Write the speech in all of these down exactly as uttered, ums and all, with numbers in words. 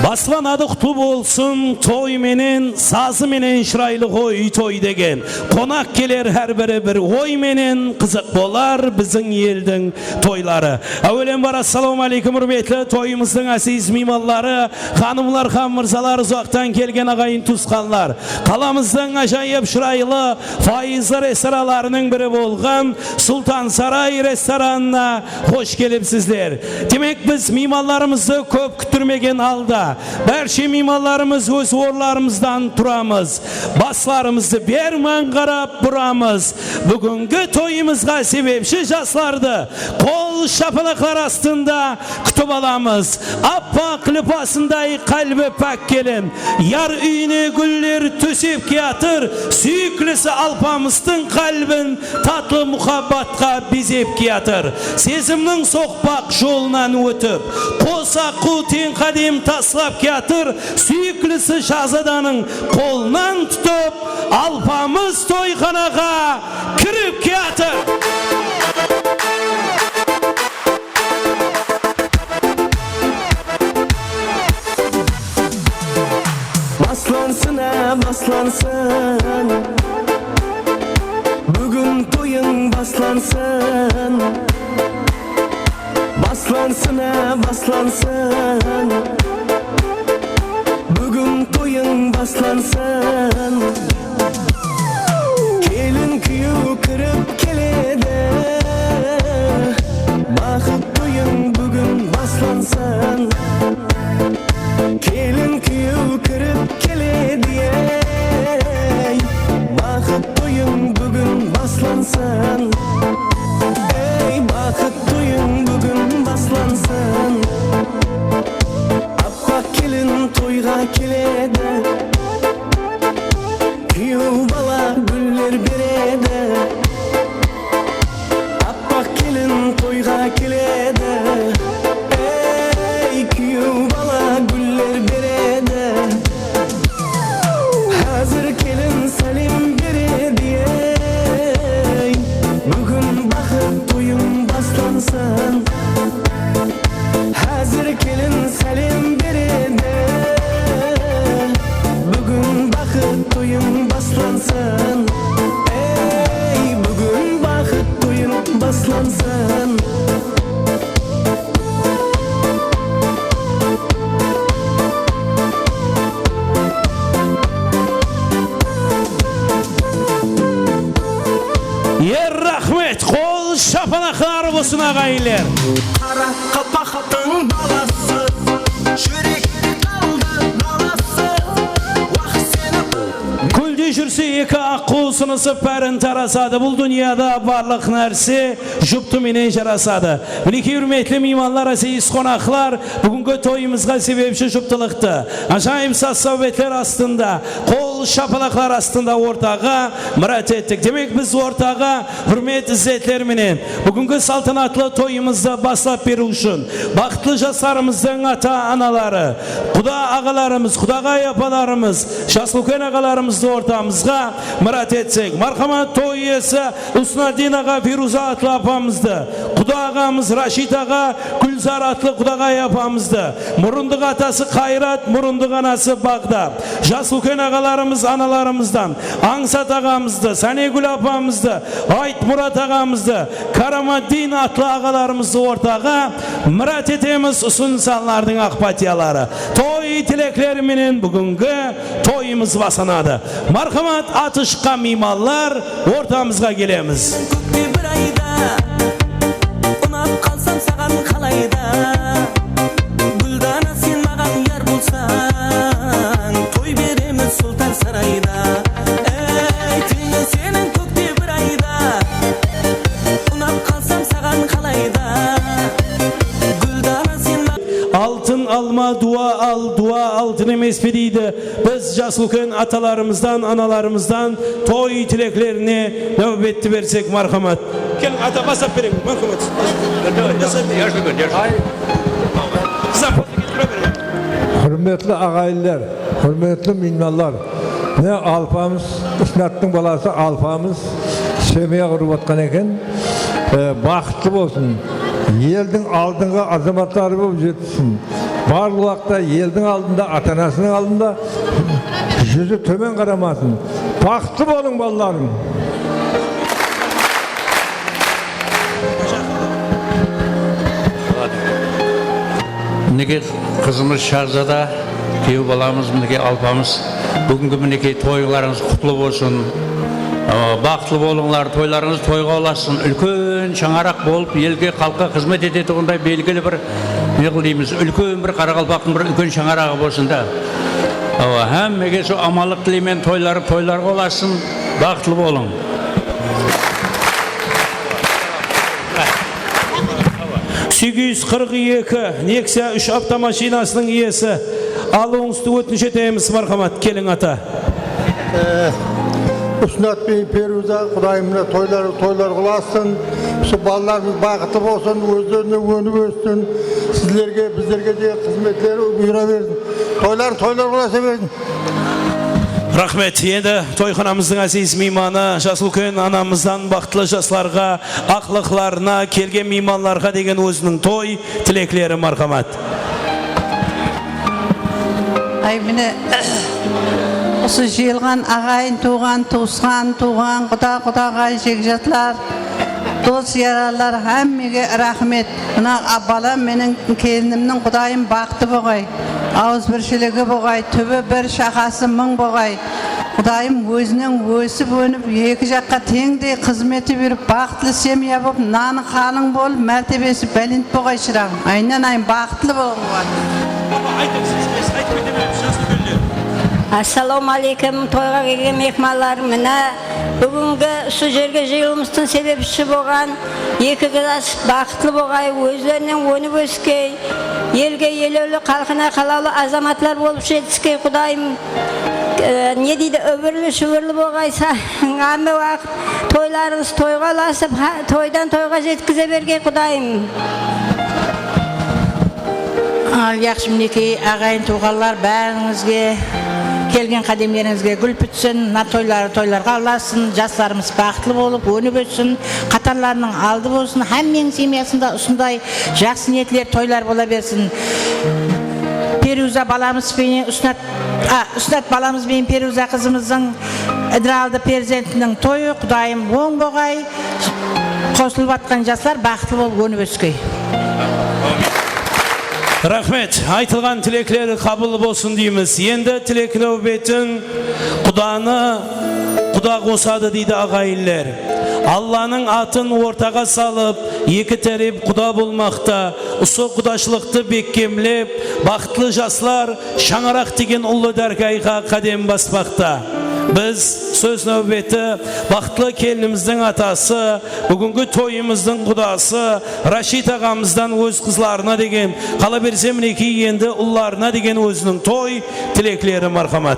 Baslanadı qutlı bolsın toy menen, sazı menen shıraylı ǵoy toy degen. Qonaq keler hár biri bir oy menen, qızıq bolar biziń eldiń toyları. Áwelem bar, assalawma áleykum, húrmetli toyımızdıń áziz miymanları, xanımlar hám mırzalar, uzaqtan kelgen aǵayin tuwısqanlar. Qalamızdıń ájayıp shıraylı, fayızlı restoranlarınıń biri bolǵan Sultan Saray restoranına xosh kelipsizler. Demek, biz miymanlarımızdı kóp kúttirmegen halda, bárshe miymanlarımız óz orınlarımızdan turamız. Baslarımızdı berman qarap buramız. Búgingi toyımızǵa sebepshi jaslardı qol shapalaqlar astında kútip alamız. Appaq lipasınday qálbi pák kelin, yar úyine gúller tósep kiyatır, súyiklisi Alpamıstıń qálbin tatlı muhabbatqa bezep kiyatır. Sezimniń soqpaq jolınan ótip, qos aqquw teń qádem taslap kiyatır, súyiklisi shahzadanıń qolınan tutıp, Alpamıs toyxanaǵa kirip kiyatır. Baslansın-a, baslansın. Búgin toyıń baslansın. Baslansın-a, baslansın. Búgin toyıń baslansın. Kelin kúyew kirip keledi. Baxıt toyıń búgin baslansın. Kelin kúyew kirip keledi, ey. Baxıt toyıń búgin baslansın. Ey, baxıt toyıń búgin baslansın. Appaq kelin toyǵa keledi. Kúyew bala gúller beredi. Appaq kelin toyǵa keledi. Ey, kúyew bala gúller beredi. Házir kelin sálem beredi, ey. Búgin baxıt toyıń baslansın. Házir kelin sálem beredi. Búgin baxıt toyıń baslansın. Ey, búgin baxıt toyıń baslansın. Ey, raxmet, qol shapalaqlar bolsın, aǵayinler. Qaraqalpaqtıń balası, júrekte qaldı nalası. Wah, seni Kólde júrse eki aqqıw, sınısıp bárin tarasadı. Bul dúnyada barlıq nárse juptı menen jarasadı. Minekey, húrmetli miymanlar, áziz qonaqlar, búgingi toyımızǵa sebepshi juptılıqtı ájayıp saz-sáwbetler astında, qol shapalaqlar astında ortaǵa mirát ettik. Demek, biz ortaǵa húrmet-izzetler menen búgingi saltanatlı toyımızdı baslap beriw ushın baxıtlı jaslarımızdıń ata-anaları, quda aǵalarımız, qudaǵay apalarımız, jas úlken aǵalarımızdı ortamızǵa mirát etsek, marhamat, toy iyesi Usnaddin aǵa, Feruza atlı apamızdı, quda aǵamız Rashid aǵa, Gúlzar atlı qudaǵay apamızdı, murındıq atası Qayrat, murındıq anası Baǵda, jas úlken aǵalarımız, analarımızdan Ańsat aǵamızdı, Sánegúl apamızdı, Aytmurat aǵamızdı, Karamaddin atlı aǵalarımızdı ortaǵa mirát etemiz. Usı nısanlardıń aq pátiyaları. Toy tilekleri menen búgingi toyımız baslanadı. Marhamat, atı shıqqan miymanlar ortamızǵa kelemiz. Kókte bir ayda unap qalsam saǵan qalayda? Gúldana, sen maǵan yar bolsań, toy beremiz Sultan sarayda. Ey, teńi seniń kókte bir ayda, unap qalsam saǵan qalayda? Gúldana, sen ma- Altın alma, dua al, dua altın emes pe deydi. Biz jas úlken atalarımızdan, analarımızdan toy tileklerine náwbetti bersek, marhamat. Keliń, ata, baslap bereyik, marhamat. Baslap bereyik. Qızlar, tura beriń. Húrmetli aǵayinler, húrmetli miymanlar, mine, Alpamıs Isnattıń balası Alpamıs semya qurıp atqan eken. E, baxıtlı bolsın. Eldiń aldınǵı azamatları bolıp jetsin. Barlıq waqıtta eldiń aldında, ata-anasınıń aldında júzi tómen qaramasın. Baxıtlı bolıń, balalarım! Minekey, qızımız Shahzada, kúyew balamız, minekey, alpamız. Búgingi, minekey, toylarıńız qutlı bolsın. Aa, baxıtlı bolıńlar, toylarıńız toyǵa ulasın. Úlken shańaraq bolıp, elge, xalıqqa xızmet etetuǵınday belgili bir, ne qıl deymiz, úlken bir qaraqalpaqtıń bir úlken shańaraǵı bolsın da. Awa, hámmege sol amanlıq tileymen, toyları toylarǵa ulasın. Baxıtlı bolıń. Segiz júz qırq eki Nexia úsh avtomashinasınıń iyesi. Alıwıńızdı ótinish etemiz, marhamat, keliń, ata. E, Usnat penen Peruza, Qudayım mına toylar, toylar qılasın. Usı balalarımız baxıtlı bolsın, ózlerine ónip óssin. Sizlerge, bizlerge de xızmetleri buyıra bersin. Toylar, toylar qılasa bersin. Raxmet. Endi toyxanamızdıń áziz miymanı, jası úlken anamızdan baxıtlı jaslarǵa, aqlıqlarına, kelgen miymanlarǵa degen óziniń toy tilekleri, marhamat. Ay, mine, usı jıyılǵan aǵayin, tuwǵan, tuwısqan, tuwǵan, quda, qudaǵay, jekjatlar, dos-yararlar, hámmege raxmet. Mına, a, balam menen kelinimniń Qudayım baxtı boǵay, awızbirshiligi boǵay, túbi bir, shaqası mıń boǵay. Qudayım ózinen ósip-ónip, eki jaqqa teńdey xızmeti berip, baxıtlı semya bolıp, nanı qalıń bolıp, mártebesi bálent boǵay, shıraǵım. Aynanayın, baxıtlı bolıń. Assalawma áleykum, toyǵa kelgen mehmanlar, mine, búgingi usı jerge jıyılıwımızdıń sebepshisi bolǵan eki qız baxıtlı boǵay, ózlerinen ónip óskey, elge elewli, xalqına qalawlı azamatlar bolıp jetiskey, Qudayım. E, ne deydi, úbirli-shúbirli boǵaysa, hámme waqıt toylarıńız toyǵa ulasıp, ha, toydan toyǵa jetkize bergey, Qudayım. Al, yaqshı, minekey, aǵayin-tuwǵanlar, bárińizge, kelgen qádemlerińizge gúl pútsin, mına toyları toylarǵa ulasın, jaslarımız baxıtlı bolıp, ónip óssin, qatarlarınıń aldı bolsın, hámmeniń semyasında usınday jaqsı niyetler, toylar bola bersin. Peruza balamız benen Usnat, a, Usnat balamız benen Peruza qızımızdıń idraldı perzentiniń toyı, Qudayım, oń boǵay, qosılıp atqan jaslar baxıtlı bolıp ónip óskey. Raxmet. Aytılǵan tilekler qabıl bolsın deymiz. Endi tilek náwbetin qudanı quda qosadı, deydi aǵayinler. Allanıń atın ortaǵa salıp, eki tárep quda bolmaqta. Usı qudashılıqtı bekkemlep, baxıtlı jaslar shańaraq degen ullı dárgayǵa qádem baspaqta. Biz sóz náwbeti baxıtlı kelinimizdiń atası, búgingi toyımızdıń qudası Rashid aǵamızdan óz qızlarına degen, qalaberse, minekey, endi ullarına degen óziniń toy tilekleri, marhamat.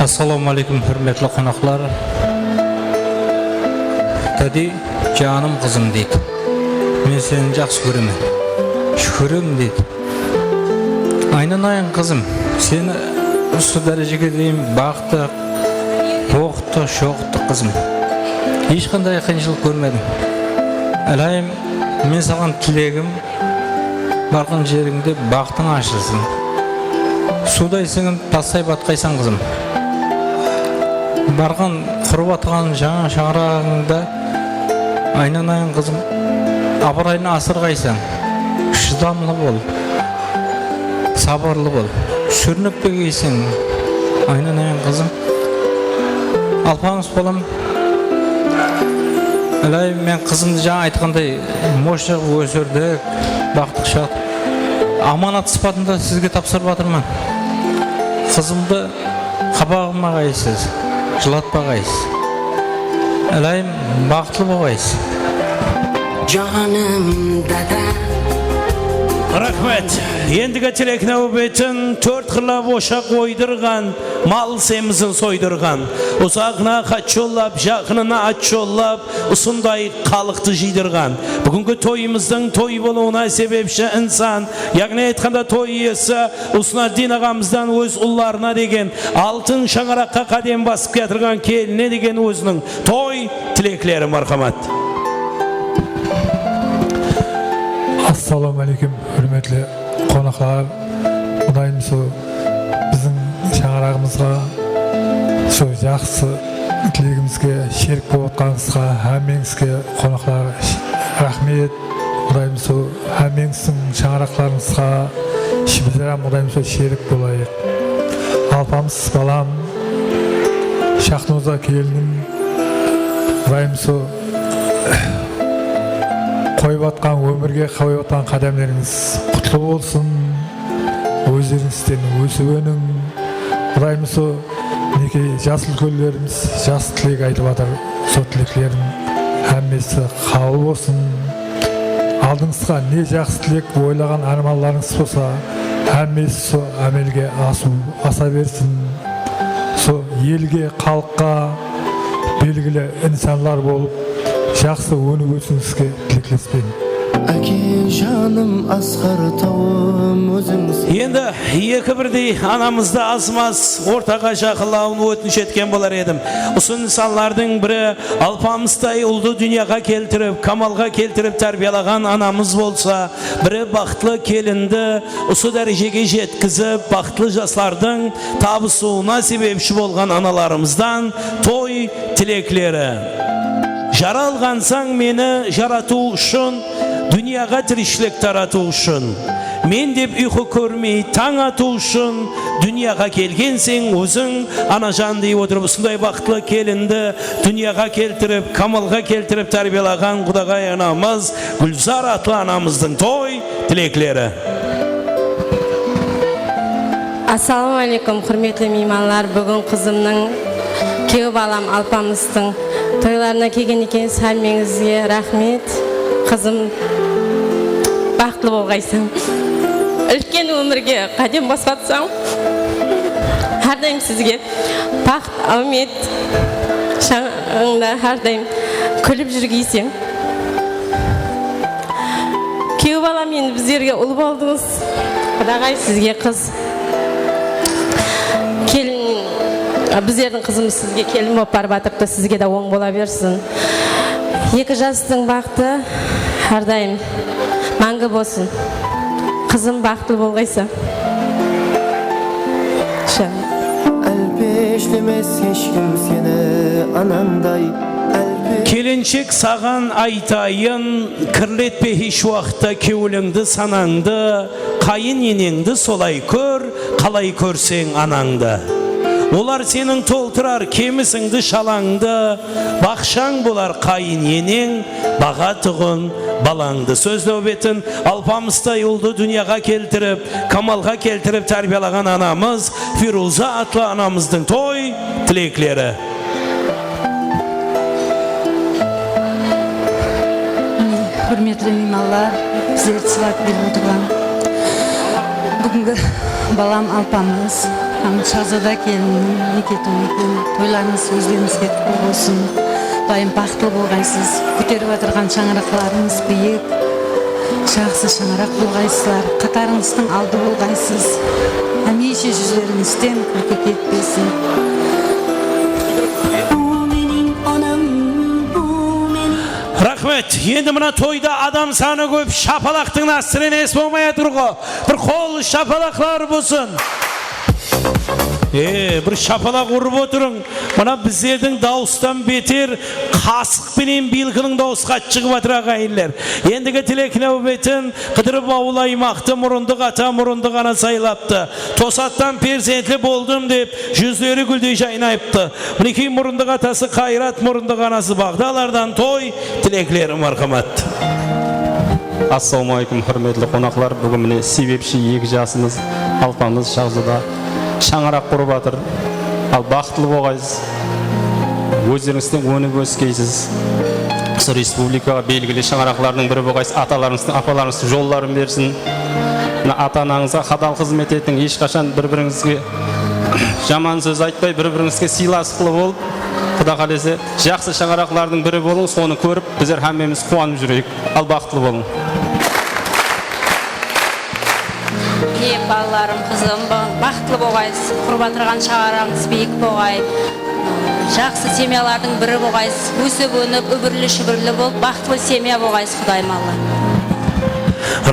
Assalawma áleykum, húrmetli qonaqlar. Tadi, janım qızım, deydi. Men seni jaqsı kóremen. Shúkirim, deydi. Aynanayın, qızım, seni usı dárejege deyin baqtıq, oqıttıq, shoqıttıq, qızım. Hesh qanday qıyınshılıq kórmedim. Ilayım, men saǵan tilegim, barǵan jerińde baxtıń ashılsın. Suwday sińip, tastay batqaysań, qızım. Barǵan, qurıp atqan jańa shańaraǵıńda, aynanayın, qızım, abırayın asırǵaysań. Shıdamlı bol, sabırlı bol. Súrnip begeyseń, aynanayın, qızım. Alpamıs balam, ilayım, men qızımdı, jańa aytqanday, moshta qılıp ósirdik, baqtıq, shaqtıq. Amanat sıpatında sizge tapsırıp atırman. Qızımdı qabaǵıma qaysız, jılatpaǵaysız. Ilayım, baxıtlı boǵaysız. Janım dada. Raxmet. Endigi tilek náwbetin tórt qırlap oshaq oydırǵan, mal semizin soydırǵan, uzaǵına xat jollap, jaqınına at jollap, usınday xalıqtı jıydırǵan, búgingi toyımızdıń toy bolıwına sebepshi insan, yaǵnıy aytqanda toy iyesi Usnaddin aǵamızdan óz ullarına degen, altın shańaraqqa qádem basıp kiyatırǵan kelinine degen óziniń toy tilekleri, marhamat. Assalawma áleykum, húrmetli qonaqlar. Qudayım sol biziń shańaraǵımızǵa sol jaqsı tilegimizge sherik bolıp atqanıńızǵa hámmeńizge, qonaqlar, raxmet. Qudayım sol hámmeńizdiń shańaraqlarıńızǵa, bizler hám Qudayım sol sherik bolayıq. Alpamıs balam, Shaxnoza kelinim, Qudayım sol qoyıp atqan, ómirge qoyıp atqan qádemlerińiz qutlı bolsın. Ózlerińizden ósip óniń. Qudayım sol, minekey, jas úlkenlerimiz jaqsı tilek aytıp atır. Sol tileklerin hámmesi qabıl bolsın. Aldıńızǵa ne jaqsı tilek, oylaǵan ármanlarıńız bolsa, hámmesi sol ámelge asıw, asa bersin. Sol elge, xalıqqa belgili insanlar bolıp, jaqsı ónip ósiwińizge tileklespeymen. Áke janım, asqar tawım ózińsiń. Endi eki birdey anamızdı azmaz ortaǵa jaqınlawın ótinish etken bolar edim. Usı insanlardıń biri Alpamıstay uldı dúnyaǵa keltirip, kamalǵa keltirip tárbiyalaǵan anamız bolsa, biri baxıtlı kelindi usı dárejege jetkizip, baxıtlı jaslardıń tabısıwına sebepshi bolǵan analarımızdan toy tilekleri. Jaralǵansań meni jaratıw ushın, dúnyaǵa tirishilik taratıw ushın. Men dep uyqı kórmey tań atıw ushın, dúnyaǵa kelgenseń óziń, anajan, dey otırıp, usınday baxıtlı kelindi dúnyaǵa keltirip, kamalǵa keltirip tárbiyalaǵan qudaǵay anamız, Gúlzar atlı anamızdıń toy tilekleri. Assalawma áleykum, húrmetli miymanlar. Búgin qızımnıń, kúyew balam Alpamıstıń toylarına kelgen ekensiz. Hámmeńizge raxmet. Qızım baxıtlı bolǵaysań. Úlken ómirge qádem basıp atsań, hár dayım sizge baxt, áwmet shańaraǵıńda hár dayım kúlip júrgeyseń. Kúyew balam, endi bizlerge ul boldıńız. Qudaǵay sizge qız. Kelin, bizlerdiń qızımız sizge kelin bolıp barıp atırıptı, sizge de oń bola bersin. Eki jastıń baxtı hár dayım máńgi bolsın. Qızım, baxıtlı bolǵaysań. Álpeshlemes hesh kim seni anańday. Kelinshek, saǵan aytayın, kirletpe hesh waqıtta kewlińdi, sanańdı, qayın eneńdi solay kór, qalay kórseń anańdı. Olar seniń toltırar kemisińdi, shalańdı, baqshań bolar qayın eneń, baǵatuǵın balańdı. Sóz náwbetin Alpamıstay uldı dúnyaǵa keltirip, kamalǵa keltirip tárbiyalaǵan anamız, Feruza atlı anamızdıń toy tilekleri. Mine, húrmetli miymanlar, bizlerdi sılap kelip otırǵan búgingi balam Alpamıs hám Shaxzoda kelinniń neke toyı eken. Toylarıńız ózlerińizge qutlı bolsın. Dayım baxıtlı bolǵaysız. Kóterip atırǵan shańaraqlarıńız biyik. Jaqsı shańaraq bolǵaysızlar, qatarıńızdıń aldı bolǵaysız. Hámiyshe júzlerińizden kúlki ketpesin. Bul meniń anam, bul meniń. Raxmet. Endi mına toyda adam sanı kóp, shapalaqtıń da ásiren es bolmay atır ǵo. Bir qol shapalaqlar bolsın. E, bir shapalaq urıp otırıń. Mına bizlerdiń dawıstan beter qasıq penen bilkiniń dawısı qattı shıǵıp atır, aǵayinler. Endigi tilek náwbetin Qıdırıp awıl aymaqtı murındıq ata, murındıq ana saylaptı. Tosattan perzentli boldım dep, júzleri gúldey jaynayıptı. Minekey, murındıq atası Qayrat, murındıq anası Baǵdalardan toy tilekleri, marhamat. Assalawma áleykum, húrmetli qonaqlar. Búgin mine sebepshi eki jasımız, Alpamıs, Shaxzoda, shańaraq qurıp atır. Al, baxıtlı bolǵaysız. Ózlerińizden ónip óskeysiz. Usı respublikaǵa belgili shańaraqlardıń biri bolǵaysız. Atalarıńızdıń, apalarıńızdıń jolların bersin. Mına ata-anańızǵa hadal xızmet etiń. Hesh qashan bir-birińizge jaman sóz aytpay, bir-birińizge sıylasıqlı bolıp, Quda qálese, jaqsı shańaraqlardıń biri bolıń, sonı kórip bizler hámmemiz quwanıp júreyik. Al, baxıtlı bolıń. Mine, balalarım, qızım, ba-, baxıtlı bolǵaysız, qurıp atırǵan shańaraǵıńız biyik bolǵay, jaqsı semyalardıń biri bolǵaysız, ósip-ónip, úbirli-shúbirli bolıp, baxıtlı semya bolǵaysız, Qudayım Alla.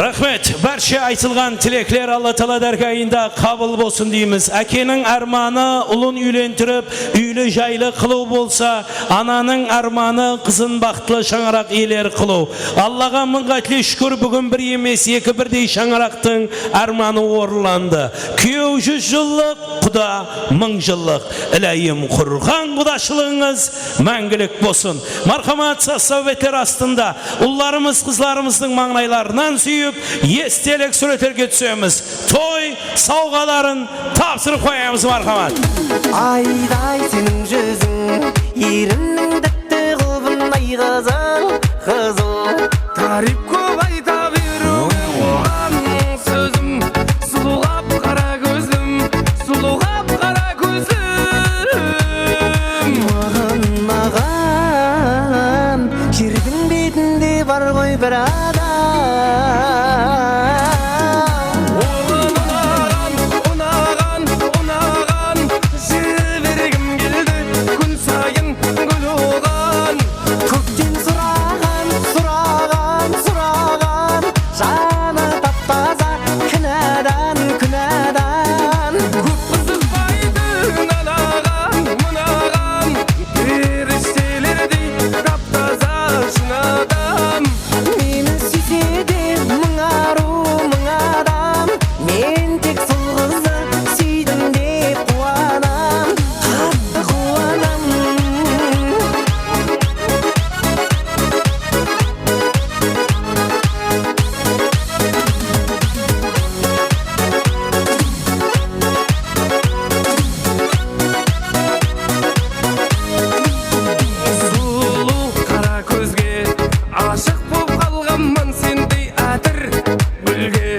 Raxmet. Bárshe aytılǵan tilekler Alla taala dárgayında qabıl bolsın deymiz. Ákeniń ármanı ulın úylentirip, úyli-jaylı qılıw bolsa, ananıń ármanı qızın baxıtlı shańaraq iyeleri qılıw. Allaǵa mıń qátle shúkir, búgin bir emes, eki birdey shańaraqtıń ármanı orınlandı. Kúyew júz jıllıq, quda mıń jıllıq. Iláyım, qurǵan qudashılıǵıńız máńgilik bolsın. Marhamat, saz-sáwbetler astında ullarımız, qızlarımızdıń mańlaylarınan súyip, estelik súwretlerge túsemiz. Toy sawǵaların tapsırıp qoyamız, marhamat. Ayday seniń júziń, erinniń dápti qılbınday qızıl, qızıl. Táriyp kóp ayta beriwge oǵan sózim, sulıwǵap qara kózim, sulıwǵap qara kózim. Maǵan, maǵan, jerdiń betinde bar ǵoy bir adam. Oǵan unaǵan, unaǵan, unaǵan, jibergim keldi kún sayın gúl oǵan. Kókten suraǵan, suraǵan, suraǵan, janı tap-taza kinadan, kinadan. Kóp qızıqpaydı anaǵan, mınaǵan, perishtelerdiy tap-taza shın adam. Meni súyse de mıń arıw, mıń adam, men tek sol qızdı súydim dep quwanam, qattı quwanam. Sulıw qara kózge ashıq bolıp qalǵanman, sendey átir gúlge.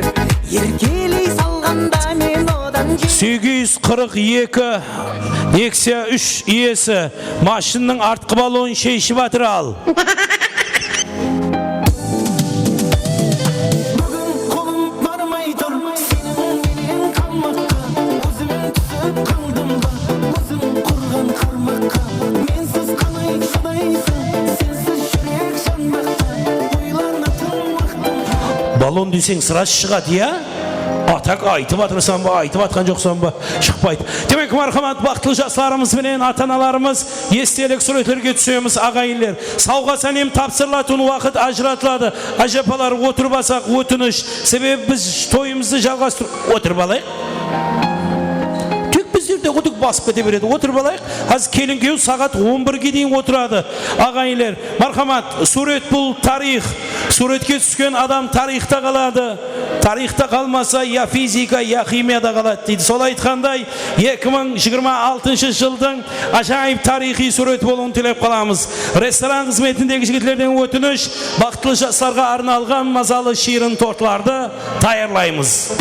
Erkeley salǵanda men odan je- Segiz júz qırq eki Nexia úsh iyesi mashinnıń artqı balonın sheship atır al. Búgin qolım barmay tur seniń menen qalmaqqa. Ózim túsip qaldım ba, óziń qurǵan qarmaqqa? Mensiz qalay shıdaysań, sensiz júrek janbaqta. Oylanatın waqtım. Balon deseń, sırası shıǵadı, ya? Atak aytıp atırsań ba, aytıp atqan joqsań ba, shıqpaydı. Demek, marhamat, baxıtlı jaslarımız benen ata-analarımız estelik súwretlerge túsemiz, aǵayinler. Sawǵa-sálem tapsırılatuǵın waqıt ajıratıladı. Ájapalar, otırıp alsaq ótinish. Sebebi biz toyımızdı jalǵastırıp, otırıp alayıq. Tek bizlerde qudıq basıp kete beredi. Otırıp alayıq. Házir kelin-kúyew saǵat on birge deyin otıradı. Aǵayinler, marhamat, súwret bul tariyx. Súwretke túsken adam tariyxta qaladı. Tariyxta qalmasa, ya fizika, ya ximiyada qaladı, deydi. Sol aytqanday, eki mıń jigirma altınshı jıldıń ájayıp tariyxıy súwreti bolıwın tilep qalamız. Restoran xızmetindegi jigitlerden ótinish, baxıtlı jaslarǵa arnalǵan mazalı shiyrin tortlardı tayarlaymız.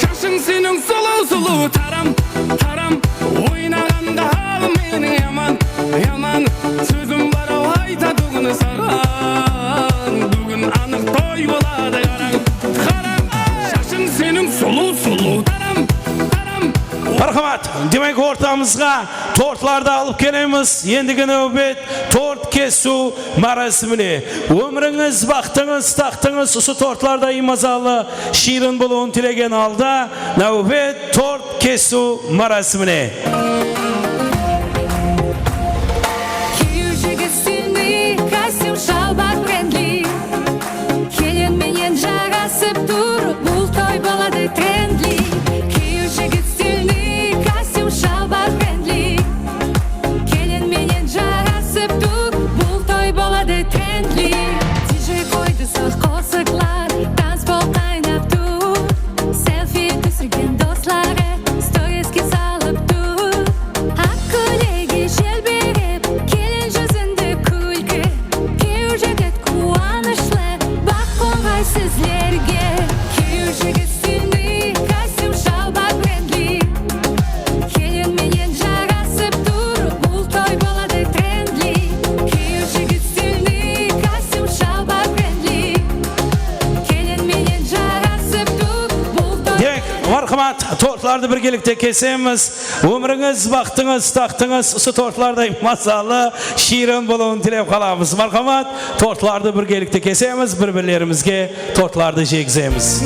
Shashıń seniń sulıw-sulıw taram, taram, oynaǵanda hal meniń yaman, yaman. Sózim bar-aw aytatuǵın saǵan, búgin anıq toy boladı, qarań, qarań. Shashıń seniń sulıw-sulıw taram, taram. Marhamat, demek, ortamızǵa tortlardı alıp kelemiz. Endigi náwbet tort kesiw márasimine. Ómirińiz, baxtıńız, taxtıńız usı tortlarday mazalı, shiyrin bolıwın tilegen halda, náwbet tort kesiw márasimine. Kúyew jigit stilniy kostyum, shalbar brendli. Kelin menen jarasıp tur, bul toy boladı trendli. Kúyew jigit stilniy kostyum, shalbar brendli. Kelin menen jarasıp tur, bul toy boladı trendli. Didjey qoydı saf qosıqlar, tanıs bol qaynap tur. Selfi túsirgen dosları storiske salıp tur. Aq kóylegi jelbirep, kelin júzinde kúlki. Kúyew jigit quwanıshlı, baxt qońǵay sizlerge. Kúyew jigit stilniy kostyum, shalbar brendli. Kelin menen jarasıp tur, bul toy boladı trendli. Kúyew jigit stilniy kostyum, shalbar brendli. Kelin menen jarasıp tur, bul toy. Demek, Marhamat, tortlardı birgelikte kesemiz. Ómirińiz, baxtıńız, taxtıńız usı tortlarday mazalı, shiyrin bolıwın tilep qalamız. Marhamat, tortlardı birgelikte kesemiz, bir-birlerimizge tortlardı jegizemiz.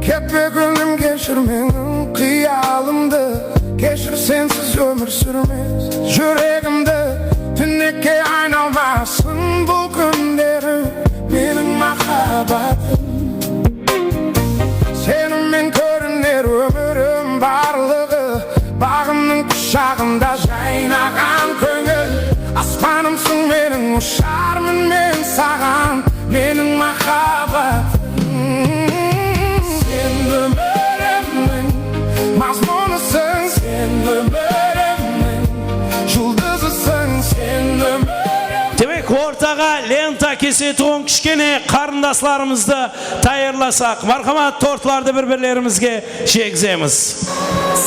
Ketpe, kónlim, keshir meniń qıyalımdı. Keshir, sensiz ómir súrmes júregimdi. Túnekke aynalmasın bul kúnlerim, meniń maxabbatım. Senimen kóriner ómirim barlıǵı, baǵımnıń qushaǵında jaynaǵan kóńil. Aspanımsıń meniń, usharmın men saǵan, meniń maxabbatım. Sen ómirimniń mazmunısıń, sen ómirimniń juldızısıń, sen ómirim. Demek, ortaǵa lenta kesetuǵın kishkene qarındaslarımızdı tayarlasaq, marhamat, tortlardı bir-birlerimizge jegizemiz.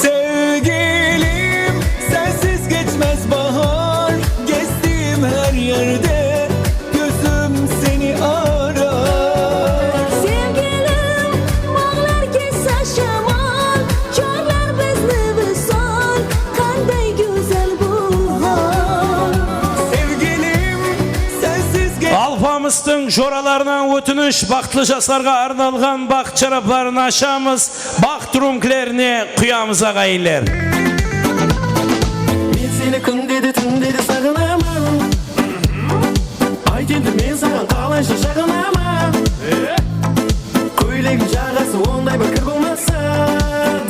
Sevgilim, sensiz geçmez bahar, gezdim her yerde, gözüm seni arar. Sevgilim, bağlar kessa shamal, jorlar bizni wisol, qanday gózzal bul hol. Sevgilim, sensiz ge- Alpamıstıń joralarınan ótinish, baxıtlı jaslarǵa arnalǵan baxıt sharapların ashamız, baxt rumklerine quyamız, aǵayinler. Men seni kúnde de, túnde de saǵınaman. Ayt endi, men saǵan qalayshı jaǵınaman? Kóylegim jaǵası onday bir kir bolmasa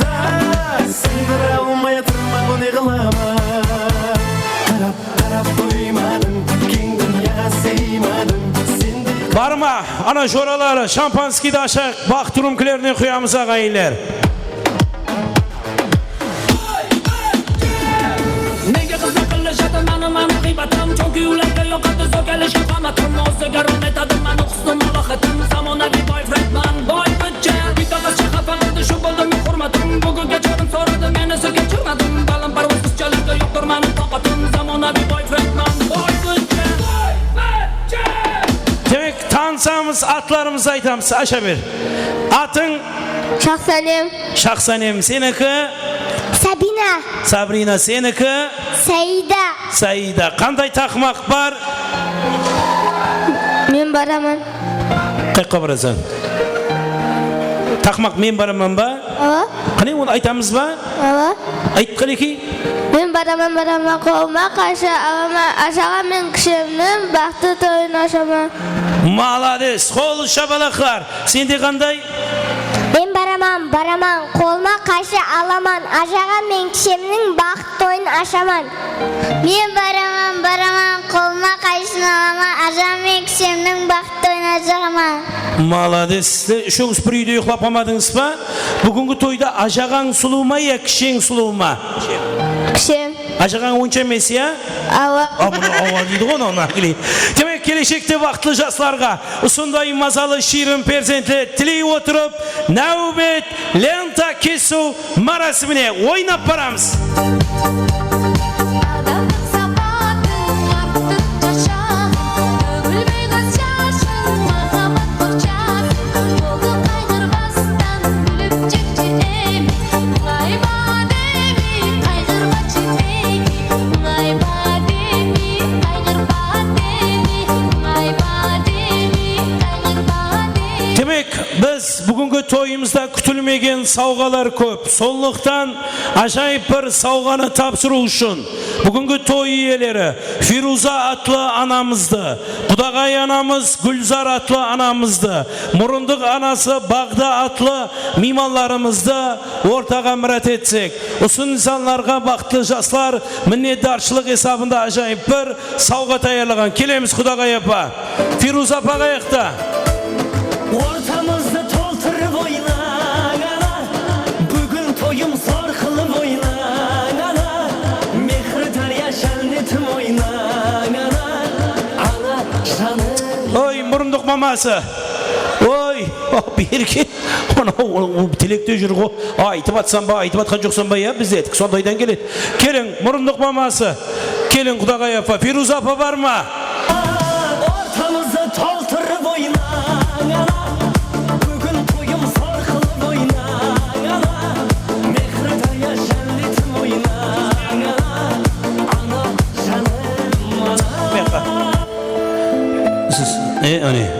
da, sıydıra almay atırman, ne qılaman? Qarap, qarap toymadım, keń dúnyaǵa sıymadım, sendey. Bar ma? Ana, joraları shampanskiydi ashayıq, baxt rumklerine quyamız, aǵayinler. Nege qızıqlı jatır manı-manı ǵıybatım, chunki ularga yoqadı zor kelishken qamatım. O'ziga rom etadi mani husnım, alaxatım, zamonaviy boyfrendman, boy bıchcha. Bitta qızcha xafa qildi, shu bo'ldi men hurmatim. Bugun kechqurun so'radi meni, sir kechirmadim. Balandparvoz qizchalarga yo'qdir mani toqatim, zamonaviy boyfrendman, boy bıchcha. Demek, tanısamız, atlarımızdı aytamız. Asha ber. Atıń? Shaxsanem. Shaxsanem, seniki? Sabina. Sabrina, seniki? Saida. Saida. Qanday taqmaq bar? Men baraman. Qayaqqa barasań? Taqmaq men baraman ba? Awa. Qáne, onı aytamız ba? Awa. Ayt, qánekey. Men baraman, baraman, qolıma qaysha alaman, ashaǵan men kishemniń baxıtlı toyın ashaman. Malades, qol shapalaqlar. Sende qanday? Men baraman, baraman, qolıma qaysha alaman, ashaǵan men kishemniń baxıtlı toyın ashaman. Men baraman, baraman, qolıma qaysha alaman, ashaǵan men kishemniń baxıtlı toyın ashaman. Malades. Sizler úshewińiz bir úyde uyıqlap qalmadıńız ba? Búgingi toyda ashaǵań sulıw ma ya kisheń sulıw ma? Kishem. Ashaǵań onsha emes, ya? Awa. A, bunı awa deydi ǵoy, onı, onı. Demek, keleshekte baxıtlı jaslarǵa usınday mazalı, shiyrin perzentler tiley otırıp, náwbet lenta kesiw márásimine oynap baramız. Adamnıń sapatı artıq jasha, tógilmey qız jasın, maxabbat burchasın. Boldı qayǵırbastan gúlip chekche em. Muńayıp ádemi, qayǵırba chekpey. Muńayıp ádemi, qayǵırba ádemi. Muńayıp ádemi, qayǵırba ádemi. Demek, biz búgingi toyımızda kútilmegen sawǵalar kóp. Sonlıqtan, ájayıp bir sawǵanı tapsırıw ushın búgingi toy iyeleri Firuza atlı anamızdı, qudaǵay anamız Gúlzar atlı anamızdı, murındıq anası Baǵda atlı miymanlarımızdı ortaǵa mirát etsek, usı insanlarǵa baxıtlı jaslar minnetdarshılıq esabında ájayıp bir sawǵa tayarlaǵan. Kelemiz, qudaǵay apa. Firuza apa qayaqta? Ortamızdı toltırıp oynań, ana. Búgin toyım zor qılıp oynań, ana. Mehri dárya jánnetim oynań, ana. Ana, janım. Oy, murındıq maması. Oy, o, berke. Anaw, o, o, tilekte júr ǵo. Aytıp atsań ba, aytıp atqan joqsań ba, ya, bizde tek sondaydan keledi. Keliń, murındıq maması. Keliń, qudaǵay apa. Firuza apa bar ma? Ortamızdı toltırıp oynań, ana. Búgin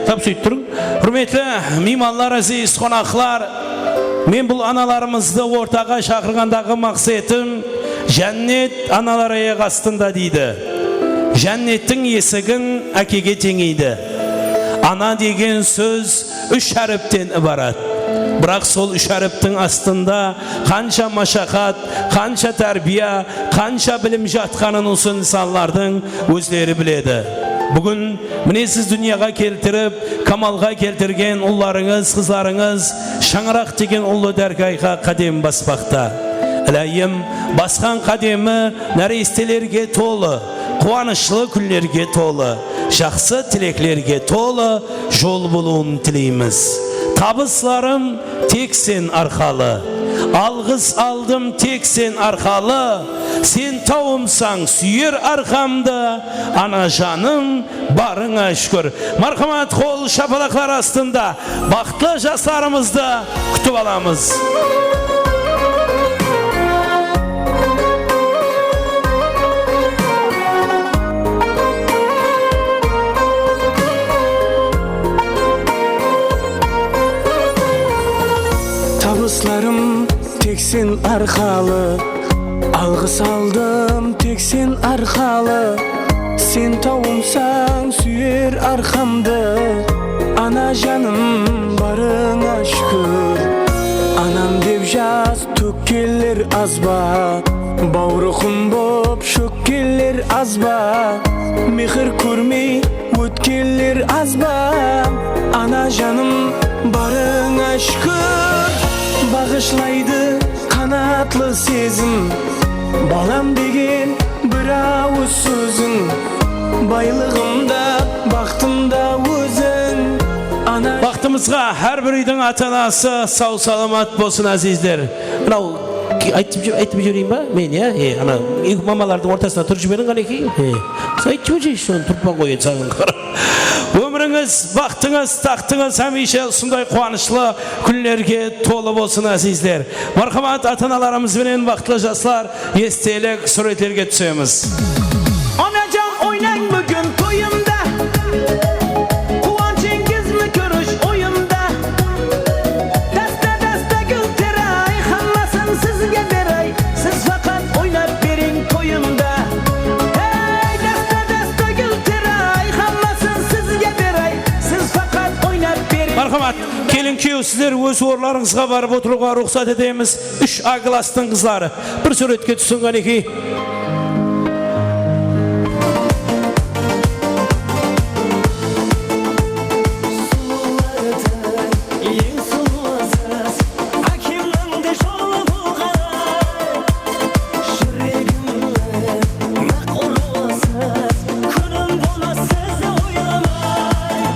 Tap súyip turıń. Húrmetli miymanlar, áziz qonaqlar, men bul analarımızdı ortaǵa shaqırǵandaǵı maqsetim, jánnet analar ayaq astında deydi. Jánnettiń esigin ákege teńeydi. Ana degen sóz úsh háripten ibarat. Biraq sol úsh háriptiń astında qansha mashaqat, qansha tárbiya, qansha bilim jatqanın usı insanlardıń ózleri biledi. Búgin mine siz dúnyaǵa keltirip, kamalǵa keltirgen ullarıńız, qızlarıńız shańaraq degen ullı dárgayǵa qádem baspaqta. Ilayım, basqan qádemi nárestelerge tolı, quwanıshlı kúnlerge tolı, jaqsı tileklerge tolı jol bolıwın tileymiz. Tabıslarım tek sen arqalı. Alǵıs aldım tek sen arqalı. Sen tawımsań súyer arqamdı, ana janım, barıńa shúkir. Marhamat, qol shapalaqlar astında baxıtlı jaslarımızdı kútip alamız. Tabıslarım tek sen arqalı, alǵıs aldım tek sen arqalı. Sen tawımsań súyer arqamdı, ana janım, barıńa shúkir. Anam dep jas tókkenler az ba? Bawrı qum bop shókkenler az ba? Mehir kórmey ótkenler az ba? Ana janım, barıńa shúkir. Baǵıshlaydı qanatlı sezim, balam degen bir awız sóziń. Baylıǵım da, baxtım da óziń, ana. Baxtımızǵa hár bir úydiń ata-anası saw-salamat bolsın, ázizler. Mınaw, aytıp jib-, aytıp jibereyin ba? Men, ya, e, ana, úy mamalardıń ortasına turıp jiberiń, qánekey. E, sen aytıp jiberseyshi, sonı turıppan ǵoy, endi saǵan qarap. Ómirińiz, baxtıńız, taxtıńız hámiyshe usınday quwanıshlı kúnlerge tolı bolsın, ázizler. Marhamat, ata-analarımız benen baxıtlı jaslar, estelik súwretlerge túsemiz. Anajan, oynań búgin toyımda, quwanshıńızdı kórish oyımda. Dásta-dásta gúl teray, hammasın sizge beray, siz faqat oynap beriń toyımda. Hey, dásta-dásta gúl teray, hammasın sizge beray, siz faqat oynap beriń. Marhamat, kelin-kúyew, sizler óz orınlarıńızǵa barıp otırıwǵa ruxsat etemiz. Úsh A klasstıń qızları. Bir súwretke túsiń, qánekey.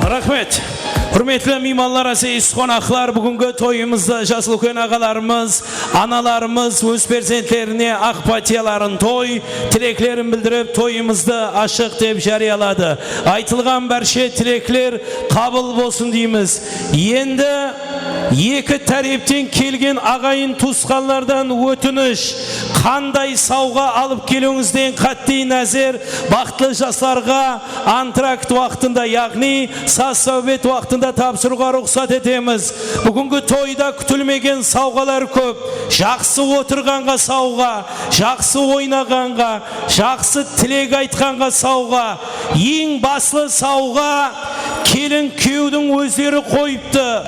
Raxmet. Húrmetli miymanlar, áziz qonaqlar, búgingi toyımızdı jas úlken aǵalarımız, analarımız óz perzentlerine aq pátiyaların toy tileklerin bildirip, toyımızdı ashıq dep járiyaladı. Aytılǵan bárshe tilekler qabıl bolsın deymiz. Endi eki tárepten kelgen aǵayin tuwısqanlardan ótinish, qanday sawǵa alıp keliwińizden qát'iy názer, baxıtlı jaslarǵa antrakt waqtında, yaǵnıy saz-sáwbet waqtında tapsırıwǵa ruxsat etemiz. Búgingi toyda kútilmegen sawǵalar kóp. Jaqsı otırǵanǵa sawǵa, jaqsı oynaǵanǵa, jaqsı tilek aytqanǵa sawǵa. Eń baslı sawǵa kelin-kúyewdiń ózleri qoyıptı.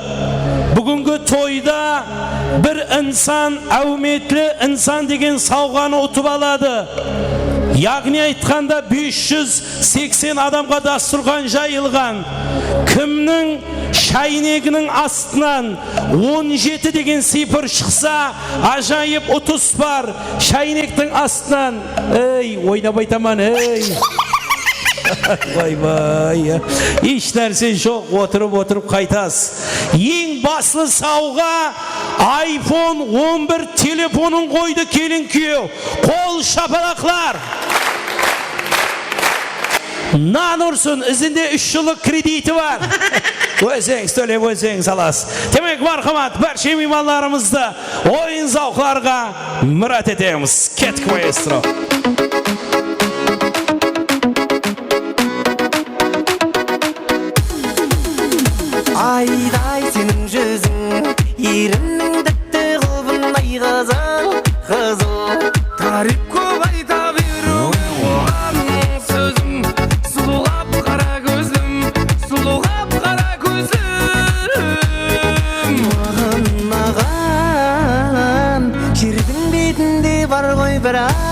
Búgingi toyda bir insan, áwmetli insan degen sawǵanı utıp aladı. Yaǵnıy aytqanda, bes júz seksen adamǵa dasturxan jayılǵan. Kimniń sháyneginiń astınan on jeti degen sıypır shıqsa, ájayıp utıs bar. Sháynektiń astınan, ey, oynap aytaman, ey. Oybay, ya. Hesh nárse joq, otırıp-otırıp qaytasız. Eń baslı sawǵa iPhone on bir telefonın qoydı kelin-kúyew. Qol shapalaqlar. Nan ursın, izinde úsh jıllıq krediti bar. Ózińiz tólep, ózińiz alasız. Demek, marhamat, bárshe miymanlarımızdı oyın-zawıqlarǵa mirát etemiz. Kettik, maestro. Ayday seniń júziń, erinniń dipti qubınday qızıl, qızıl. Táriyp kóp ayta beriwge oǵan sózim, sulıw qap-qara kózlim, sulıw qap-qara kózlim. Maǵan, maǵan jerdiń betinde bar ǵoy bir adam.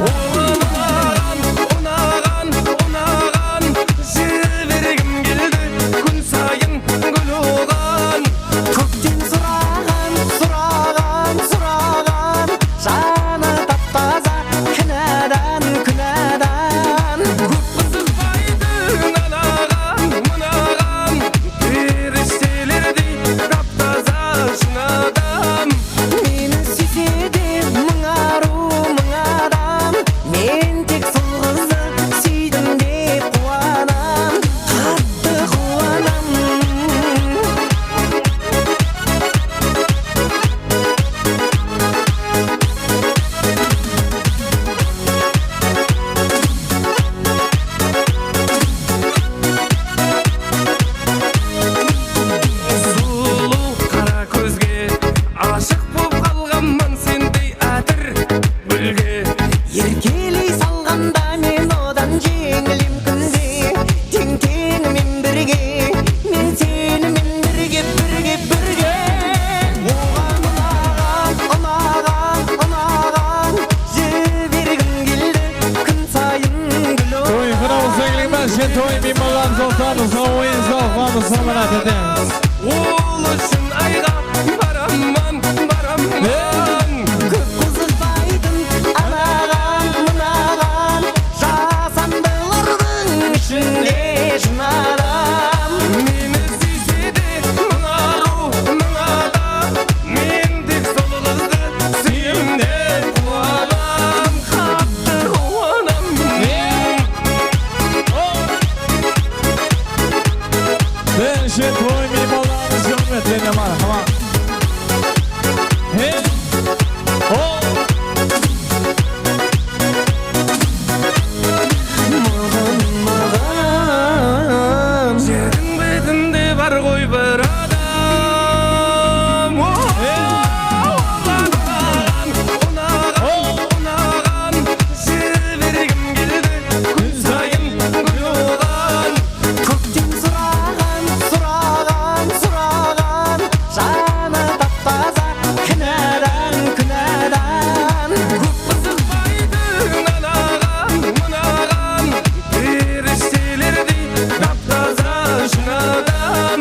Oǵan unaǵan, unaǵan, unaǵan, jibergim keldi kún sayın gúl oǵan. Kókten suraǵan, suraǵan, suraǵan, janı tap-taza kinadan, kinadan. Kóp qızıqpaydı anaǵan, mınaǵan, perishtelerdiy tap-taza shın adam. Meni súyse de mıń arıw, mıń adam, men tek sol qızdı súydim dep quwanam, qattı quwanam. Sulıw qara kózge ashıq bolıp qalǵanman sendey átir gúlge. Erkeley salǵanda men odan jeńilem kúnde, teń-teńimen birge, men senimen birge, birge, birge. Oǵan unaǵan, unaǵan, unaǵan, jibergim keldi kún sayın gúl. Toy qırawısa kelmez, toy miymanların Sultanımızǵa oyın sawqamızǵa mınaat etemiz. Ol ushın ayǵa baraman, baraman. Kóp qızıqpaytın anaǵan, mınaǵan, jasandılardıń ishinde shın adam. Meni súyse de mıń arıw, mıń adam, men tek sol qızdı súyim dep quwanam, qattı quwanam. Birinshi toy miymanlarımız, húrmetlerine marhamat. Hey! O! Maǵan, maǵan jerdiń betinde bar ǵoy bir adam. O! Hey! Unaǵan, unaǵan, unaǵan, jibergim keldi kún sayın gúl oǵan. Kókten suraǵan, suraǵan, suraǵan, janı tap-taza kinadan, kinadan. Kóp qızıqpaydı anaǵan, mınaǵan, perishtelerdiy tap-taza shın adam.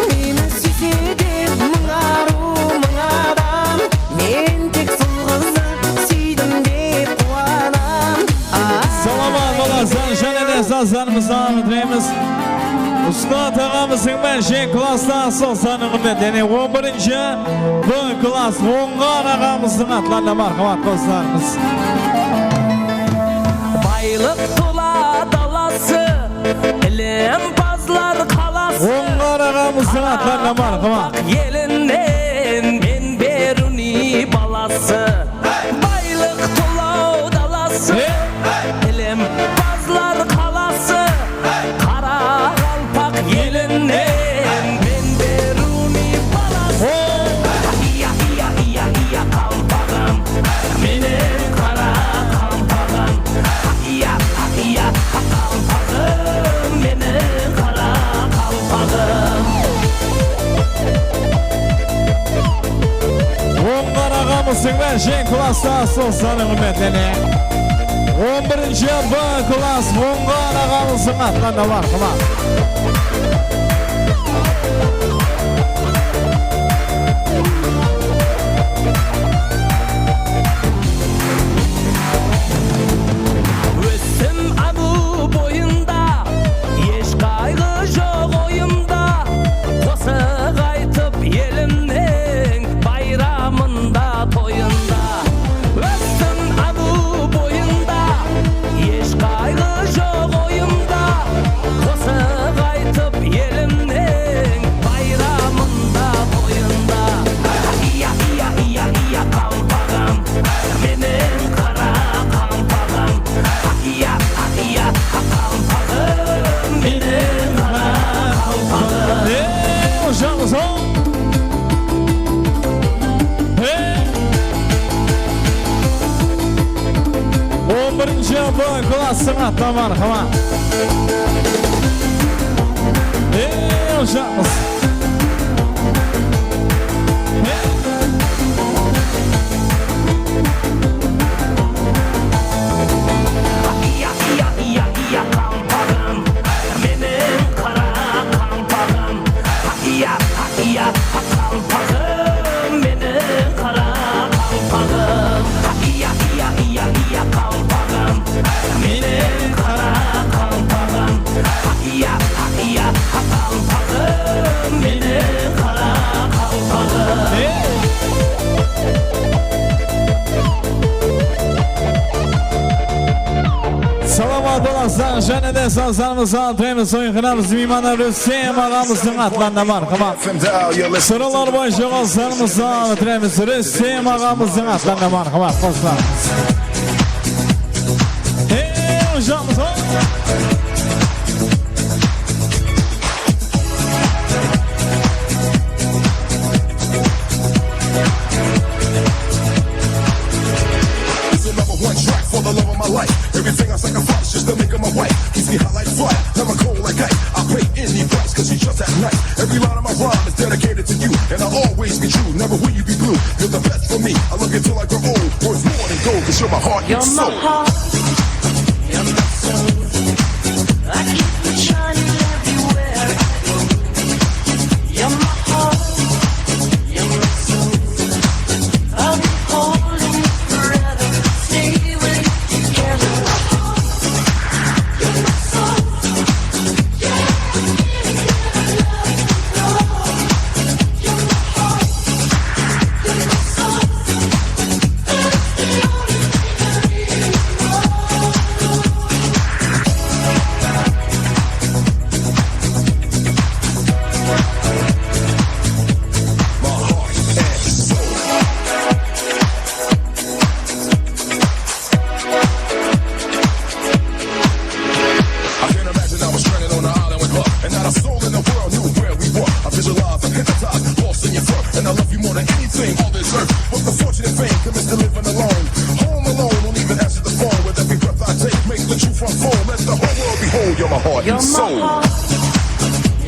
Meni súyse de mıń arıw, mıń adam, men tek sol qızdı súydim dep quwanam. Salamat bolasıń, jáne de sazlarımızdan ótemiz. Usnat aǵamızdıń menen jeń klassta sol sanın húrmetlerine on birinshi B klass Ońǵar aǵamızdıń atlarına marhamat qosılarmız. Baylıq tola dalası, ilimpazlar qalası. Ońǵar aǵamızdıń atlarına marhamat. Qaraqalpaq elinen men Beruniy balası. Baylıq tola dalası, ilimpazlar qalası, qaraqalpaq elinen men Beruniy balası. Iya, iya, iya, iya, qalpaǵım, meniń qara qalpaǵım. Iya, iya, qalpaǵım, meniń qara qalpaǵım. Ońǵar aǵamızdıń menen jeń klassta sol sanın húrmetlerine on birinshi B klass Ońǵar aǵamızdıń atlarına marhamat. Óstim Amı boyında, esh qayǵı joq oyımda. Qosıq aytıp elimniń bayramında, toyında. Óstim Amı boyında, esh qayǵı joq oyımda. Qosıq aytıp el Sıńattan marhamat. Ey, uşaqmız. Iya, iya, iya, iya, qalpaǵım, meniń qara qalpaǵım. Ha, iya, ha, iya, ha, qalpaǵım, meniń qara qalpaǵım. Ha, iya, iya, iya, iya, qalpaǵım, meniń qara qalpaǵım. Ha, iya, ha, iya, ha, qalpaǵım, meniń qara qalpaǵım. Salamat bolasıń, jáne de sazlarımızdan atayımız, oyın qıramız, miymanlar Rústem aǵamızdıń atlarına marhamat. Sorawlar boyınsha qosıqlarımızdı bitiremiz. Rústem aǵamızdıń atlarına marhamat, qosıqlarımız. Ey, uşaqmız, oy! This is number one track for the love of my life. Everything I sacrifice just to make her my wife. Keeps me hot like fire, never cold like ice. I pay any price 'cause she just that nice. Every line of my rhyme is dedicated to you, and I'll always be true. Never will you be blue. You're the best for me. I love you till I grow old. Worth more than gold 'cause you're my heart and soul. You're my heart. You're my soul. I keep you shining everywhere I go. You're my heart. You're my soul. I'll be holding you forever. Stay with you together. You're my soul. I can't imagine I was stranded on an island with her, and not a soul in the world knew where we were. I visualize, I'm hypnotized, lost in your fur, and I love you more than anything on this earth. What's the fortune and fame to miss the living alone? Home alone, won't even answer the phone. With every breath I take, make the truth unfold. Let the whole world behold. You're my heart and soul. You're my heart.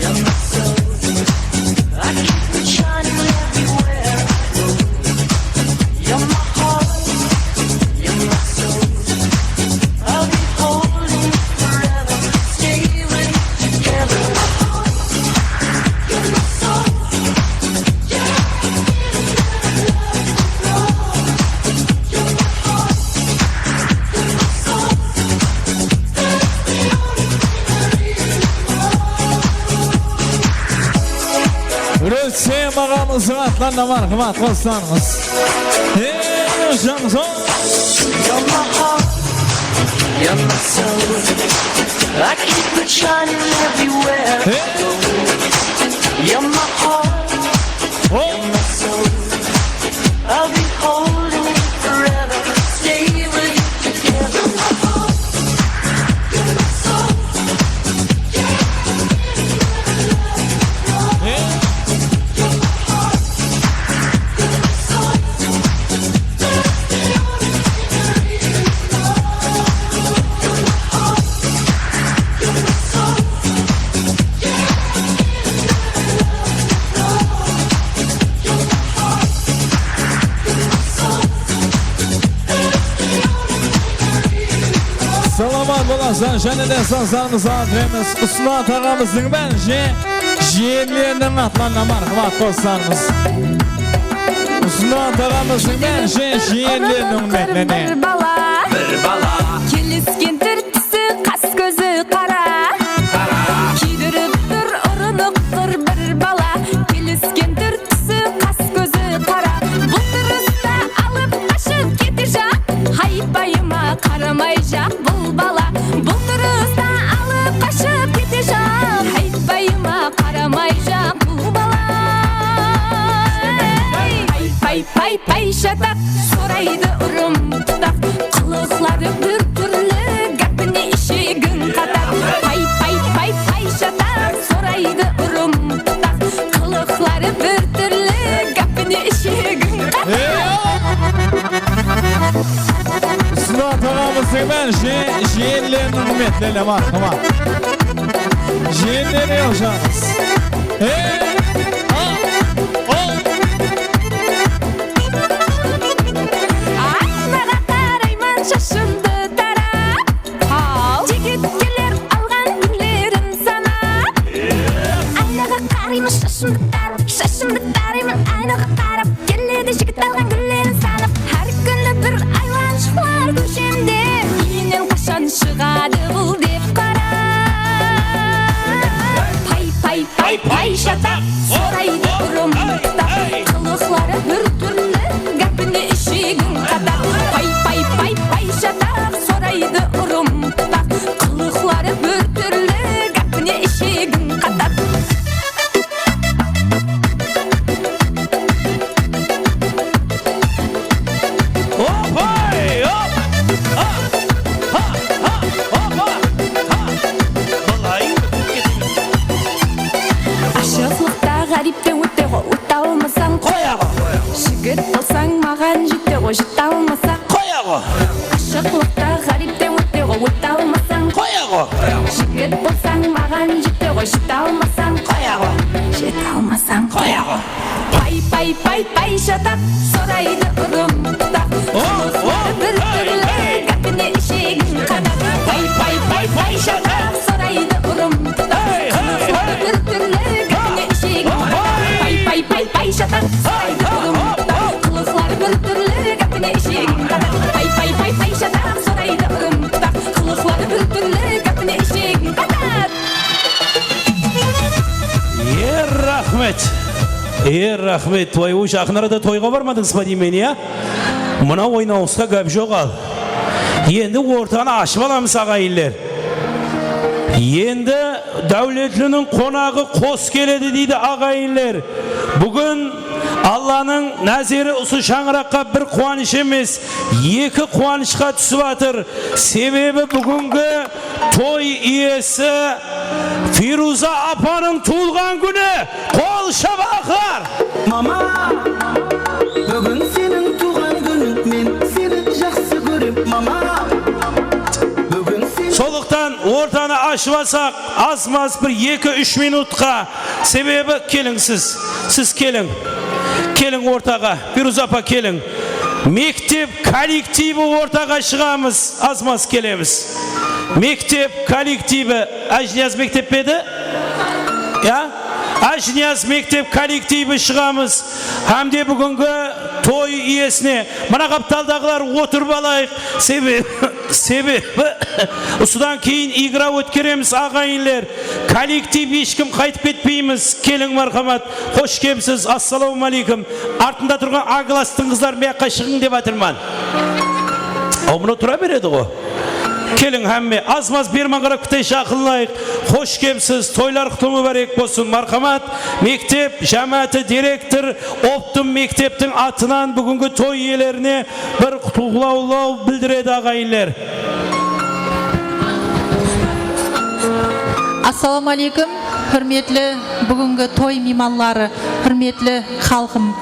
You're my soul. I keep you shining everywhere I go. You're my heart, you're my soul. I'll be holding you forever. Stay with you together. You're my soul. Yeah, I can't get enough of your love. You're my heart, you're my soul. Rústem aǵamızdıń atlarına marhamat, qosıqlarımız. Hey, jańsın! You're my heart, you're my soul. I keep it shining everywhere I go. You're my heart, you're my soul. I'll be holding you forever. Stay with you together. Salamat bolasıń, jáne de sazlarımızdı atırmız. Usınat aǵamızdıń bárinshe jiyenleriniń atlarına marhamat, qosıqlarımız. Usınat aǵamızdıń bárinshe jiyenleriniń húrmetine. Bir bala. Bir bala. Kelisken túr-túsi, qas-kózi qara. Qara. Kiydirip tur urınıq qır bir bala. Kelisken túr-túsi, qas-kózi qara. Bul turısta alıp qashıp ketejaq. Haypayıma qaramayjaq bul bala. Bul turısta alıp qashıp ketejaq. Haypayıma qaramayjaq bul bala. Pay, pay, pay, pay, shataq, soraydı urım tutaq. Qılıqları bir túrli, gápine ishegin qataq. Pay, pay, pay, pay, shataq, soraydı urım tutaq. Qılıqları bir túrli, gápine ishegin qataq. Usınat aǵamızdıń Mán, je-, jiyenleriniń húrmetli ele, marhamat. Jiyenleri, oqshamız. Ey, a, o. Aynaǵa qarayman, shashımdı tarap. Haw. Jigit keler alǵan gúllerin sanap. Aynaǵa qarayman, shashımdı tarap, shashımdı tarayman, aynaǵa qarap. Keledi jigit alǵan gúllerin sanap. Hár kúni bir aylanshıqlar kóshemde. Úyinen qashan shıǵadı bul dep qarap. Pay, pay, pay, pay, shataq, soraydı urımtaq. Qılıqları bir túrli, gápine ishegiń qataq. Pay, pay, pay, pay, shataq, soraydı urımtaq. Qılıqları bir túrli, gápine ishegiń qataq. Hop, hey, hop! Ha, ha, ha, hoppa! Ha! Bılay ketemiz. Ashıqlıqta ǵáripten óte ǵo, óte almasań, qoya ǵo. Jigit bolsań, maǵan jete ǵo, jete almasań, qoya ǵo. Ashıqlıqta ǵáripten óte ǵo, óte almasań, qoya ǵo. Jigit bolsań, maǵan jete ǵo, jete almasań, qoya ǵo. Jete almasań, qoya ǵo. Pay, pay, pay, pay, shataq, soraydı urımtaq. Qılıqları bir túrli, gápine ishegiń qataq. Pay, pay, pay, pay, shataq, soraydı urımtaq. Qılıqları bir túrli, gápine ishegiń qataq. Pay, pay, pay, pay, shataq, soraydı urımtaq. Qılıqları bir túrli, gápine ishegiń qataq. Pay, pay, pay, pay, shataq, soraydı urımtaq. Qılıqları bir túrli, gápine ishegiń qataq. E, raxmet. E, raxmet. Toy, oy, jaqın arada toyǵa barmadıńız ba deymen, ya? Mına oynawısqa gáp joq al. Endi ortanı ashıp alamız, aǵayinler. Endi Dáwletliniń qonaǵı qos keledi, deydi, aǵayinler. Búgin Allanıń názeri usı shańaraqqa bir quwanısh emes, eki quwanıshqa túsip atır. Sebebi búgingi toy iyesi Firuza apanıń tuwılǵan kúni. Qol shabaqlar! Mama, búgin seniń tuwǵan kúniń, men seni jaqsı kórem, mama. Búgin sen Solıqtan ortanı ashıp alsaq, az-maz bir eki-úsh minutqa. Sebebi, keliń siz, siz keliń. Keliń ortaǵa, Firuza apa, keliń. Mektep kollektivi ortaǵa shıǵamız, az-maz kelemiz. Mektep kollektivi, Ájiniyaz mektep pe edi? Ya? Ájiniyaz mektep kollektivi shıǵamız. Hám de búgingi toy iyesine, mına qaptaldaǵılar otırıp alayıq. Sebebi, sebebi, usıdan keyin igra ótkeremiz, aǵayinler. Kollektiv, hesh kim qaytıp ketpeymiz. Keliń, marhamat. Xosh kelipsiz. Assalawma áleykum. Artında turǵan A klasstıń qızları mıyaqqa shıǵıń dep atırman. Aw, mına tura beredi ǵo. Keliń hámme, az-maz berman qarap kitay jaqınlayıq. Xosh kelipsiz, toylar qutlı múbárek bolsın, marhamat. Mektep jámááti, direktor, Optum mekteptiń atınan búgingi toy iyelerine bir qutlawlaw bildiredi, aǵayinler. Assalawma áleykum, húrmetli búgingi toy miymanları, húrmetli xalqım.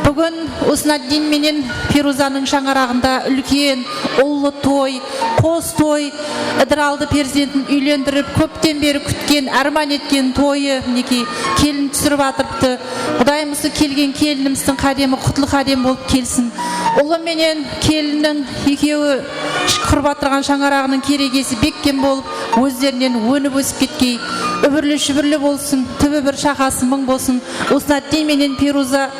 Búgin Usnaddin menen Piruzanıń shańaraǵında úlken, ullı toy, qos toy, ıdıraldı perzentin úylendirip, kópten beri kútken, árman etken toyı, minekey, kelin túsirip atırıptı. Qudayım usı kelgen kelinimizdiń qádemi qutlı qádem bolıp kelsin. Ulı menen kelinniń ekewi qurıp atırǵan shańaraǵınıń keregesi bekkem bolıp, ózlerinen ónip ósip ketkey. Úbirli-shúbirli bolsın, túbi bir, shaqası mıń bolsın. Usnaddin menen Piruza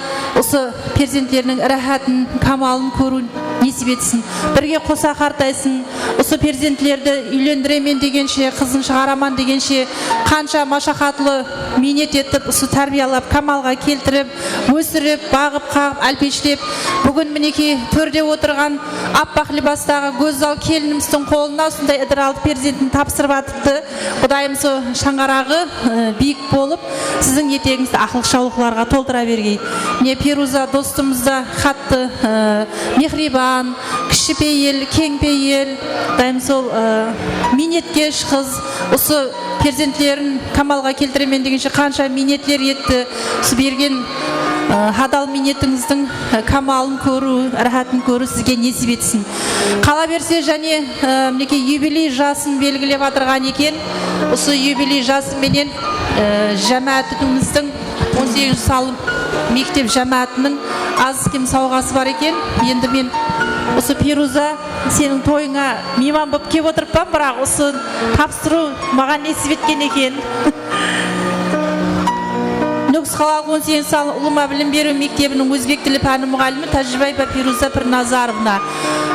usı perzentleriniń ráhátın, kamalın kóriw nesip etsin. Birge qosa qartaysın. Usı perzentlerdi úylendiremen degenshe, qızın shıǵaraman degenshe qansha mashaqatlı miynet etip, usı tárbiyalap, kamalǵa keltirip, ósirip, baǵıp-qaǵıp, álpeshlep, búgin, minekey, tórde otırǵan appaq libastaǵı gózzal kelinimizdiń qolına usınday ıdıralı perzentin tapsırıp atırıptı. Qudayım sol shańaraǵı, ı, biyik bolıp, siziń etegińizdi aqlıq-shawlıqlarǵa toltıra bergey. Mine, Piruza dostımız da qattı, ı, mehriyban, kishipeyil, keńpeyil, dayım sol, ı, miynetkesh qız. Usı perzentlerin kamalǵa keltiremen degenshe qansha miynetler etti. Usı bergen Aa, hadal miynetińizdiń, aa, kámalın kóriw, ráhátın kóriw sizge nesip etsin. Qala berse, jáne, aa, minekey, yubiley jasın belgilep atırǵan eken. Usı yubiley jası menen, aa, jámáátimizdiń, on segizinshi Salım mektep jámáátiniń az-kem sawǵası bar eken. Endi men usı Piruza, seniń toyıńa miyman bolıp kelip otırıppan, biraq usı tapsırıw maǵan nesip etken eken. Nókis qalalıq on segizinshi Salım ulıwma bilim beriw mektebiniń ózbek tili páni muǵallimi Tájribaeva Piruza Pirnazarovna.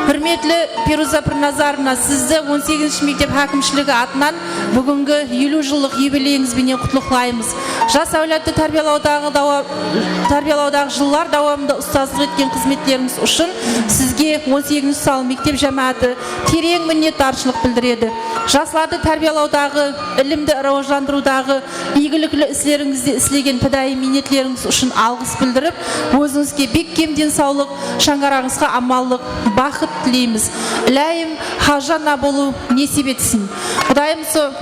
Húrmetli Piruza Pirnazarovna, sizdi on segizinshi mektep hákimshiligi atınan búgingi eliw jıllıq yubileyińiz benen qutlıqlaymız. Jas áwladtı tárbiyalawdaǵı dawa-, tárbiyalawdaǵı jıllar dawamında ustazlıq etken xızmetlerińiz ushın sizge on segizinshi Salım mektep jámááti tereń minnetdarshılıq bildiredi. Jaslardı tárbiyalawdaǵı, ilimdi rawajlandırıwdaǵı iygilikli islerińizde islegen pidayı miynetlerińiz ushın alǵıs bildirip, ózińizge bekkemden sawlıq, shańaraǵıńızǵa amanlıq, baxıt tileymiz. Iláyım, hajana bolıw nesip etsin. Qudayım usı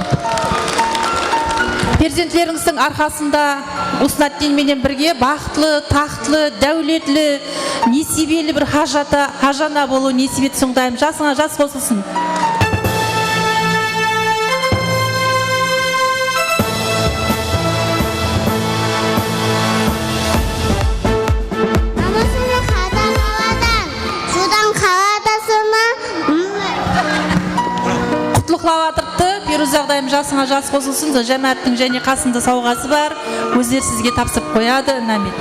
perzentlerińizdiń arqasında Usnatdin menen birge baxıtlı, taxtlı, dáwletli, nesiybeli bir hajata, hajana bolıw nesip etsin, Qudayım. Jasıńa jas qosılsın. Namusımdı qadaǵaladan, suwdan qaladasıma. Qutlıqlap atırıptı. Piruza qudayım, jasıńa jas qosılsın. Jámááttiń jáne qasında sawǵası bar. Ózleri sizge tapsırıp qoyadı, námet.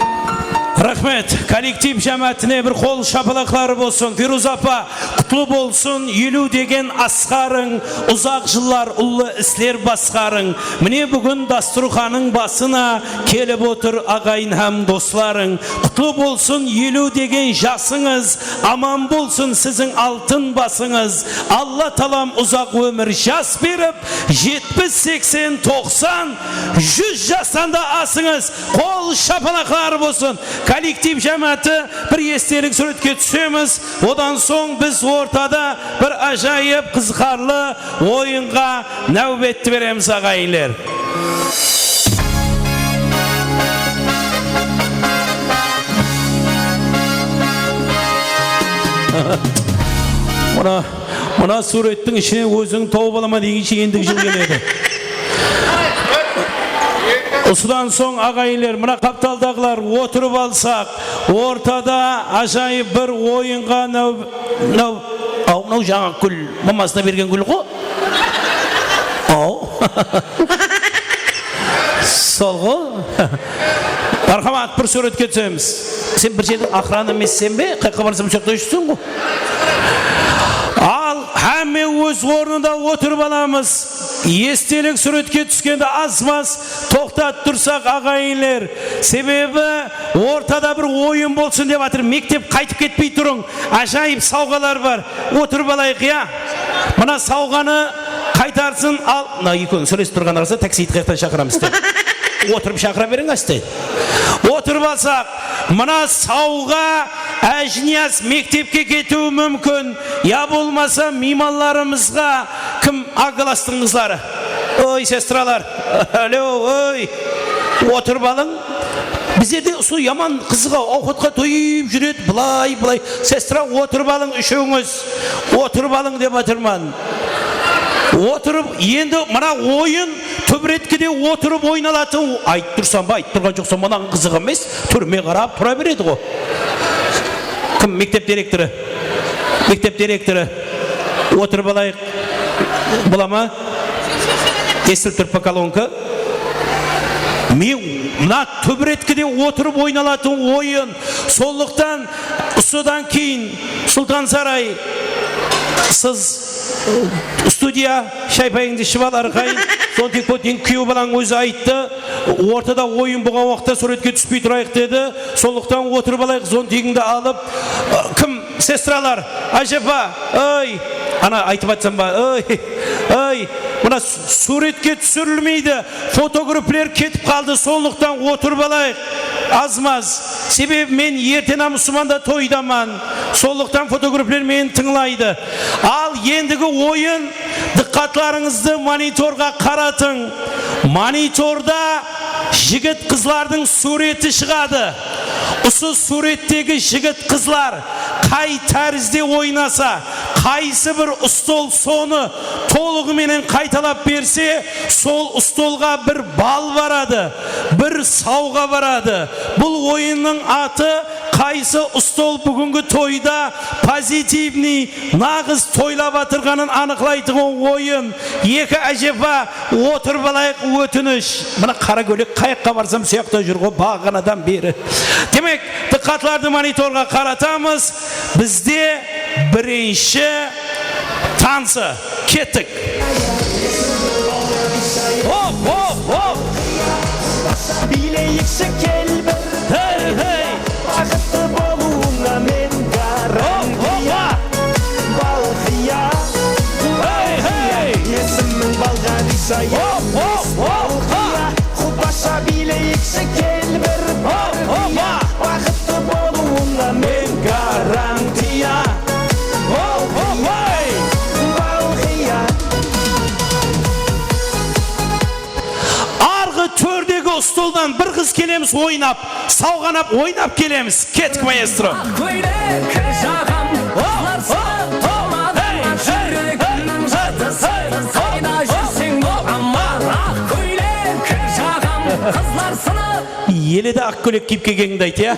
Raxmet. Kollektiv jámáátine bir qol shapalaqları bolsın. Firuza apa, qutlı bolsın, eliw degen asqarıń, uzaq jıllar ullı isler basqarıń. Mine, búgin dasturxanıń basına kelip otır aǵayin hám doslarıń. Qutlı bolsın, eliw degen jasıńız, aman bolsın siziń altın basıńız. Alla taalam uzaq ómir, jas berip, jetpis, seksen, toqsan, júz jastan da asıńız. Qol shapalaqlar bolsın. Kollektiv jámááti bir estelik súwretke túsemiz. Odan soń biz ortada bir ájayıp qızıqarlı oyınǵa náwbetti beremiz, aǵayinler. Mına Mına súwrettiń ishinen óziń tawıp alaman degenshe endigi jıl keledi. Usıdan soń, aǵayinler, mına qaptaldaǵılar otırıp alsaq, ortada ájayıp bir oyınǵa náw-, náw-, aw, mınaw jańa gúl, mamasına bergen gúl ǵo. Aw. Sol ǵo. Marhamat, bir súwretke túsemiz. Sen bir jerdiń aqranı emesseń be? Qayaqqa barsam, sol jaqta júrseń ǵo. Al, hámme óz ornında otırıp alamız. Estelik súwretke túskende az-maz toqtatıp tursaq, aǵayinler. Sebebi ortada bir oyın bolsın dep atır. Mektep qaytıp ketpey turıń. Ájayıp sawǵalar bar. Otırıp alayıq, ya? Mına sawǵanı qaytarsın, al. Mına ekewin sóylesip turǵanlarsa, taksiydi qayaqtan shaqıramız dep. Otırıp shaqıra beriń, áste. Otırıp alsaq, mına sawǵa Ájiniyaz mektepke ketiwi múmkin, ya bolmasa miymanlarımızǵa kim, A klasstıń qızları. Oy, sestralar, alo, oy, otırıp alıń. Bizlerde usı yaman qızıq-aw, awqatqa toyıp júredi, bılay, bılay. Sestra, otırıp alıń úshewińiz. Otırıp alıń dep atırman. Otırıp, endi mına oyın túbretkide otırıp oynalatın. Aytıp tursań ba, aytıp turǵan joqsań, mınań qızıq emes. Túrime qarap tura beredi ǵo. Kim mektep direktorı? Mektep direktorı. Otırıp alayıq. Bola ma? Esitip turıp pa kolonka? Men mına túbretkide otırıp oynalatın oyın. Sonlıqtan usıdan keyin Sultansaray, siz studiya, shay-payıńdı iship al, arqayın. Sontek pot, endi kúyew balań ózi ayttı. Ortada oyın bolǵan waqıtta súwretke túspey turayıq dedi. Sonlıqtan otırıp alayıq, zontigińdi alıp. Kim, sestralar, ájepa, ey, ana aytıp aytsam ba, ey, ey, mına s-, súwretke túsirilmeydi, fotografler ketip qaldı, sonlıqtan otırıp alayıq, az-maz. Sebebi men erteń-aq Usmanda toydaman, sonlıqtan fotografler meni tıńlaydı. Al, endigi oyın. Dıqqatlarıńızdı monitorǵa qaratıń. Monitorda jigit-qızlardıń súwreti shıǵadı. Usı súwrettegi jigit-qızlar qay tárizde oynasa, qaysı bir stol sonı tolıǵı menen qaytalap berse, sol stolǵa bir ball baradı, bir sawǵa baradı. Bul oyınnıń atı qaysı stol búgingi toyda pozitivnıy, naǵız toylap atırǵanın anıqlaytuǵın oyın. Eki ájepa, otırıp alayıq, ótinish. Mına qara kóylek qayaqqa barsam, soyaqta júr ǵo, baǵanadan beri. Demek, dıqqatlardı monitorǵa qaratamız. Bizde birinshi tansı. Kettik. Hop, hop, hop. Biyleyikshi kel bir. Hey, hey. Baxıtlı bolıwıńa men garantiya. Hop, hoppa. Balqıya. Hey, hey. Esimiń Balǵadisha. Hop, hop, hop, hop. Balqıya. Xupasha biyleyikshi kel bir. Hop, hoppa. Baxıtlı bolıwıńa men garantiya. Hop, hop, hey. Balqıya. Arǵı tórdegi stoldan bir qız kelemiz oynap, sawǵalap oynap kelemiz. Kettik, maestro. Aq kóylek jaǵam, qızlar sınıp, toladı júregimniń jırtısı. Qayda júrseń, muamma. Aq kóylek jaǵam, qızlar sınıp. Ele de aq kóylek kiyip kelgenińdi ayt, ya.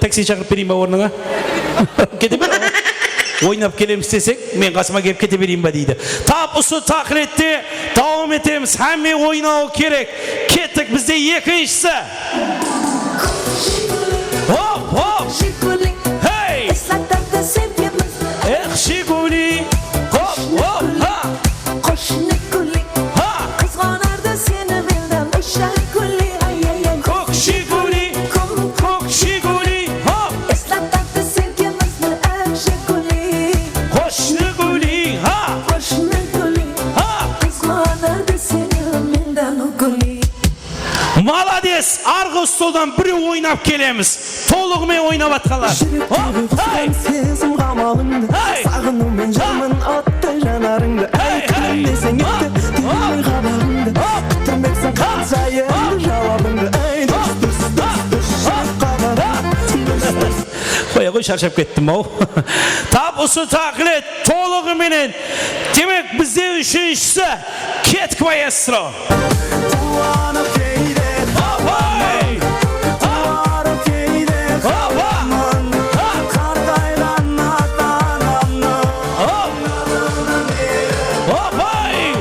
Taksi shaqırıp bereyin ba ornıńa? Kete ber. Oynap kelemiz desek, men qasıma kelip kete bereyin ba deydi. Tap usı taqlette dawam etemiz. Hámme oynawı kerek. Kettik, bizde ekinshisi. Hop, hop. Hey! Eh, Jiguli. Hop, hop, ha. Qoshni guli. Ha. Qizg'onardi seni mendan o'sha guli. Ay, ay, ay. Ko'k Jiguli. Ko'k, ko'k Jiguli. Hop. Eslatadi sevgimizni aq Jiguli. Qo'shni guli. Ha. Qo'shni guli. Ha. Qizg'onardi seni mendan u guli. Malades, arǵı stoldan birew oynap kelemiz. Tolıǵı menen oynap atqanlar. Hop, hey! Sezim qamalıńdı, hey! Saǵınıwmen júrmen ottay janarıńdı. Hey, hey! Tilem deseń etti, hop, hop, qabaǵıńdı. Hop! Túrmekseń qanshayın jawabıńdı. Ey, dus, dus, dus, dus, júrek qabaǵıńdı. Dus, dus. Qoya qoy, sharshap kettim-aw. Tap usı taqlet. Tolıǵı menen. Demek, bizde úshinshisi. Kettik, maestro. Quwanıp keyde, hopay! Quwanıp keyde, hopay! Qartayǵan ata-anamnı. Hop! Hopay!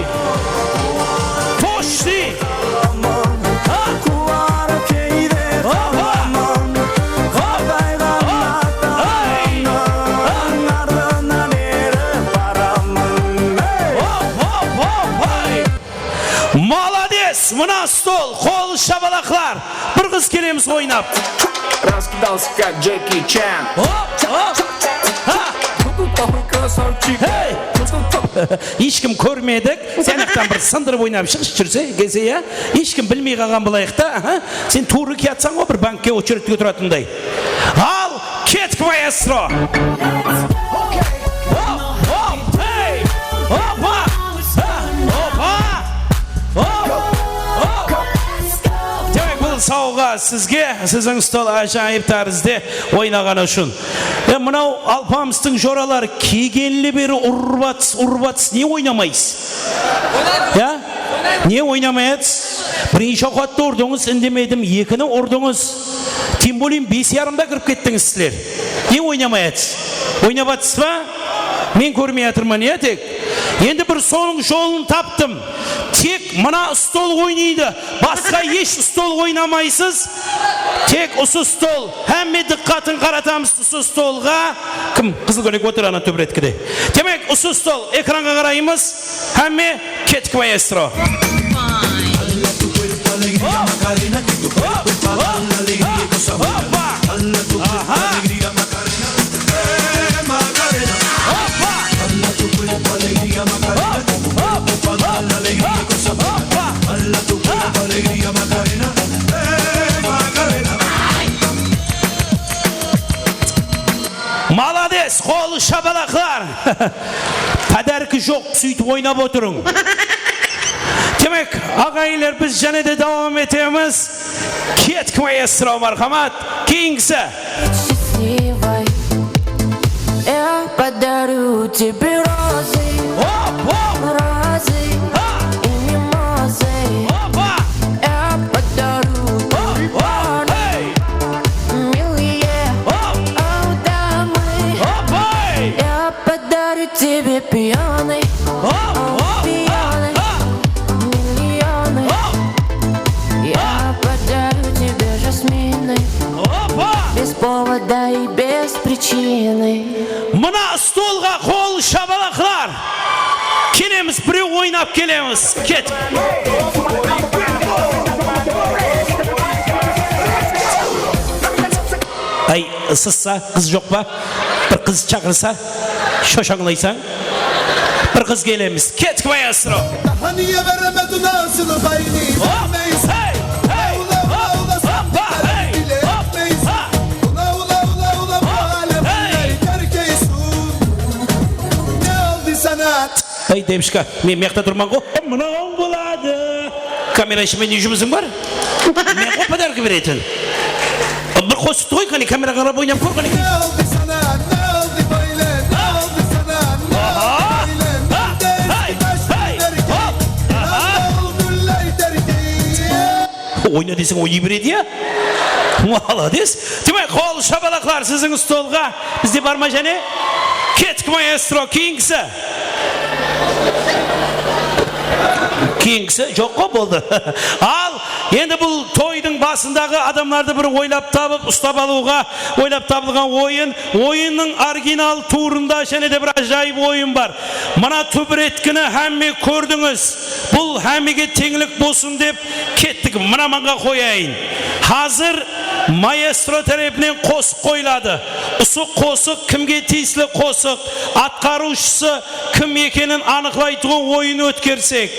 Pochti! Malades! Mına stol, qol shabalaqlar. Bir qız kelemiz oynap. Раскидался, как Джеки Чан. Hop, hop, ha! Какой красавчик. Hey! Hesh kim kórmedik. Sen aqtan bir sındırıp oynap shıǵıp júrse, kelse, ya. Hesh kim bilmey qalǵan bolayıq ta, aha. Sen tuwrı kiyatsań ǵoy, bir bankke ocheredke turatınday. Al, kettik, maestro! Hop, hop, hey! Hoppa! Ha, hoppa! Hop, hop! Demek, bul sawǵa sizge, siziń stol ájayıp tárizde oynaǵanı ushın. E, mınaw Alpamıstıń joraları kelgenli beri urıp atıs, urıp atıs, ne oynamaysız? Ya? Ne oynamayatız? Birinshi awqattı urdıńız, indemedim, ekini urdıńız. Tim bolin bes yarımda kirip kettińiz sizler. Ne oynamayatız? Oynap atıs pa? Men kórmey atırman, ya, tek? Endi bir sonıń jolın taptım. Tek mına stol oynaydı. Basqa hesh stol oynamaysız. Tek usı stol. Hámme dıqqatın qaratamız usı stolǵa. Kim? Qızıl kóylek otır ana tóberetkide. Demek, usı stol. Ekranǵa qaraymız. Hámme kettik, maestro. Hop, hop, hop. Hoppa. Aha. Hoppa. Hop, hop, hop. Hoppa. Malades, qol shabalaqlar. Podarki joq, sóytip oynap otırıń. Demek, aǵayinler, biz jáne de dawam etemiz. Kettik, maestro, marhamat. Keyingisi. Счастливой, я подарю тебе розы, hop, hop, розы, ha, и мимозы. Hoppa! Я подарю, hop, hop, тюльпаны, hey, милые, hop, о, дамы. Hoppa! Я подарю тебе пионы, hop, о, hop, пионы, ha, миллионы. Hop! Я подарю тебе жасмины, hoppa, без повода и без причины. Mına stolǵa qol shabalaqlar. Kelemiz, birew oynap kelemiz. Ket. Ay, ısıssa, qız joq pa? Bir qız shaqırsa, shoshańlaysań. Bir qız kelemiz. Kettik, maestro. Daha niye vermedin asıl payını? Hop, vermeysin. Hey, hey, hop, hoppa, hey, hop, ha. Ula, ula, ula, ula, hop, hey, bu alem hey, terk eysun. Ne oldu sana? Ey, Demishka, men mıyaqta turman ǵo. Mınaw boladı. Kamera ishinde ne jumısıń bar? Men ǵo podarka beretin. Bir qosıqtı qoy, qáne, kameraǵa qarap oynap kór, qáne. Ne oldı sana, ne oldı böyle, ne oldı sana, ne oldı böyle? Aha! Nerde eski taş bergen, aha, nerde ol güller derken? Oyna deseń, oynay beredi, ya. Malades. Demek, qol shabalaqlar siziń stolǵa. Bizde bar ma jáne? Kettik, maestro. Keyingisi. Keyingisi joq ǵo, boldı. Al, endi bul toydıń basındaǵı adamlardı bir oylap tabıp, uslap alıwǵa oylap tabılǵan oyın. Oyınnıń original turında jáne de bir ájayıp oyın bar. Mına túbiretkini hámme kórdińiz. Bul hámmege teńlik bolsın dep kettik. Mına mańǵa qoyayın. Házir maestro tárepinen qosıq qoyıladı. Usı qosıq kimge tiyisli qosıq, atqarıwshısı kim ekenin anıqlaytuǵın oyın ótkersek.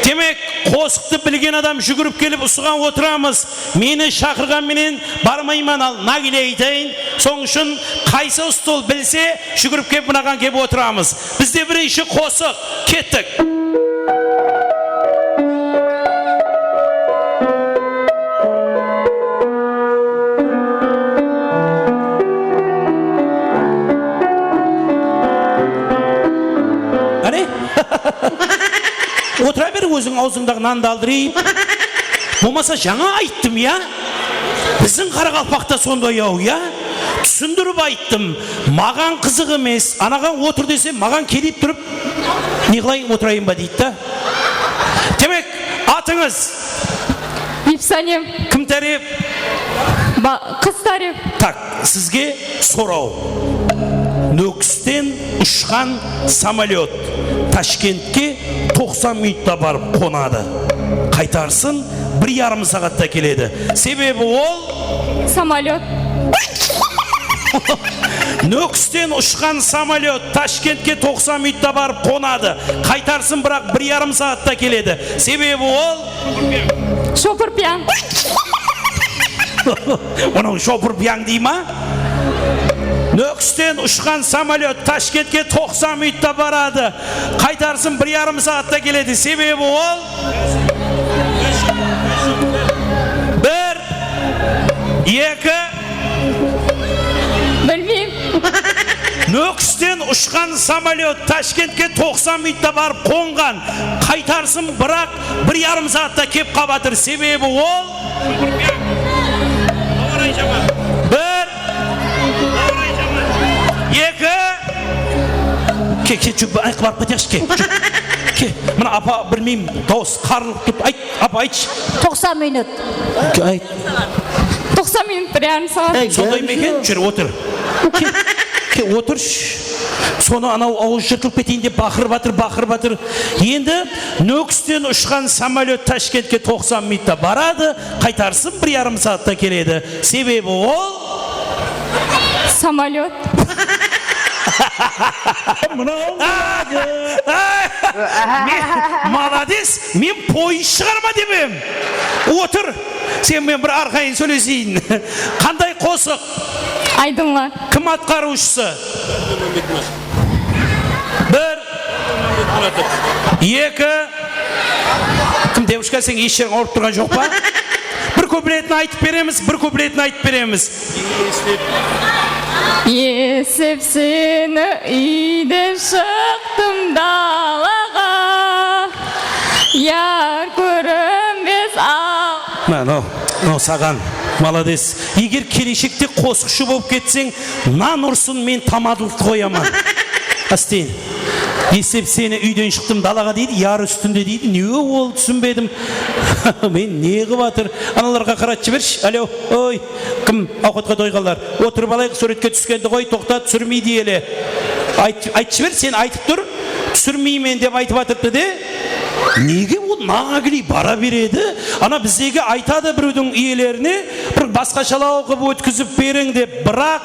Demek, qosıqtı bilgen adam júgirip kelip usıǵan otıramız. Meni shaqırǵan menen barmayman, al, nagile aytayın. Sonıń ushın qaysı stol bilse, júgirip kelip mınaǵan kelip otıramız. Bizde birinshi qosıq. Kettik. Qáne? Otıra ber, óziń awzıńdaǵı nandı aldırayıp. Bolmasa, jańa ayttım, ya. Biziń qaraqalpaqta sonday-aw, ya. Túsindirip ayttım. Maǵan qızıq emes. Anaǵan otır desem, maǵan kelip turıp, ne qılayın, otırayın ba deydi da. Demek, atıńız? Biypsanem. Kim tárep? Ba-, qız tárep. Tak, sizge soraw. Nókisten ushqan samolyot Tashkentke toqsan minutta barıp qonadı. Qaytarsın bir yarım saatta keledi. Sebebi ol samolyot. Nókisten ushqan samolyot Tashkentke toqsan minutta barıp qonadı. Qaytarsın, biraq bir yarım saatta keledi. Sebebi ol shopırpıyań. Mınaw shopırpıyań dey ma? Nókisten ushqan samolyot Tashkentke toqsan minutta baradı. Qaytarsın bir yarım saatta keledi. Sebebi ol bir, eki. Bilmeyim. Nókisten ushqan samolyot Tashkentke toqsan minutta barıp qonǵan. Qaytarsın, biraq bir yarım saatta kep qap atır. Sebebi ol bir, eki. Ke, ke, júr, ayqı barıp keteyikshi, ke. Júr. Ke, mına apa, bilmeyim, dawıs qarılıp turıp, ayt, apa, aytshı. Toqsan minut. Ke, ayt. Toqsan minut, bir yarım saat. Sonday ma eken? Júr, otır. Ke, ke, otır. Sonı anaw awız jırtılıp keteyin dep baqırıp atır, baqırıp atır. Endi Nókisten ushqan samolyot Tashkentke toqsan minutta baradı, qaytarsın bir yarım saatta keledi. Sebebi ol samolyot. Mınaw boladı. Men, malades, men poezd shıǵarma demem. Otır. Sen menen bir arqayın sóyleseyin. Qanday qosıq? Aydınlar. Kim atqarıwshısı? Bir, eki, Devuşka, sen hesh jeriń awırıp turǵan joq pa? Bir kupletin aytıp beremiz, bir kupletin aytıp beremiz. Eslep seni úyden shıqtım dalaǵa, yar kórinbes al. Mına, mınaw, mınaw saǵan, malades. Eger keleshekte qosıqshı bolıp ketseń, nan ursın, men tamadlıqtı qoyaman. Ásten. Eslep seni úyden shıqtım dalaǵa deydi, yar ústinde deydi. Ne ol, túsinbedim. Men ne qılıp atır? Analarǵa qarat jibershi. Alo, oy, kim awqatqa toyǵanlar? Otırıp alayıq, súwretke túskendi qoy, toqta, túsirmeydi ele. Ayt, ayt jiber, sen aytıp tur. Túsirmeymen dep aytıp atırıptı de. Nege ol naǵagiley bara beredi? Ana bizdegi aytadı birewdiń iyelerine, bir basqashalaw qılıp ótkizip beriń dep, biraq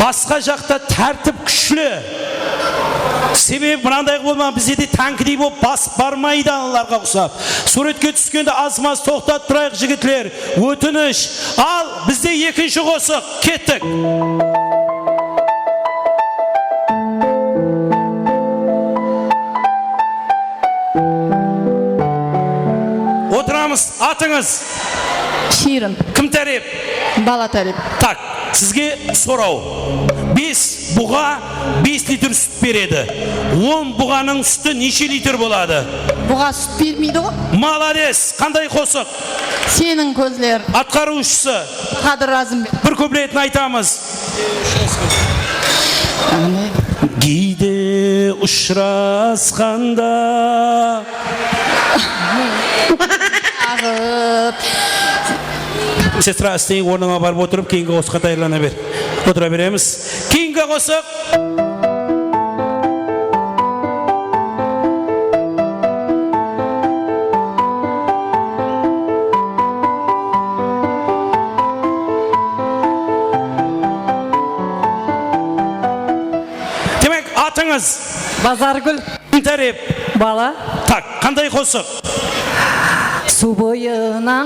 basqa jaqta tártip kúshli. Sebebi mınanday bolma, bizde de tankidey bolıp basıp barmaydı analarǵa uqsap. Súwretke túskende az-maz toqtap turayıq, jigitler. Ótinish. Al, bizde ekinshi qosıq. Kettik. Otıramız. Atıńız? Shiyrin. Kim tárep? Bala tárep. Tak, sizge soraw. Bes buǵa bes litr sút beredi. On buǵanıń súti neshe litr boladı? Buǵa sút bermeydi ǵo. Malades, qanday qosıq? Seniń kózler. Atqarıwshısı? Qadır Razımbek. Bir kupletin aytamız. Geyde ushırasqanda. Aǵıp. Sestra, ásteń, ornıńa barıp otırıp, keyingi qosıqqa tayarlana ber. Otıra beremiz. Keyingi qosıq. Demek, atıńız? Bazargúl. Kim tárep? Bala. Tak, qanday qosıq? Suw boyına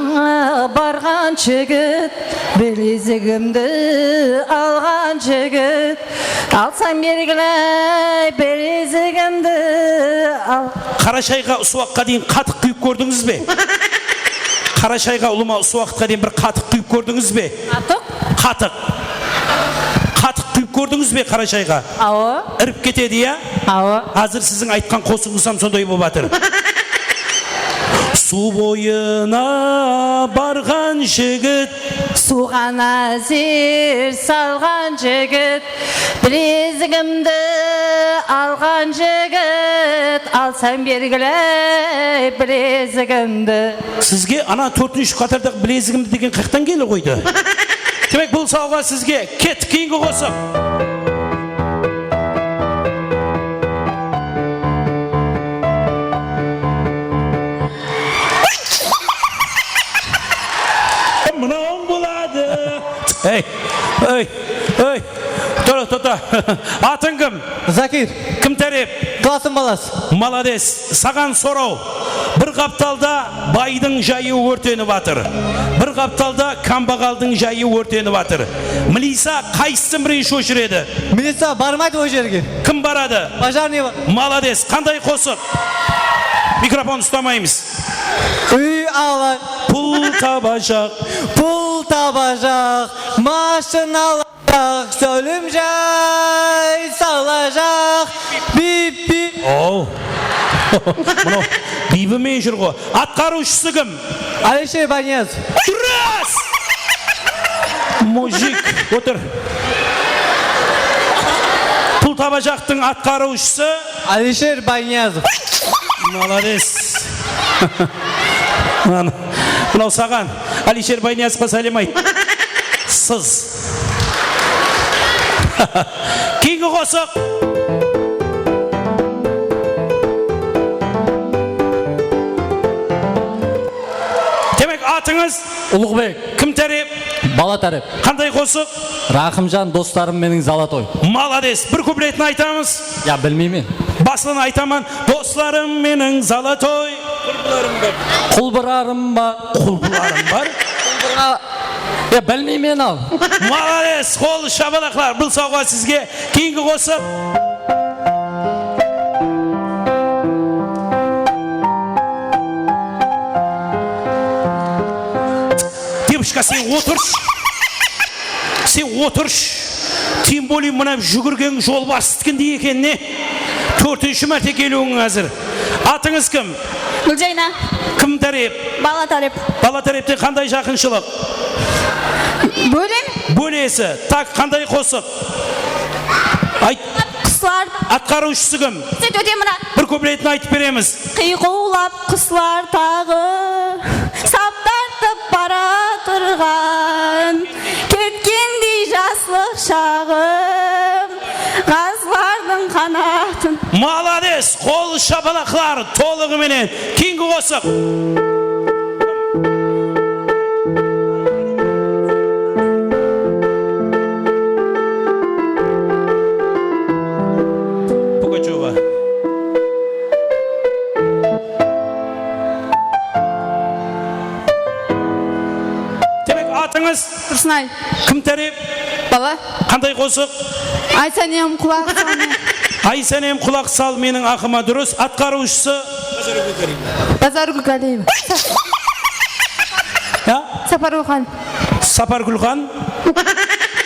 barǵan jigit, bilezigimdi alǵan jigit, alsam belgiley bilezigimdi al. Qarashayǵa usı waqıtqa deyin qatıq quyıp kórdińiz be? Qarashayǵa, ulıwma, usı waqıtqa deyin bir qatıq quyıp kórdińiz be? Qatıq? Qatıq. Qatıq quyıp kórdińiz be Qarashayǵa? Awa. Irip ketedi, ya? Awa. Házir siziń aytqan qosıǵıńız hám sonday bolıp atır. Suw boyına barǵan jigit. Suwǵa názer salǵan jigit. Bilezigimdi alǵan jigit. Alsam belgiley bilezigimdi. Sizge ana tórtinshi qatardaǵı bilezigimdi degen qayaqtan kelip qoydı? Demek, bul sawǵa sizge. Kettik, keyingi qosıq. Mınawıń boladı. Ey, ey, ey. Toqta, toqta. Atıń kim? Zakir. Kim tárep? Klasım balası. Malades. Saǵan soraw. Bir qaptalda baydıń jayı órtenip atır. Bir qaptalda kámbaǵaldıń jayı órtenip atır. Milisa qaysısın birinshi óshiredi? Milisa barmaydı ol jerge. Kim baradı? Pojarnıy bar. Malades. Qanday qosıq? Mikrofon ustamaymız. Úy ala. Pul tabajaq. Pul tabajaq. Mashina ala. Záwlim jay salajaq, bip-bip. Ow. Mınaw biybi menen júr ǵo. Atqarıwshısı kim? Alisher Bayniyazov. Duras! Mujik, otır. Pul tabajaqtıń atqarıwshısı? Alisher Bayniyazov. Malades. Mınaw, mınaw saǵan. Alisher Bayniyazovqa sálem ayt. Sız. Keyingi qosıq. Demek, atıńız? Uluǵbek. Kim tárep? Bala tárep. Qanday qosıq? Raqımjan, doslarım meniń zolotoy. Malades. Bir kupletin aytamız. Ya, bilmeymen. Basın aytaman. Doslarım meniń zolotoy. Qulbılarım bar. Qulbılarım bar? Qulbıra-, ya, bilmeymen al. Malades, qol shabalaqlar. Bul sawǵa sizge. Keyingi qosıq. Sen otırshı. Sen otırshı. Тем более mına júgirgen jolbastıkindey eken ne. Tórtinshi márte keliwiń házir. Atıńız kim? Gúljayna. Kim tárep? Bala tárep. Bala tárepten qanday jaqınshılıq? Bólem. Bólesi. Tak, qanday qosıq? Ayt. Quslar. Atqarıwshısı kim? Sen Ótemurat. Bir kupletin aytıp beremiz. Qıyqıwlap quslar taǵı, sap tartıp baratırǵan, ketkendey jaslıq shaǵım, ǵazlardıń qanatın. Malades, qol shapalaqlar tolıǵı menen. Keyingi qosıq. Pugacheva. Demek, atıńız? Tursınay. Kim tárep? Bala. Qanday qosıq? Ay sánem, qulaq sal men. Ay sánem, qulaq sal meniń aqıma, durıs. Atqarıwshısı? Bazargúl Gálieva. Ya? Sapargúlxan. Sapargúlxan.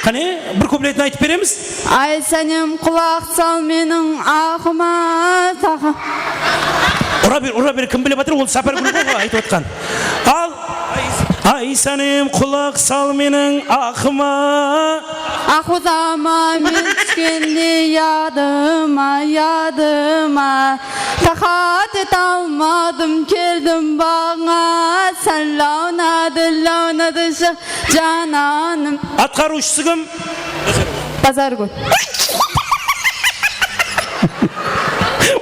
Qáne, bir kupletin aytıp beremiz. Ay sánem, qulaq sal meniń aqıma, taqa. Ura ber, ura ber, kim bilip atır, ol Sapargúl ǵoy aytıp atqan. Al. Ay sánem, qulaq sal meniń aqıma. Aq uzama men túskende yadıma, yadıma. Taqat ete almadım, keldim baǵıńa. Sán lawnadı, lawnadı shıq, jananım. Atqarıwshısı kim? Bazargúl.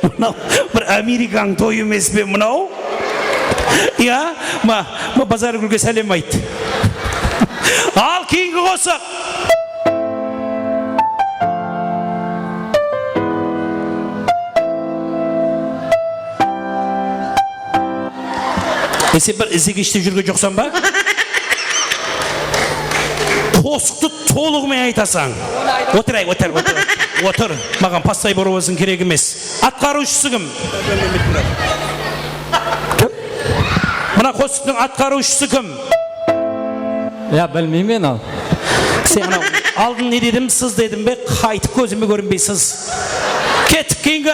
Mınaw bir Amerikanıń toyı emes pe mınaw? Ya, ma, ma Bazargúlge sálem ayt. Al, keyingi qosıq. E, sen bir izegeshte júrgen joqsań ba? Qosıqtı tolıǵı menen aytasań. Otır, ay, otır, otır, otır. Maǵan pastay borovozın kerek emes. Atqarıwshısı kim? Kim? Mına qosıqtıń atqarıwshısı kim? Ya, bilmeymen al. Sen mına aldın ne dedim, sız dedim be, qaytıp kózime kórinbey sız. Kettik keyingi.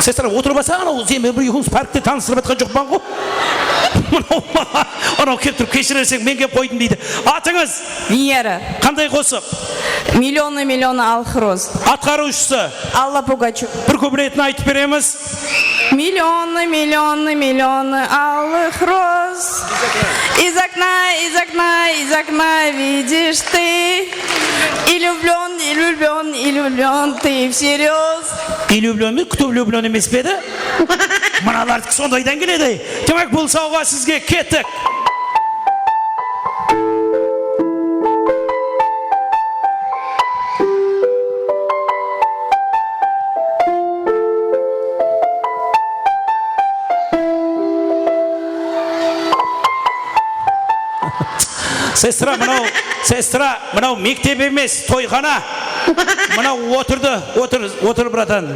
Sestra, otırıp alsań, anaw, sen menen bir ekewimiz parkte tanıstırıp atqan joqpan ǵo. Mınaw, anaw kelip turıp, keshirerseń, men kelip qoydım deydi. Atıńız? Venera. Qanday qosıq? Millionı, millionı alıq roz. Atqarıwshısı? Alla Pugachev. Bir kupletin aytıp beremiz. Миллионы, миллионы, миллионы алых роз. Из окна, из окна, из окна видишь ты. И влюблён, и влюблён, и влюблён ты всерьёз. И влюблён emes, кто влюблён emes pe edi? Mınalardiki sondaydan keledi. Demek, bul sawǵa sizge, kettik. Sestra, mınaw, sestra, mınaw mektep emes, toyxana. Mınaw otırdı, otır, otır, bratan.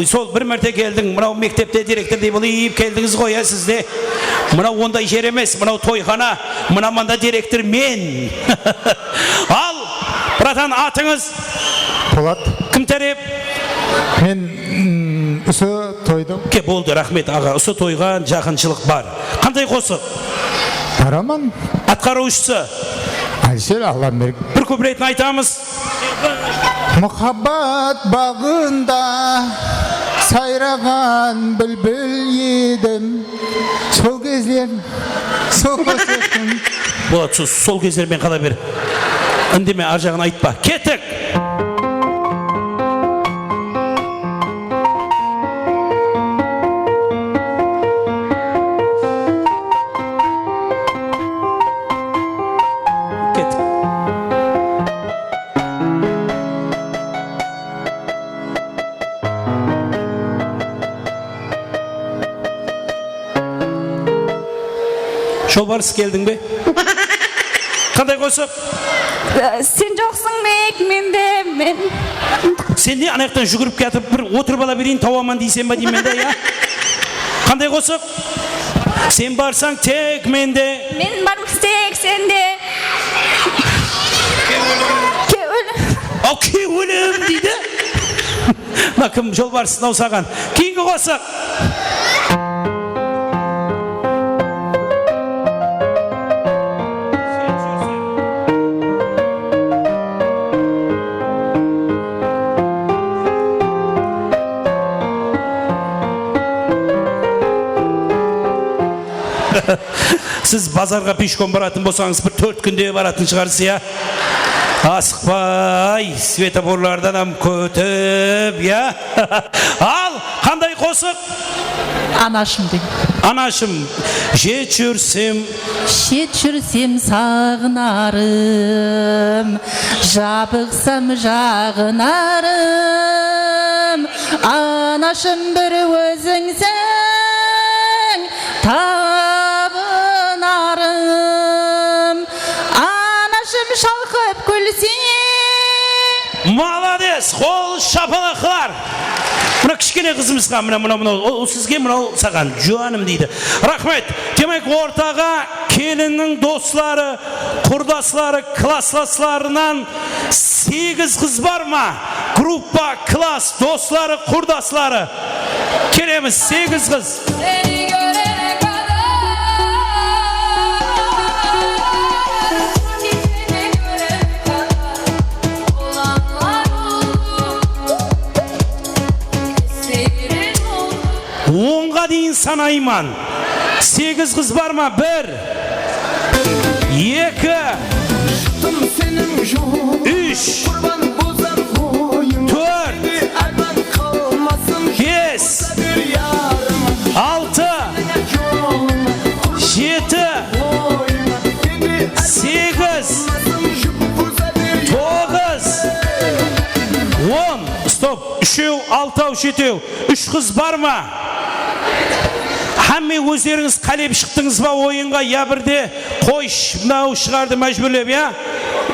Sol bir márte keldiń, mınaw mektepte direktordey bolıp keldińiz ǵoy, ya, siz de. Mınaw onday jer emes, mınaw toyxana, mına mında direktor men. Al, bratan, atıńız? Polat. Kim tárep? Men, mm, usı toydıń. Ke, boldı, raxmet, aǵa. Usı toyǵa jaqınshılıq bar. Qanday qosıq? Qaraman. Atqarıwshısı? Aysel Allamberk. Bir kupletin aytamız. Muhabbat baǵında sayraǵan búlbil edim. Sol gezler, sol kórsetiń. Boladı, sol, sol gezler menen qala ber. Úndeme, arjaǵın aytpa. Kettik! Ket. Jolbarıs, keldiń be? Qanday qosıq? Sen joqsıń mek mende, men Sen ne anaqtan júgirip kiyatırıp bir otırıp ala bereyin, tawaman deyseń ba deymen da, ya. Qanday qosıq? Sen barsań tek mende. Men barmız tek sende. Kewil. Aw, kewlim deydi. Mına kim, jolbars, mınaw saǵan. Keyingi qosıq. Siz bazarǵa peshkom baratın bolsańız, bir tórt kúnde baratın shıǵarsız, ya? Asıqpay, svetoforlardan hám kútip, ya? Al, qanday qosıq? Anashım deń. Anashım, jet júrsem. Jet júrsem saǵınarım, jabıqsam jaǵınarım. Anashım bir ózińseń, tabınarım. Anashım shalqıp kúlseń. Malades, qol shapalaqlar. Mına kishkene qızımızǵa, mına, mına, mına, ol sizge, mınaw saǵan, juwanım deydi. Raxmet. Demek, ortaǵa kelinniń dosları, qurdasları, klasslaslarınan segiz qız bar ma? Gruppa, klass, dosları, qurdasları. Kelemiz, segiz qız. Seni görene kadar, seni görene kadar olanlar oldu, seyir oldu. Onǵa deyin sanayman. Segiz qız bar ma? Bir, eki, úsh, tórt, bes, altı, jeti, segiz, toǵız, on. Stop. Úshew, altaw, jetew. Úsh qız bar ma? Hámme ózlerińiz qálep shıqtıńız ba oyınǵa, ya birde qoysh, mınaw shıǵardı májbúrlep, ya?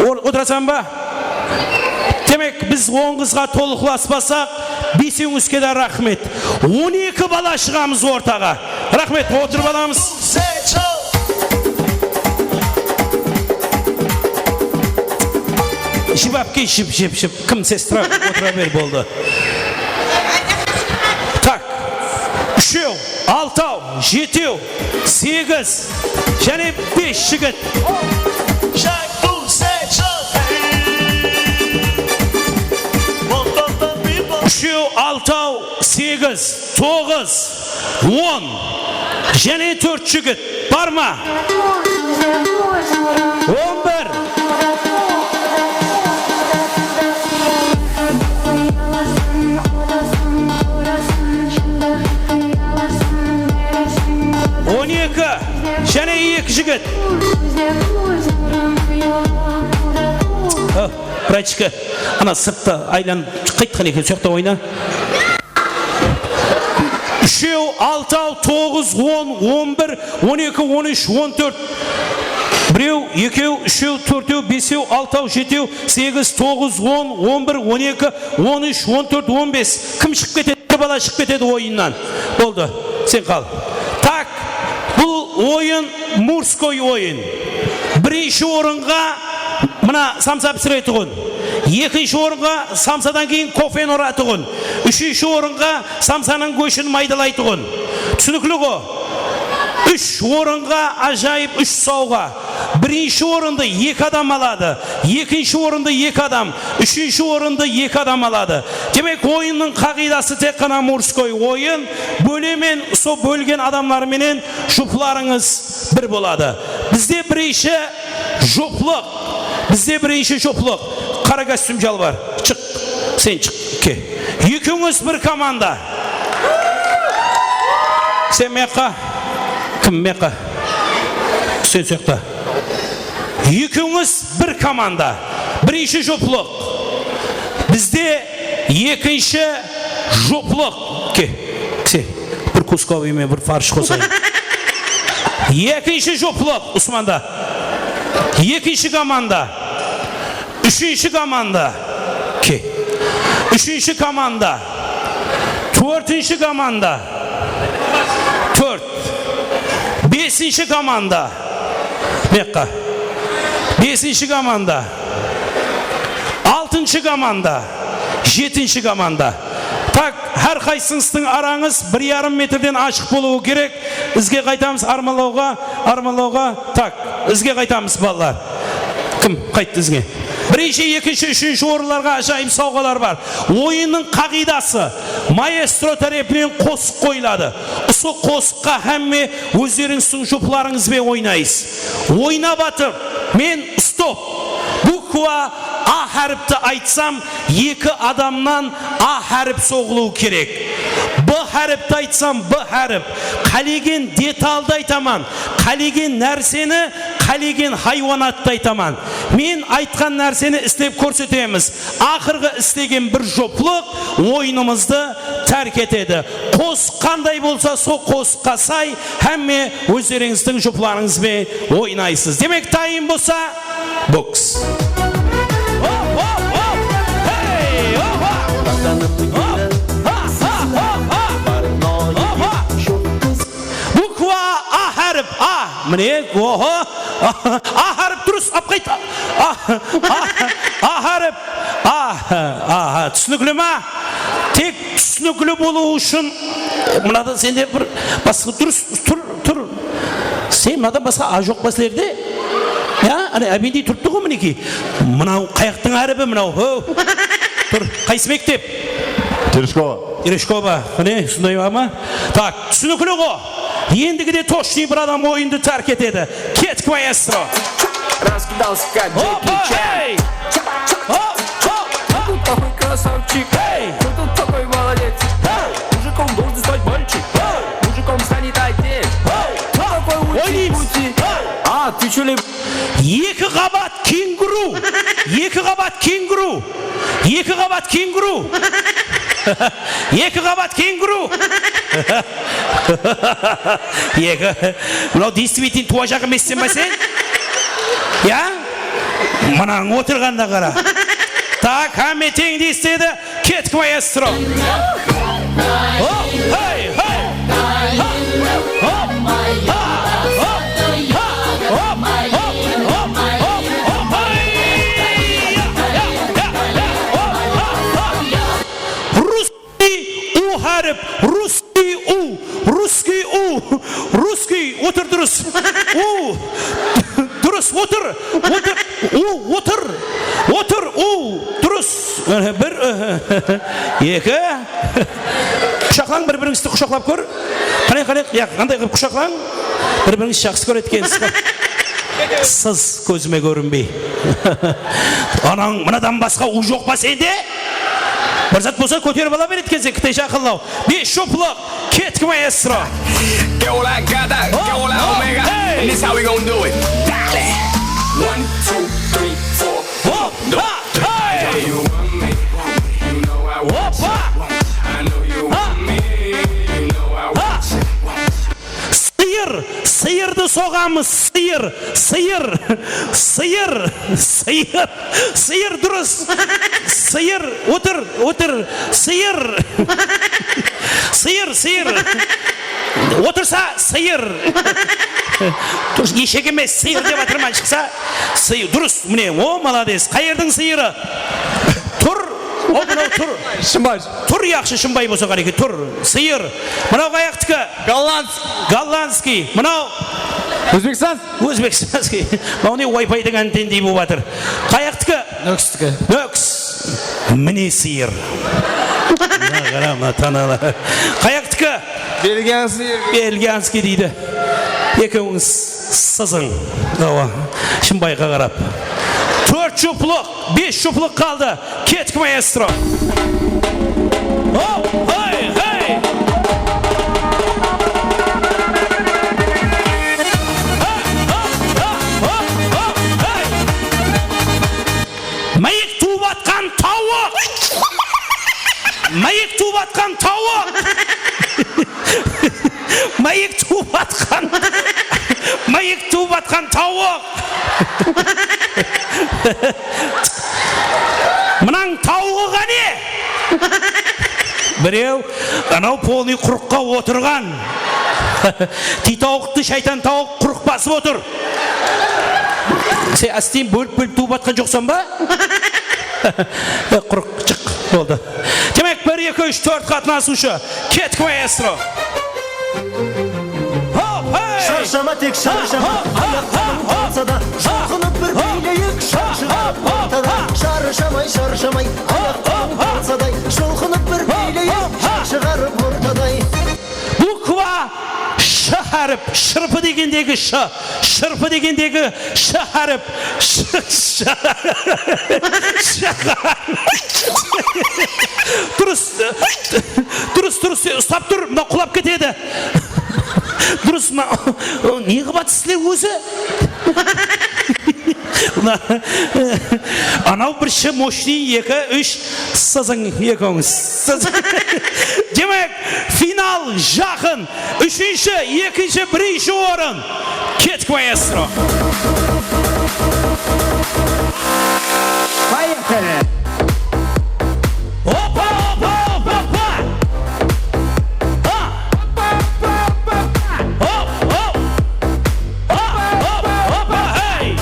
Or-, otırasań ba? Demek, biz on qızǵa tolıqlaspasaq, besewińizge de raxmet. On eki bala shıǵamız ortaǵa. Raxmet, otırıp alamız. Jıp apke, jıp, jıp, jıp. Kim sestra otıra ber, boldı. Tak. Úshew, altaw, jetew, segiz, jáne bes jigit. Úshew, altaw, segiz, toǵız, on. Jáne tórt jigit. Bar ma? On bir. On eki. Jáne eki jigit. Bratishka, ana sırtta aylanıp qaytqan eken, soyaqta oyna. Úshew, altaw, toǵız, on, on bir, on eki, on úsh, on tórt. Birew, ekew, úshew, tórtew, besew, altaw, jetew, segiz, toǵız, on, on bir, on eki, on úsh, on tórt, on bes. Kim shıǵıp ketedi? Bir bala shıǵıp ketedi oyınnan. Boldı, sen qal. Tak, bul oyın murskoy oyın. Birinshi orınǵa mına samsa pisiretuǵın, ekinshi orınǵa samsadan keyin kofeni uratuǵın, úshinshi orınǵa samsanıń góshin maydalaytuǵın. Túsinikli ǵo? Úsh orınǵa ájayıp úsh sawǵa. Birinshi orındı eki adam aladı, ekinshi orındı eki adam, úshinshi orındı eki adam aladı. Demek, oyınnıń qaǵıydası tek ǵana murskoy oyın. Bólemen, sol bólgen adamlar menen juplarıńız bir boladı. Bizde birinshi juplıq. Bizde birinshi juplıq. Qara kostyum jalbar. Shıq. Sen shıq. Ke. Ekewińiz bir komanda. Sen mıyaqqa. Kim mıyaqqa? Sen soyaqta. Ekewińiz bir komanda. Birinshi juplıq. Bizde ekinshi juplıq. Ke. Ke. Bir kuskoviy men bir farsh qosayın. Ekinshi juplıq, Usmanda. Ekinshi komanda. Úshinshi komanda. Ke. Úshinshi komanda. Tórtinshi komanda. Tórt. Besinshi komanda. Mıyaqqa. Besinshi komanda. Altınshı komanda. Jetinshi komanda. Tak, hár qaysıńızdıń arańız bir yarım metrden ashıq bolıwı kerek. Izge qaytamız, armanlawǵa, armanlawǵa. Tak, izge qaytamız, balalar. Kim qayttı izge? Birinshi, ekinshi, úshinshi orınlarǵa ájayıp sawǵalar bar. Oyınnıń qaǵıydası, maestro tárepinen qosıq qoyıladı. Usı qosıqqa hámme ózlerińizdiń juplarıńız benen oynaysız. Oynap atırıp, men stop, bukva A háripti aytsam, eki adamnan A hárip soǵılıwı kerek. B háripti aytsam, B hárip. Qálegen detaldı aytaman, qálegen nárseni, qálegen haywanattı aytaman. Men aytqan nárseni islep kórsetemiz. Aqırǵı islegen bir juplıq oyınımızdı tárk etedi. Qosıq qanday bolsa, sol qosıqqa say, hámme ózlerińizdiń juplarıńız benen oynaysız. Demek, tayın bolsa, boks. Hop, hop, hop! Hey, hoppa! Hop, ha, ha, ha, ha! Hoppa! Bukva A hárip, A. Mine, oho. A hárip durıs, ap qayt. A, A, A hárip. A, aha, túsinikli ma? Tek túsinikli bolıwı ushın mınada sende bir basqa durıs, tur, tur. Sen mınadan basqa A joq pa sizlerde? Ya, áne, ábendey turıptı ǵoy, minekey. Mınaw qayaqtıń háripi mınaw? Ho. Tur, qaysı mektep? Tereshkova. Tereshkova. Mine, usınday ma? Tak, túsinikli ǵo. Endigide toshnıy bir adam oyındı tárk etedi. Kettik, maestro. Раскидался, как Джеки Чан. Hop, hey! Hop, hop, hop! Ты такой красавчик. Hey! Кто тут такой молодец? Hey! Мужиком должен стать мальчик. Hey! Мужиком станет отец. Hey! Кто такой Oynayız. Ути-пути? Hey! А, ты чё ли? Eki qabat kenguru. Eki qabat kenguru. Eki qabat kenguru. Eki qabat kenguru. Eki. Mınaw действительно tuwajaq emesseń ba sen? Ya? Mınań otırǵanına qara. Tak, hámme teńde istedi. Kettik, maestro. Hop, hey, hey. Ha, hop, ha, hop, ha, hop, hop, hop, hop, hop, hey. Ya, ya, ya, ya. Hop, ha, ha. Russkiy U hárip, russkiy U, russkiy U, russkiy, otır durıs. U, durıs, otır, otır, U, otır, otır, U, durıs. Bir, eki. Qushaqlań, bir-birińizdi qushaqlap kór. Qáne, qáne, ya, qanday qılıp qushaqlań. Bir-birińizdi jaqsı kóredi ekensiz ǵoy. Sız, kózime kórinbey. Anań, mınadan basqa uw joq pa sende? Bir zat bolsa kóterip ala beredi ekenseń, kitayja aqıllaw. Bes juplıq, kettik, maestro. Hop, hey! This how we gonna do it. Dale. One, two, three, four. Hop, ha, hey! Hoppa! Ha! Ha! Sıyır, sıyırdı soǵamız, sıyır, sıyır, sıyır, sıyır, sıyır, durıs. Sıyır, otır, otır, sıyır. Sıyır, sıyır. Otırsa, sıyır. Durıs, eshek emes, sıyır dep atırman, shıqsa, sıyır. Durıs, mine, o, malades. Qayerdiń sıyırı? Tur, o, mınaw tur. Shımbay. Tur, yaqshı, shımbay bolsa qánekey, tur. Sıyır. Mınaw qayaqtiki? Gollandsk. Gollandskiy. Mınaw? Ózbekstan. Ózbekstanskiy. Mınaw ne, Wi-Fi-diń antennadey bolıp atır. Qayaqtiki? Nókistiki. Nókis. Mine sıyır. Mına qara, mına tanalar. Qayaqtiki? Belgiya sıyır. Belgiyanskiy deydi. Ekewińiz sızıń. Awa. Shımbayǵa qarap. Tórt juplıq, bes juplıq qaldı. Kettik, maestro. Hop, hey, hey! Hop, hop, hop, hop, hop, hey! Máyek tuwıp atqan tawıq! Máyek tuwıp atqan tawıq! Máyek tuwıp atqan, máyek tuwıp atqan tawıq! Mınań tawıǵı qáne? Birew anaw polnıy qurıqqa otırǵan. Tiy tawıqtı shaytan tawıq qurıq basıp otır. Sen ásten bólip-bólip tuwıp atqan joqsań ba? Qurıq, shıq, boldı. Demek, bir, eki, úsh, tórt qatnasıwshı. Kettik, maestro. Hop, hey! Sharshama, tek sharshama, ayaqlarıń talsa da, shulqınıp bir biyleyik, shar shıǵarıp ortada. Sharshamay, sharshamay, ayaqlarıń talsa da, shulqınıp bir biyleyik, shar shıǵarıp ortada. Bukva sh hárip, shırpı degendegi sh, shırpı degendegi sh hárip, sh, sh, sh hárip. Durıs, durıs, durıs, uslap tur, mına qulap ketedi. Durıs, mına, ne qılıp atırsız sizler ózi? Mına, anaw bir sh moshniy, eki, úsh, sızıń, ekewińiz. Sızıń. Demek, final jaqın. Úshinshi, ekinshi, birinshi orın. Kettik, maestro. Поехали! Opa, opa, opa, opa! Ha! Hop, hop! Hop, hop, hop, hey!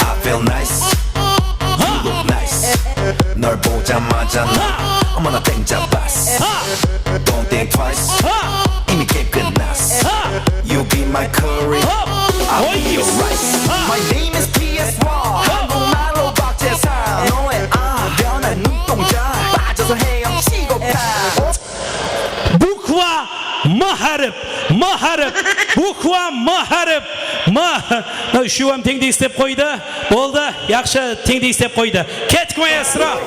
I feel nice. You look nice. 널 보자마자 나 어머나 땡 잡았어. Don't think twice. 이미 게임 끝났어. You be my curry. I'll be your rice. My name is P S one. 한국말로 박재상. 너의 아 변한 눈동자. 빠져서 헤엄치고 가. Bukva M hárip, M hárip, bukva M hárip, M. Mına úshewi hám teńdey islep qoydı. Boldı, yaqshı, teńdey islep qoydı. Kettik, maestro.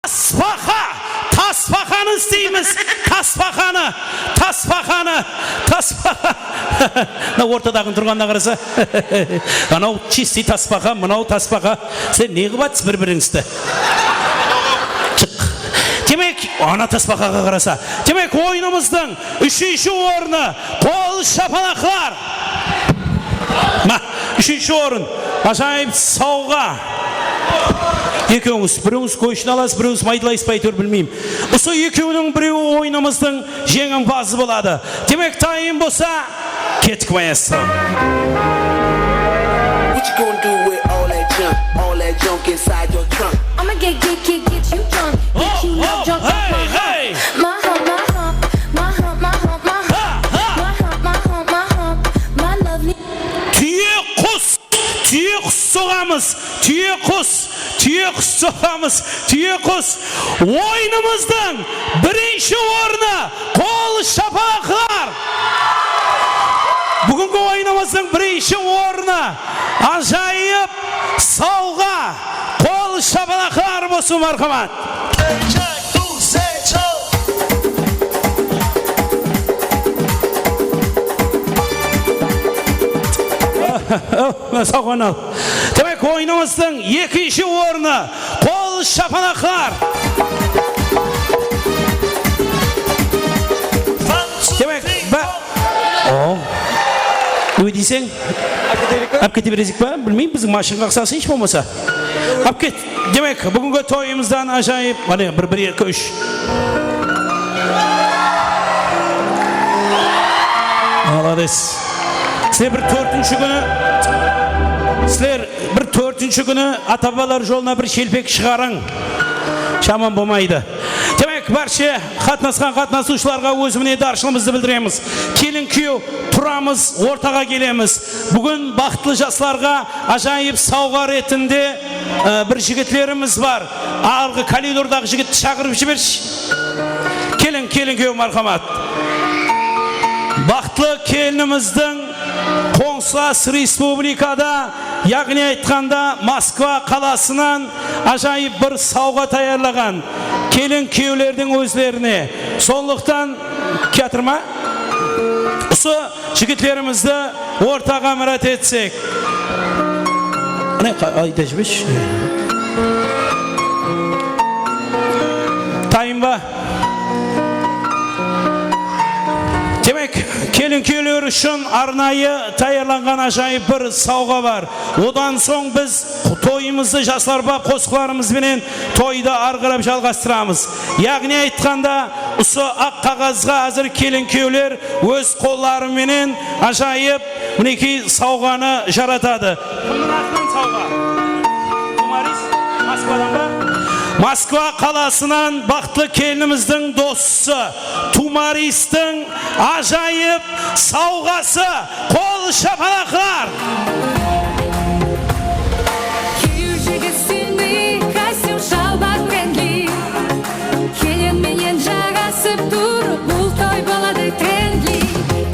Taspaxa! Taspaxanı isteymiz! Taspaxanı! Taspaxanı! Taspaxa! Mına ortadaǵın turǵanına qarasa. Anaw чистый taspaxa, mınaw taspaxa. Sen ne qılıp atırsız bir-birińizdi? Shıq. Demek, ana taspaxaǵa qarasa. Demek, oyınımızdıń úshinshi ornı, qol shapalaqlar. Ma, úshinshi orın. Ájayıp sawǵa. Ekewińiz, birewińiz koyshini alasız, birewińiz maydalayıs pa, áytewir bilmeymen. Usı ekewiniń birewi oyınımızdıń jeńimpazı boladı. Demek, tayın bolsa, kettik, maestro. What you gonna do with all that junk? All that junk inside your trunk. I'ma get, get, get, get you drunk. Get you love drunk off my hump. My hump, my hump, my hump, my hump, my hump. My hump, my hump, my hump, my hump. My lovely. Túye qus. Túye qus soǵamız, túye qus, túye qus soǵamız, túye qus. Oyınımızdıń birinshi ornı, qol shapalaqlar. Búgingi oyınımızdıń birinshi ornı, ájayıp sawǵa, qol shapalaqlar bolsın, marhamat. Sawǵanı al. Demek, oyınımızdıń ekinshi ornı, qol shapalaqlar. Demek, ba-, o. Ne deyseń? Áp kete beresik pa? Bilmeymen, biziń mashinǵa uqsasın, hesh bolmasa. Áp ket. Demek, búgingi toyımızdan ájayıp, mine, bir, bir, eki, úsh. Molodec. Sizler bir tórtinshi kúni, sizler bir tórtinshi kúni ata-babalar jolına bir shelpek shıǵarıń. Jaman bolmaydı. Demek, bárshe qatnasqan qatnasıwshılarǵa óz minnetdarshılıǵımızdı bildiremiz. Kelin-kúyew turamız, ortaǵa kelemiz. Búgin baxıtlı jaslarǵa ájayıp sawǵa retinde, e, bir jigitlerimiz bar. Arǵı koridordaǵı jigitti shaqırıp jibershi. Keliń, kelin-kúyew, marhamat. Baxıtlı kelinimizdiń qońsılas respublikada, yaǵnıy aytqanda Moskva qalasınan ájayıp bir sawǵa tayarlaǵan kelin-kúyewlerdiń ózlerine. Sonlıqtan, kiyatır ma? Usı jigitlerimizdi ortaǵa mirát etsek. Mine, qa-, ayta jibershi. Demek, kelin-kúyewler ushın arnayı tayarlanǵan ájayıp bir sawǵa bar. Odan soń biz toyımızdı Jaslar bap qosıqlarımız benen toydı arı qarap jalǵastıramız. Yaǵnıy aytqanda, usı aq qaǵazǵa házir kelin-kúyewler óz qolları menen ájayıp, minekey, sawǵanı jaratadı. Kimniń atınan sawǵa? Tumaris, Moskvadan ba? Moskva qalasınan baxıtlı kelinimizdiń dosı, Tumaristıń ájayıp sawǵası. Qol shapalaqlar! Kúyew jigit stilli, kostyum, shalbar brendli. Kelin menen jarasıp tur, bul toy boladı trendli.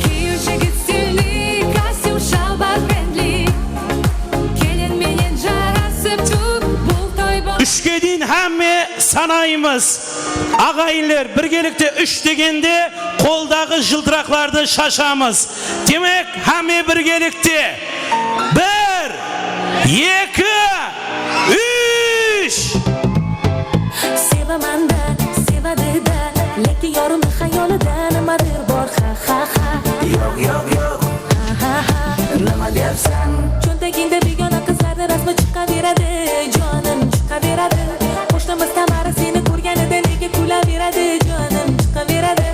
Kúyew jigit stilli, kostyum, shalbar brendli. Kelin menen jarasıp tur, bul toy bol- Úshke deyin hámme sanaymız. Aǵayinler, birgelikte úsh degende qoldaǵı jıltıraqlardı shashamız. Demek, hámme birgelikte. Bir, eki, úsh! Sevaman da, sevadı da, lekin yorımdı xayolida nimadir bor, ha, ha, ha. Yoq, yoq, yoq. Ha, ha, ha. Nima deyapsan? Cho'ntagingda begona qizlarni rasmi chiqaveradi, jonim, chiqaveradi. Qo'shnimiz Tamara seni ko'rganida nega kulaveradi, jonim, chiqaveradi.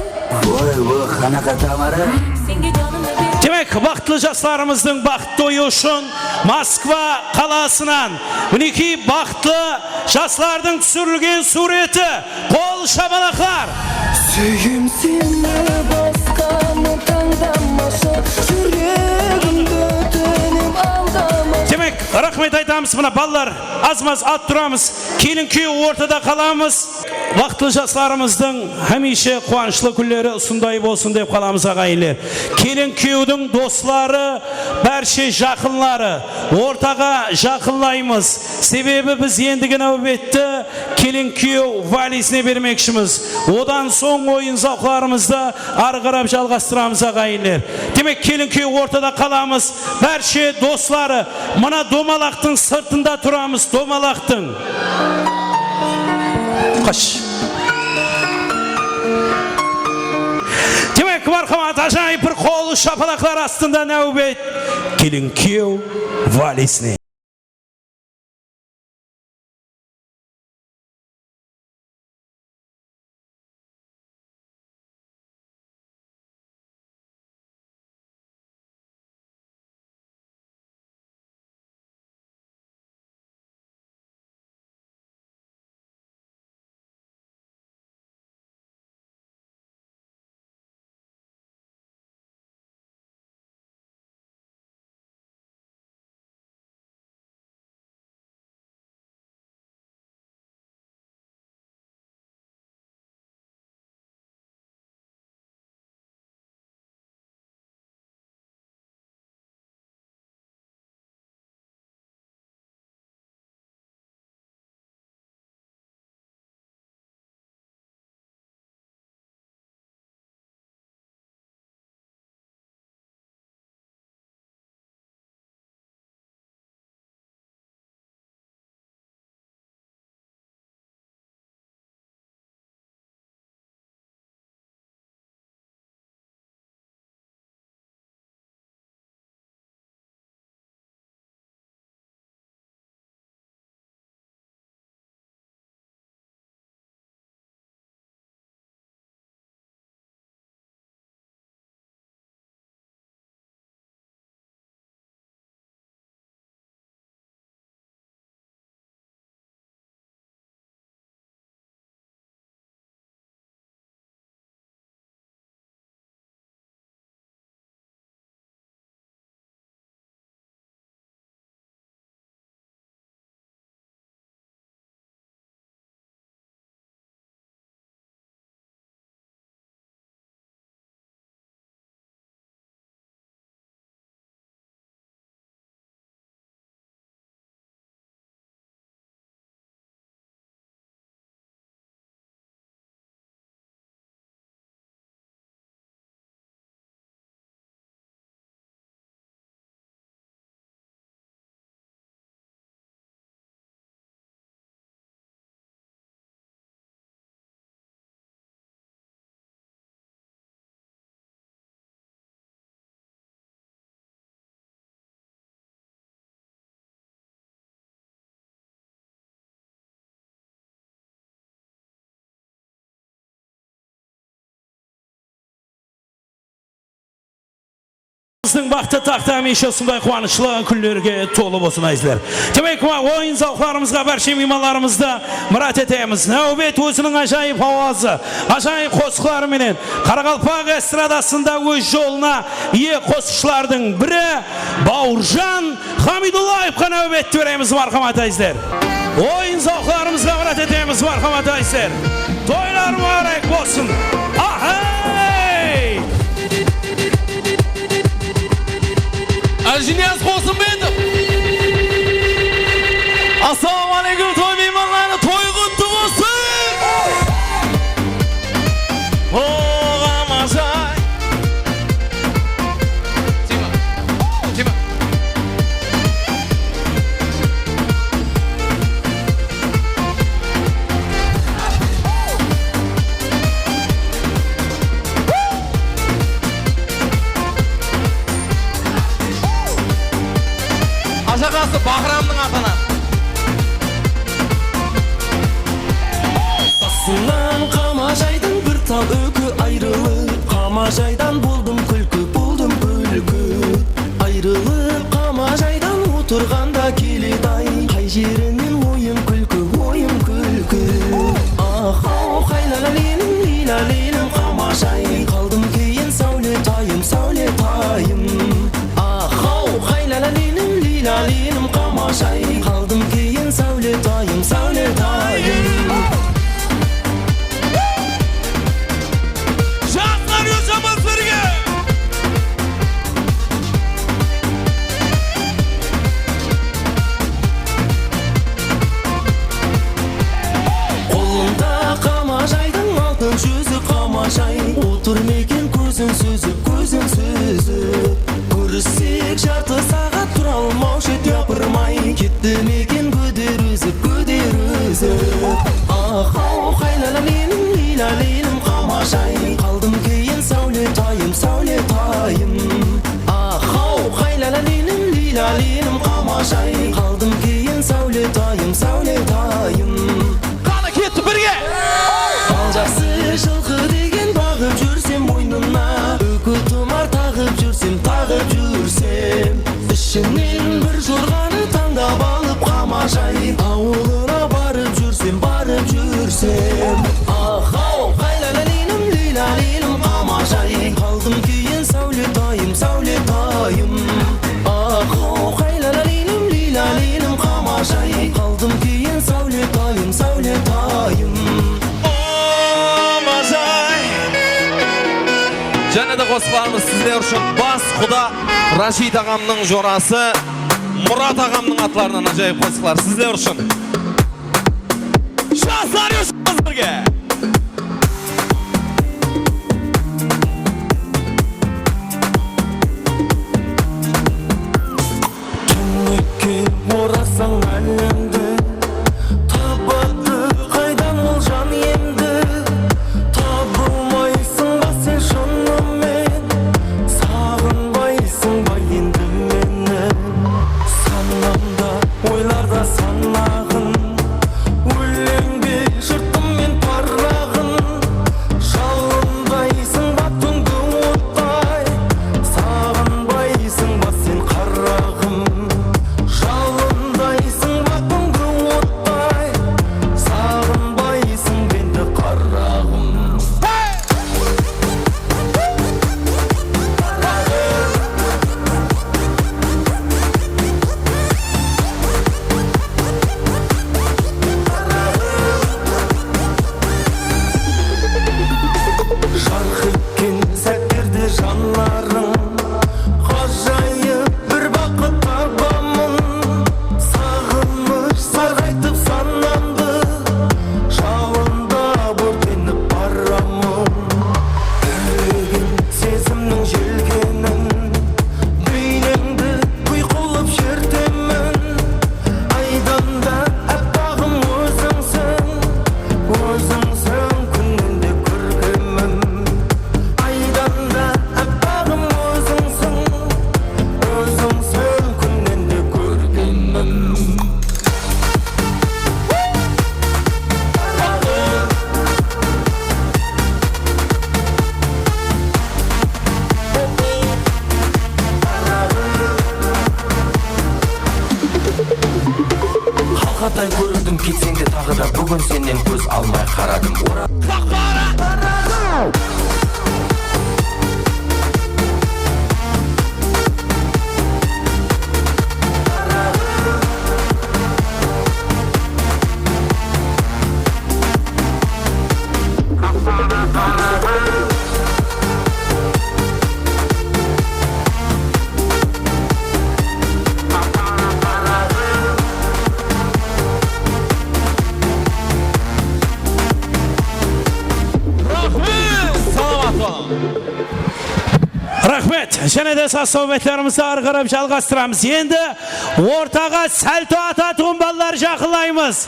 Voy, voy, qanaqa Tamara? Senga jonimni ber. Demek, baxıtlı jaslarımızdıń baxıt toyı ushın Moskva qalasınan, minekey, baxıtlı jaslardıń túsirilgen súwreti. Qol shapalaqlar! Súyim seni, basqanı tańdamasha, júregimdi ótinim aldama. Demek, raxmet aytamız. Mına, balalar, azmaz at turamız. Kelin-kúyew ortada qalamız. Baxıtlı jaslarımızdıń hámiyshe quwanıshlı kúnleri usınday bolsın dep qalamız, aǵayinler. Kelin-kúyewdiń dosları, bárshe jaqınları ortaǵa jaqınlaymız. Sebebi biz endigi náwbetti kelin-kúyew valisine bermekshimiz. Odan soń oyın-zawqlarımızdı arı qarap jalǵastıramız, aǵayinler. Demek, kelin-kúyew ortada qalamız. Bárshe dosları, mına domalaqtıń sırtında turamız, domalaqtıń. Qash. Demek, marhamat, ájayıp bir qol shapalaqlar astında náwbet kelin-kúyew valisine. Siziń baxtlı taxta hámiyshe usınday quwanıshlı kúnlerge tolı bolsın, ázizler. Demek, mına oyın zawqlarımızǵa bárshe miymanlarımızdı mırat etemiz. Náwbet óziniń ájayıp hawazı, ájayıp qosıqları menen qaraqalpaq estradasında óz jolına iye qosıqshılardıń biri Bawırjan Hamidullaevqa náwbetti beremiz, marhamat, ázizler. Oyın zawqlarımızǵa mırat etemiz, marhamat, ázizler. Toylar múbárek bolsın. Ahay! Ájiniyaz Qosımbetov. Assalawma áleykum, toy miymanları, toy qutlı bolsın! Oǵamajay. Tima, Tima. Ashaqası Bahramnıń atına. Basınan Qamajaydıń bir tal úki ayrılıp, Qamajaydan boldım kúlki, boldım kúlki. Ayrılıp Qamajaydan otırǵanda keledi-ay, qay jerinen oyın kúlki, oyın kúlki. Ahaw, qaylalalilim, liylaliylim, Qamajay. Qaldım keyin sáwletayım, sáwletayım. Ahaw, qaylalalilim, liylaliylim, Qamajay. Qaldım keyin sáwletayım, sáwletayım. Jaslar, úyalsam birge! Qolında Qamajaydıń altın júzi Qamajay. Otır meken kózin súzip, kózin súzip. Kórissek jartı saǵat tura almawshı edi yapırmay. Ketti meken gúder úzip, gúder úzip. Ahaw, qaylalalilim, liylaliylim, Qamajay. Qaldım keyin sáwletayım, sáwletayım. Ahaw, qaylalalilim, liylaliylim, Qamajay. Qaldım keyin sáwletayım, sáwletayım. Qani, ketti birge! Mal jaqsı, jılqı degen baǵıp júrsem moynına, úki tumar taǵıp júrsem, taǵıp júrsem. Ishimnen bir jorǵanı tańdap alıp Qamajay, awılına barıp júrsem, barıp júrsem. Ahaw, qaylalalilim, liylaliylim, Qamajay. Qaldım keyin sáwletayım, sáwletayım. Ahaw, qaylalalilim, liylaliylim, Qamajay. Qaldım keyin sáwletayım, sáwletayım. Qamajay. Jáne de qosıqlarımız sizler ushın. Bas quda Rashid aǵamnıń jorası Murat aǵamnıń atlarınan ájayıp qosıqlar sizler ushın. Jaslar, úyalsam birge! Túnekke orasań álemdi, tabadı qaydan ol jan endi? Tabılmaysıń ba sen shınımen? Saǵınbaysıń ba endi meni? Sanamda oylarda sanaǵın, ólenbe jırttım men par Ketseń de taǵı da búgin sennen kóz almay qaradım. Ora- Raxmet! Salamat bolıń! Raxmet! Jáne de sawbetlerimizdi arı qarap jalǵastıramız. Endi ortaǵa sálto atatuǵın balalar jaqınlaymız.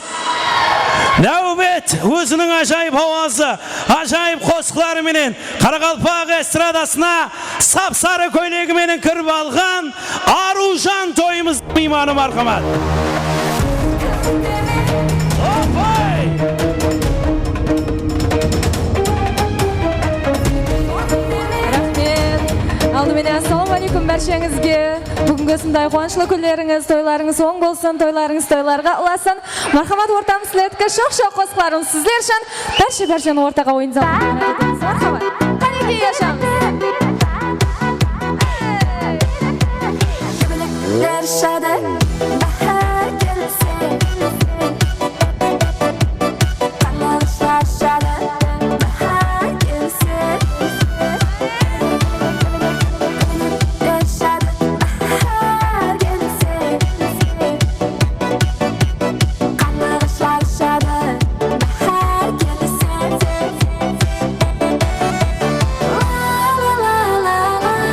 Náwbet óziniń ájayıp hawazı, ájayıp qosıqları menen qaraqalpaq estradasına sap-sarı kóylegi menen kirip alǵan Arıwjan toyımız miymanı, marhamat. Oy! Raxmet. Aldı menen, assalawma áleykum bársheńizge. Búgingi usınday quwanıshlı kúnlerińiz, toylarıńız oń bolsın, toylarıńız toylarǵa ulasın. Marhamat, ortamız sizlerdiki, shoq-shoq qosıqlarımız sizler ushın. Bárshe, bárshe ortaǵa oyın zalına dawamat etemiz. Marhamat. Qánekey, ashıńız. Gúller ushıradı, báhár kelse. Qarnaǵıshlar ushıradı, báhár kelse. Gúller ushıradı, báhár kelse. Qarnaǵıshlar ushıradı, báhár kelse. La, la, la, la, la.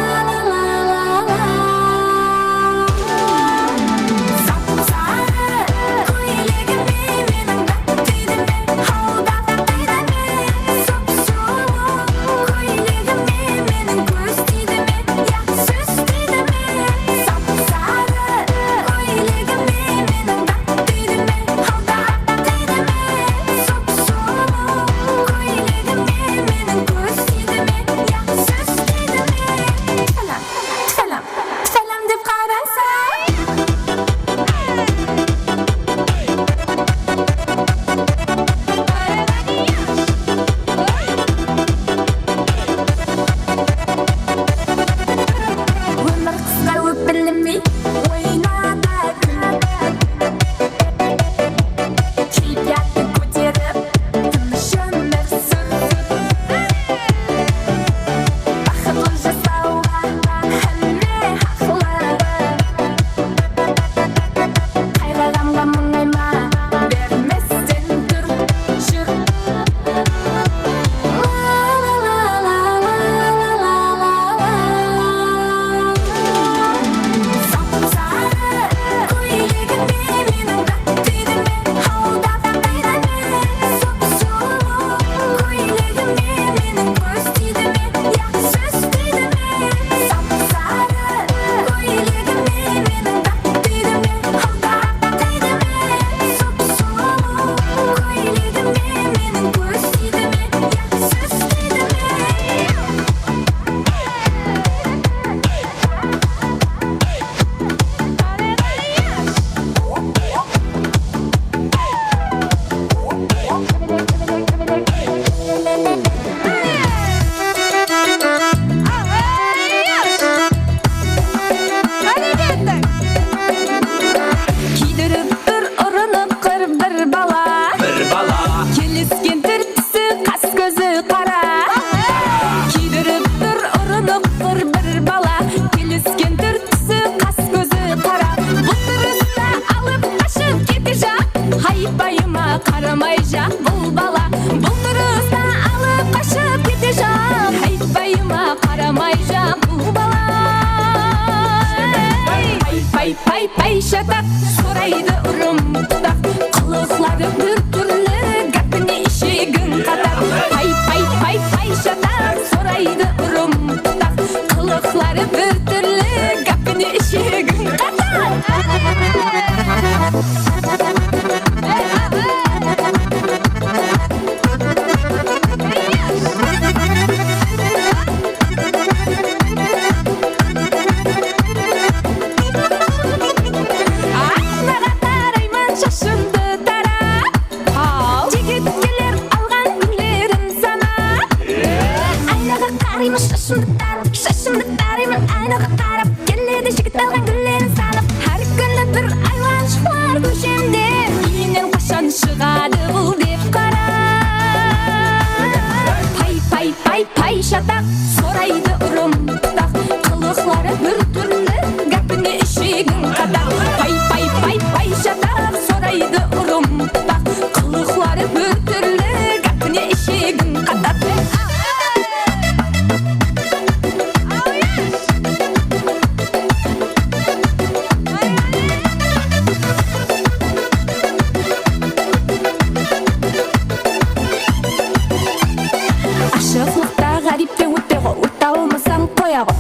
qoyaǵo.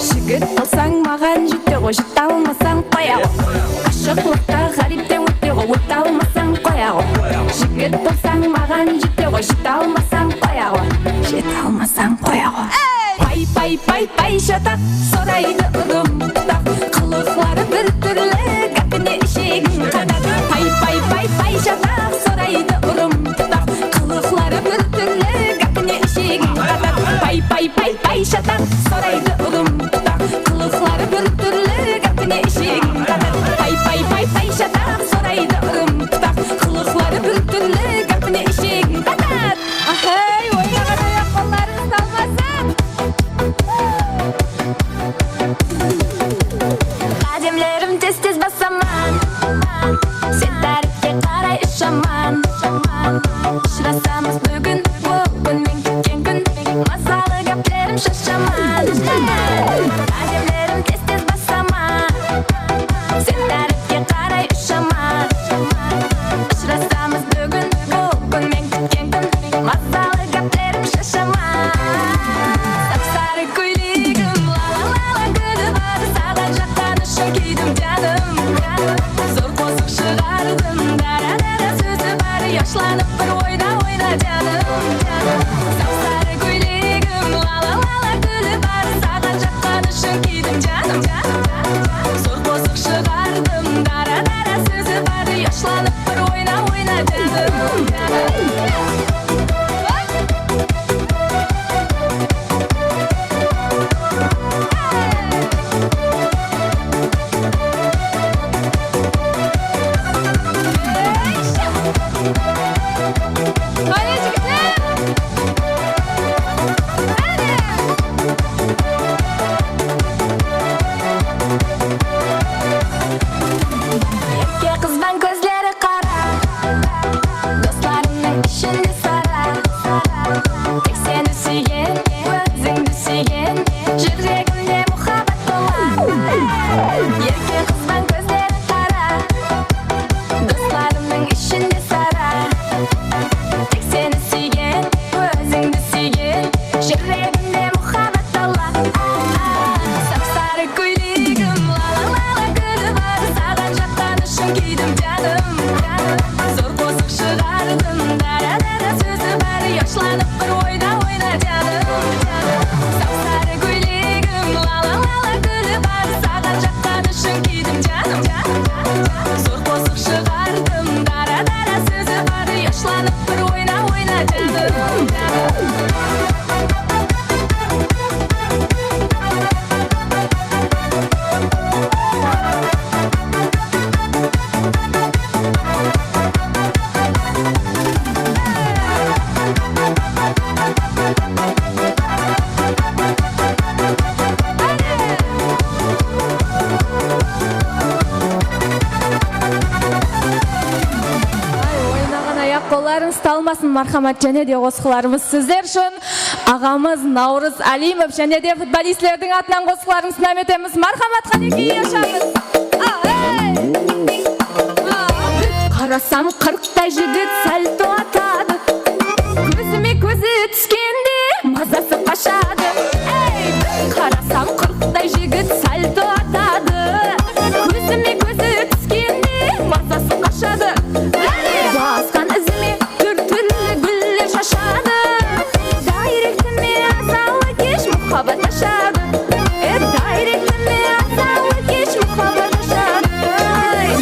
Jigit bolsań, maǵan jete ǵo, jete almasań, qoyaǵo. Ashıqlıqta ǵáriypten óte ǵo, óte almasań, qoyaǵo. Jigit bolsań, maǵan jete ǵo, jete almasań, qoyaǵo. Jete almasań, qoyaǵo. Pay, pay, pay, pay, shataq, soraydı urım pıtaq. Qılıqları bir túrli, gápine ishegiń qatar. Pay, pay, pay, pay, shataq, soraydı urım pıtaq. Qılıqları bir túrli, gápine ishegiń qatar. Pay, pay, pay, pay, shataq, soraydı urım pıtaq. Qılıqları bir túrli, gápine ishegiń qatar. Pay, pay, pay, pay, shataq, soraydı urım pıtaq. Qılıqları bir túrli, gápine ishegiń qatar. Ahay, oynaǵan ayaq qollarıńız talmasın. Qádemlerim tez-tez basaman. Sen tárepke qaray ushaman. Ushırasamız búgin, bul kún men kútken kún. Mazalı gáplerim shashaman. Qádemlerim tez-tez basaman. Sen tárepke qaray ushaman. Ushırasamız búgin, bul kún men kútken kún. Mazalı gáplerim shashaman. Sap-sarı kóylegim, la-la-la-la gúli bar. Saǵan jaqqanı ushın kiydim, janım. Zor qosıq shıǵardım, dara-dara sózi bar. Yashlanıp bir oyna, oyna, janım. Sap-sarı kóylegim, la-la-la-la gúli bar. Saǵan jaqqanı ushın kiydim, janım. Zor qosıq shıǵardım, dara-dara sózi bar. Yashlanıp bir oyna, oyna, janım. Qáne, jigitler! Qáne! Erke qızbań, kózleri qara, doslarımnıń ishinde sara. Tek seni súygen, ózińdi súygen, júregimde muhabbat tola. Erke qızbań, kózleri qara, doslarımnıń ishinde sara. Tek seni súygen, ózińdi súygen, júregimde muhabbat tola. Sap-sarı kóylegim, la-la-la-la gúli bar. Saǵan jaqqanı ushın kiydim, janım. Zor qosıq shıǵardım, dara-dara sózi bar. Yashlanıp bir oyna, oyna, janım. Sap-sarı kóylegim, la-la-la-la gúli bar. Saǵan jaqqanı ushın kiydim, janım. Zor qosıq shıǵardım, dara-dara sózi bar. Yashlanıp bir oyna, oyna, janım. Ay, oynaǵan ayaq qollarıńız talmasın, marhamat, jáne de qosıqlarımız sizler ushın. Aǵamız Nawrız Alimov jáne de futbolistlerdiń atınan qosıqlarımızdı inam etemiz. Marhamat, qánekey, ashamız. Qarasam, qırqtay jigit salto atadı. Kózime kózi túskende mazası qashadı. Ey, qarasam, qırqtay jigit salto atadı. Kózime kózi túskende mazası qashadı. Basqan izime túr-túrli gúller shashadı. Dayrektime azalı kesh muhabbat ashadı. E, dayrektime azalı kesh muhabbat ashadı.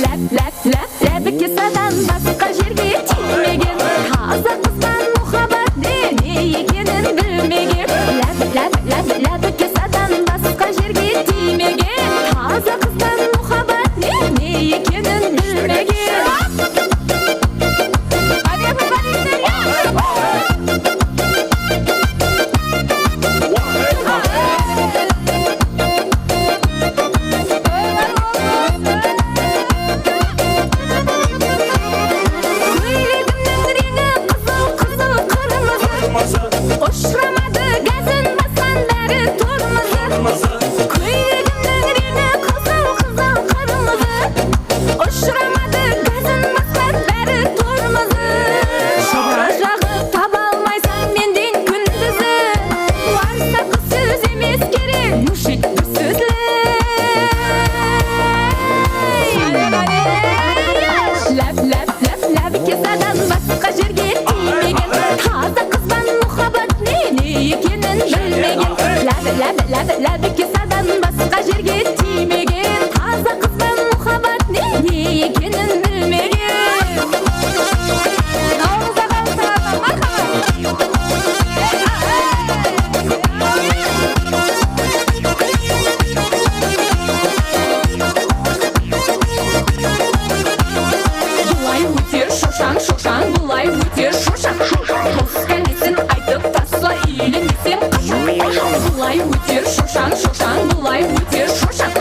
Láp, láp, láp, lábike sadan basqa jerge tiymegen. Láb, láb, láb kesadan basqa jerge tiymegen, taza qızban muhabbat ne, ne ekenin bilmegen. Awızda qalsın, marhamat. Bılay óter shoshań, shoshań, bılay óter shoshań. Bos kállesin aytıp tasla, úylenbeseń qashań? Bılay óter shoshań, shoshań, bılay óter shoshań.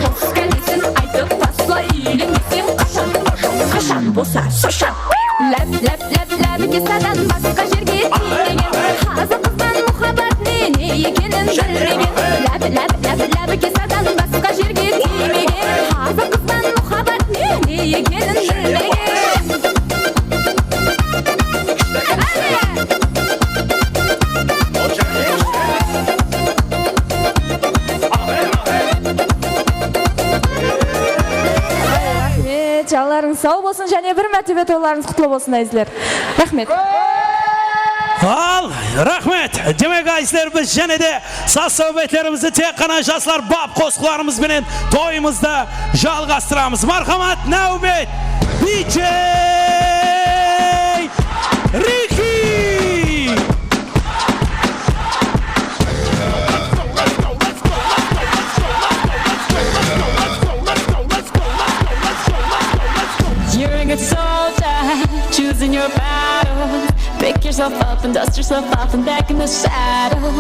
Bos kállesin aytıp tasla, úylenbeseń qashań? Qashań bolsa soshań. Láb, láb, láb, láb kesadan basqa jerge tiymegen. Taza qızban muhabbat ne, ne ekenin bilmegen. Láb, láb, láb, láb kesadan basqa jerge tiymegen. Taza qızban muhabbat ne, ne ekenin bilmegen. Raxmet, janlarıńız saw bolsın, jáne bir mártebe toylarıńız qutlı bolsın, ázizler. Raxmet. Al, raxmet. Demek, ázizler, biz jáne de saz-sáwbetlerimizdi tek ǵana jaslar bap qosıqlarımız benen toyımızdı jalǵastıramız. Marhamat, náwbet D J Riki! You're a good soldier, choosing your battle. Pick yourself up and dust yourself off and back in the saddle.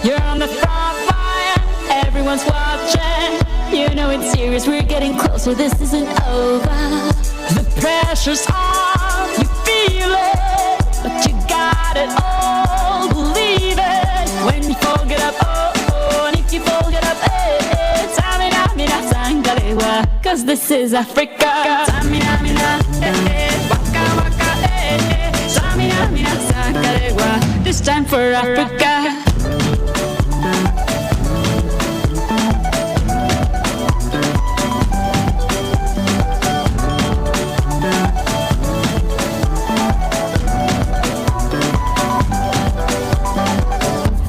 You're on the front line, everyone's watching. You know it's serious, we're getting closer, this isn't over. The pressure's on, you feel it, but you got it all, believe it. When you fall, get up, oh, oh, and if you fall, get up, eh, eh. Tamina, mina, sangalewa, 'cause this is Africa. Tamina, mina, eh, eh, waka, waka, eh, eh. Tamina, mina, sangalewa, this time for Africa.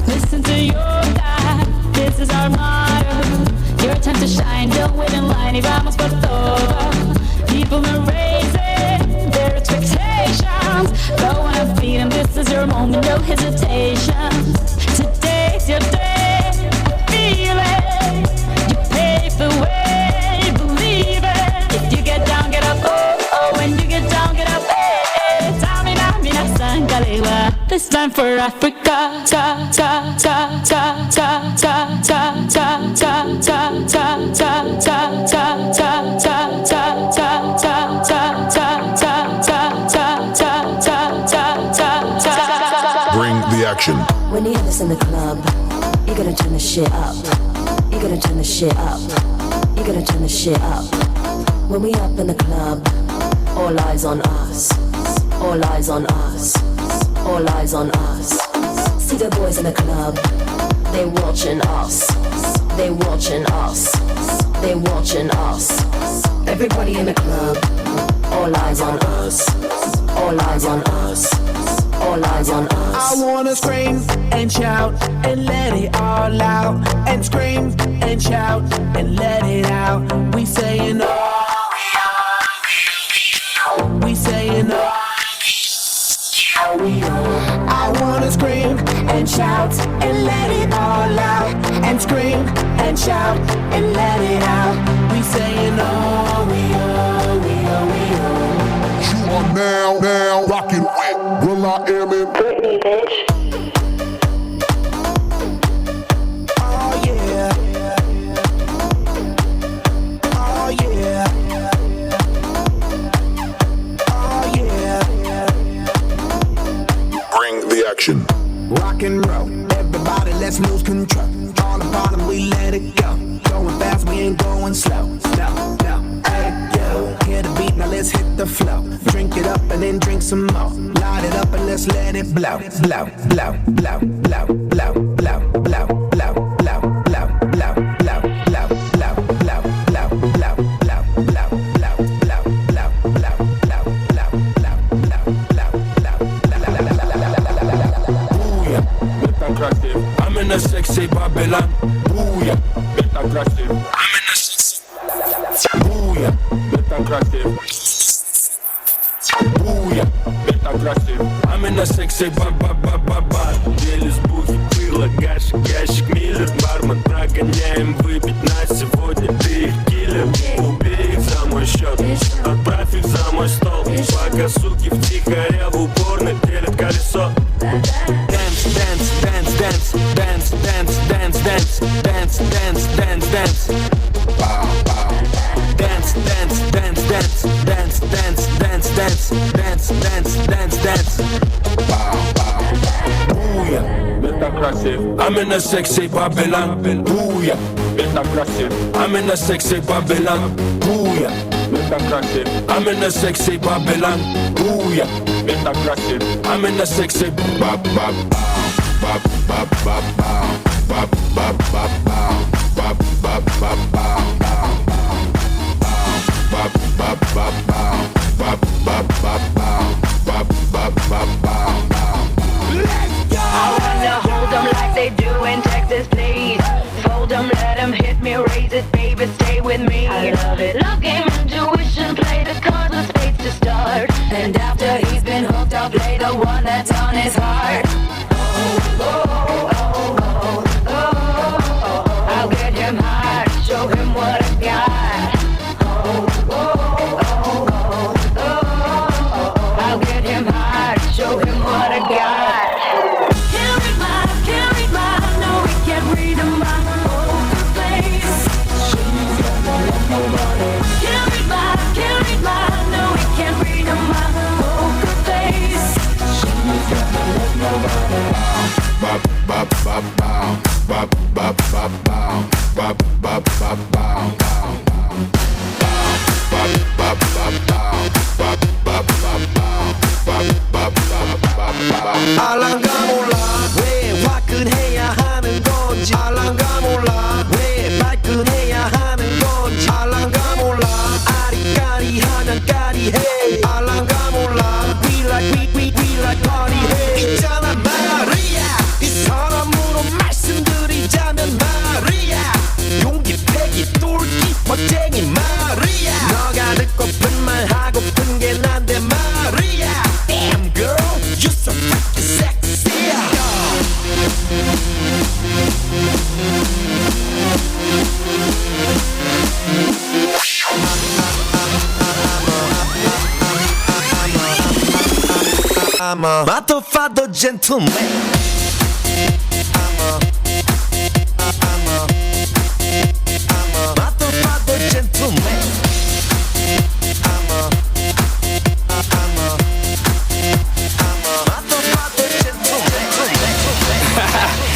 Listen to your God, this is our motto. Your time to shine, don't wait in line, y vamos por todo. People are raising their expectations. Go on and feed 'em, this is your moment, no hesitation. Today's your day, I feel it. You pave the way, believe it. If you get down, get up, oh, oh. When you get down, get up, eh, eh. Tamina, mina, sangalewa. This time for Africa. Ka, ka, ka, ka, ka. Bring the action. When you have this in the club, you gotta turn the shit up. You gotta turn the shit up. You gotta turn the shit up. When we up in the club, all eyes on us. All eyes on us. All eyes on us. See the boys in the club, they watching us. They watching us. They watching us. Everybody in the club, all eyes on us. All eyes on us. All eyes on us. I wanna scream and shout and let it all out. And scream and shout and let it out. We saying, oh, we saying, oh. I wanna scream and shout and let it all out. And scream and shout and let it out. We saying, oh, we, oh, we, oh, we, oh. You are now, now rocking with Will I Am and Britney, bitch. Oh, yeah. Oh, yeah. Oh, yeah. Bring the action. Rock and roll, everybody, let's lose control. All the bottom, we let it go. Going fast, we ain't going slow. No, no, hey, yo. Hear the beat, now let's hit the flow. Drink it up and then drink some more. Light it up and let's let it blow. Blow, blow, blow. Booyah, let them crash them. I'm in a sexy Babylon. Booyah, bitch, I'm aggressive. I'm in a sexy. Booyah, bitch, I'm aggressive. Booyah, bitch, I'm aggressive. I'm in a sexy ba ba ba ba ba. Елизбух, Хуйло, Гашик, Гашик, Миллер, бармен, прогоняем выпить на сегодня. Ты их киллер, убей их за мой счёт. Отправь их за мой стол. Пока суки втихаря в уборной делят колесо. Dance, dance, dance, dance, dance, dance, dance, dance, dance, dance, dance, dance, dance. Dance, dance, dance, dance, dance, dance, dance, dance, dance, dance, dance, dance. Booyah, bitch, I'm aggressive. I'm in a sexy Babylon. Booyah, bitch, I'm aggressive. I'm in a sexy Babylon. Booyah, bitch, I'm aggressive. I'm in a sexy Babylon. Booyah, bitch, I'm aggressive. I'm in a sexy ba ba ba ba ba ba ba. Let's go! I wanna hold 'em like they do in Texas, please. Fold 'em, let 'em hit me, raise it, baby, stay with me. I love it. Love game intuition, play the cards with spades to start. And after he's been hooked, I'll play the one that's on his heart. I'll get him high, show him what I got. I'll get him high, show him what I got. Can't read my, can't read my, no, he can't read my poker face. Can't read my, can't read my, no, he can't read my poker face. 알랑가 몰라 왜 화끈해야 하는 건지. 알랑가 몰라 왜 발끈해야 하는 건지. 알랑가 몰라 아리까리하면 까리해. 알랑가 몰라 we like, we, we, we like party 해. 있잖아, 마리아, 이 사람으로 말씀드리자면, 마리아, 용기, 패기, 똘끼, 멋쟁이, 마리아. 너가 듣고픈 말, 하고픈 게 난데, 마리아. Damn, girl, you so freaking sexy. I'm a motherfucker gentleman. I'm a, I'm a, I'm a motherfucker gentleman. I'm a, I'm a, I'm a motherfucker gentleman.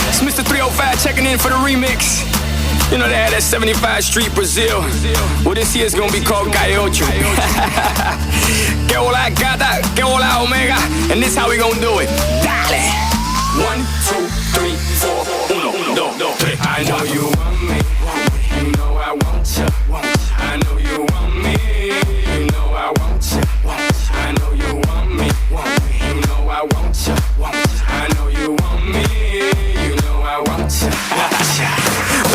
It's Mister three oh five checking in for the remix. You know they had that seventy-five Street Brazil. Well, this here is gonna be called Gaiocho. Que hola, gata, que hola, omega, and this how we gonna do it. Dale! One, two, three, four, uno, dos, tres. I know you want me, want me, you know I want ya, want ya. I know you want me, you know I want ya, want ya. I know you want me, want me, you know I want ya, want ya. I know you want me, you know I want ya, want ya.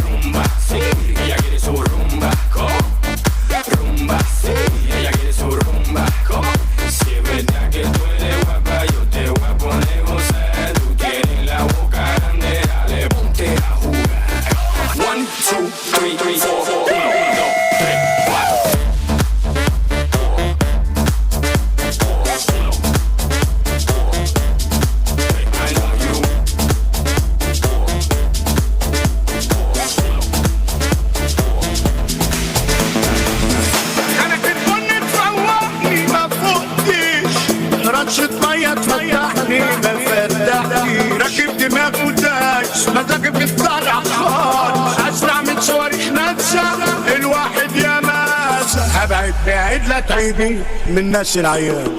Rumba, sí, ella quiere su rumba, go. Rumba, sí, ella quiere su rumba, go. Si es verdad que tú eres guapa, yo te voy a poner gozar. Tú tienes la boca grande, dale, ponte a jugar. One, two, three, three, four, four, uno, dos, tres, cuatro. أنا كنت بني تفوقني ما فوقتش. رشة مية تفتحني ما فتحتش. راكب دماغ ودايس مزاجي في الطلع خالص. أسرع من صواريخ ناسا الواحد يا ماسا. أبعد بعيد لا تعيبي من ناس العيال.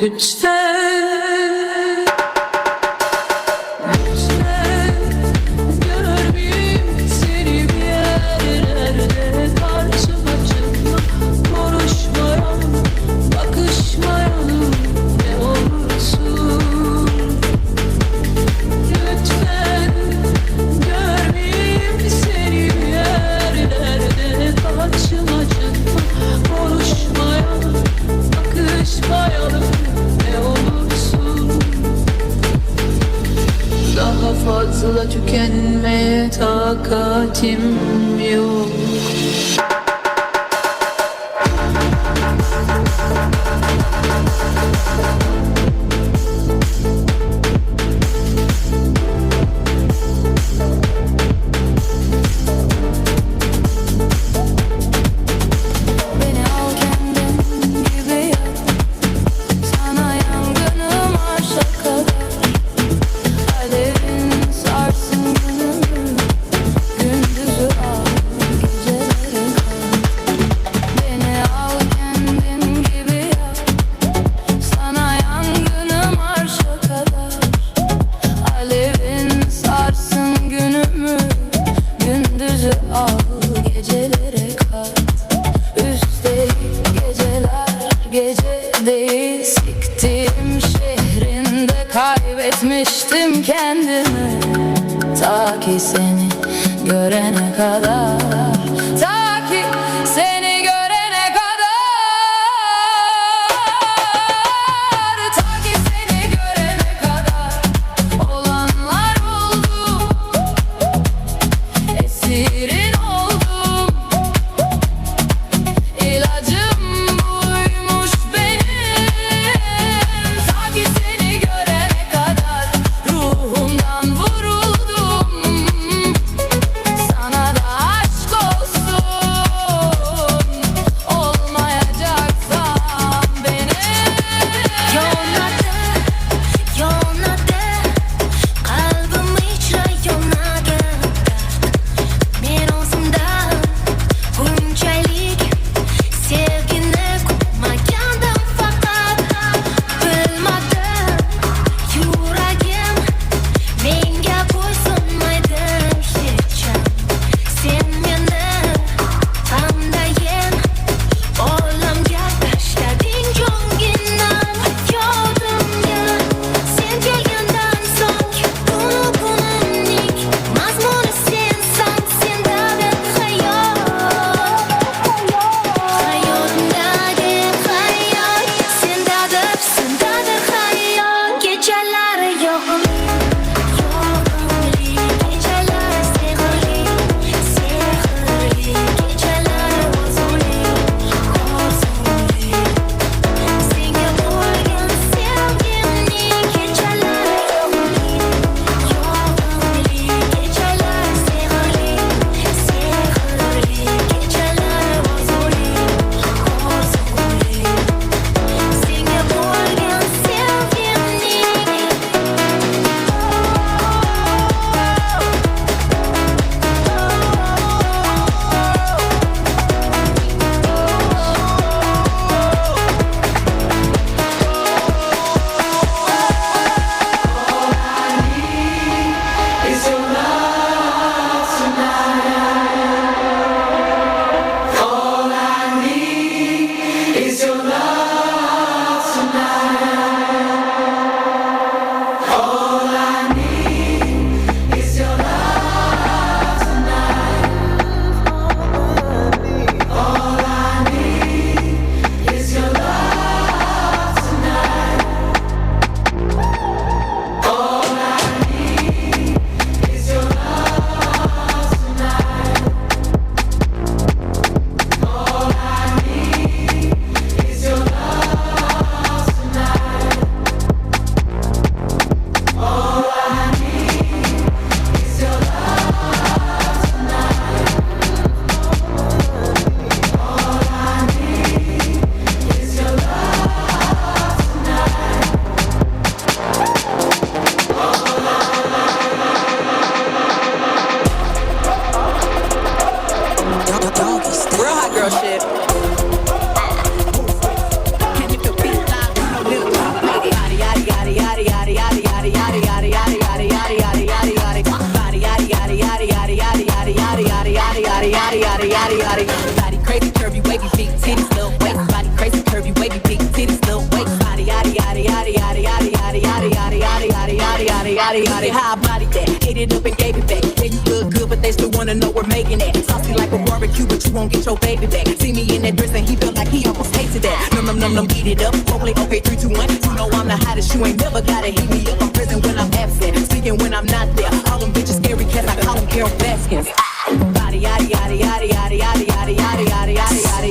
Lütfen, lütfen, görmeyim seni bir yerlerde, karşıma çıkma, konuşmayalım, bakışmayalım, ne olursun. Lütfen, görmeyim seni bir yerlerde, karşıma çıkma, konuşmayalım, bakışmayalım, ne olursun. Daha fazla tükenmeye takatim yok. Beni al kendin gibi yak, sana yangınım arşa kadar. Alevin sarsın günümü, gündüzü al, gecelere kat. Beni al kendin gibi yak, sana yangınım arşa kadar. Alevin sarsın günümü, gündüzü al, gecelere kat. Üstelik geceler gece değil, siktiğim şehrinde kaybetmiştim kendimi. Ta ki seni görene kadar, ta ki seni görene kadar, ta ki seni görene kadar olanlar oldu, esirin oldum. İlacım buymuş benim. Ta ki seni görene kadar ruhumdan vuruldum. Sana da aşk Body, body, how I body that. Ate it up and gave it back. Yeah, you look good, but they still wanna know we're making it. Saucy like a barbecue, but you won't get your baby back. See me in that dress and he feel like he almost hated that. Num, num, num, num, eat it up. Roll it, okay, three, two, one. You know I'm the hottest, you ain't never gotta hit me up. I'm present when I'm absent, speaking when I'm not there. All them bitches scary cats, I call them Carol Baskins. Body, yaddy, yaddy, yaddy, yaddy. Body, yaddy, yaddy, yaddy, yaddy. Body,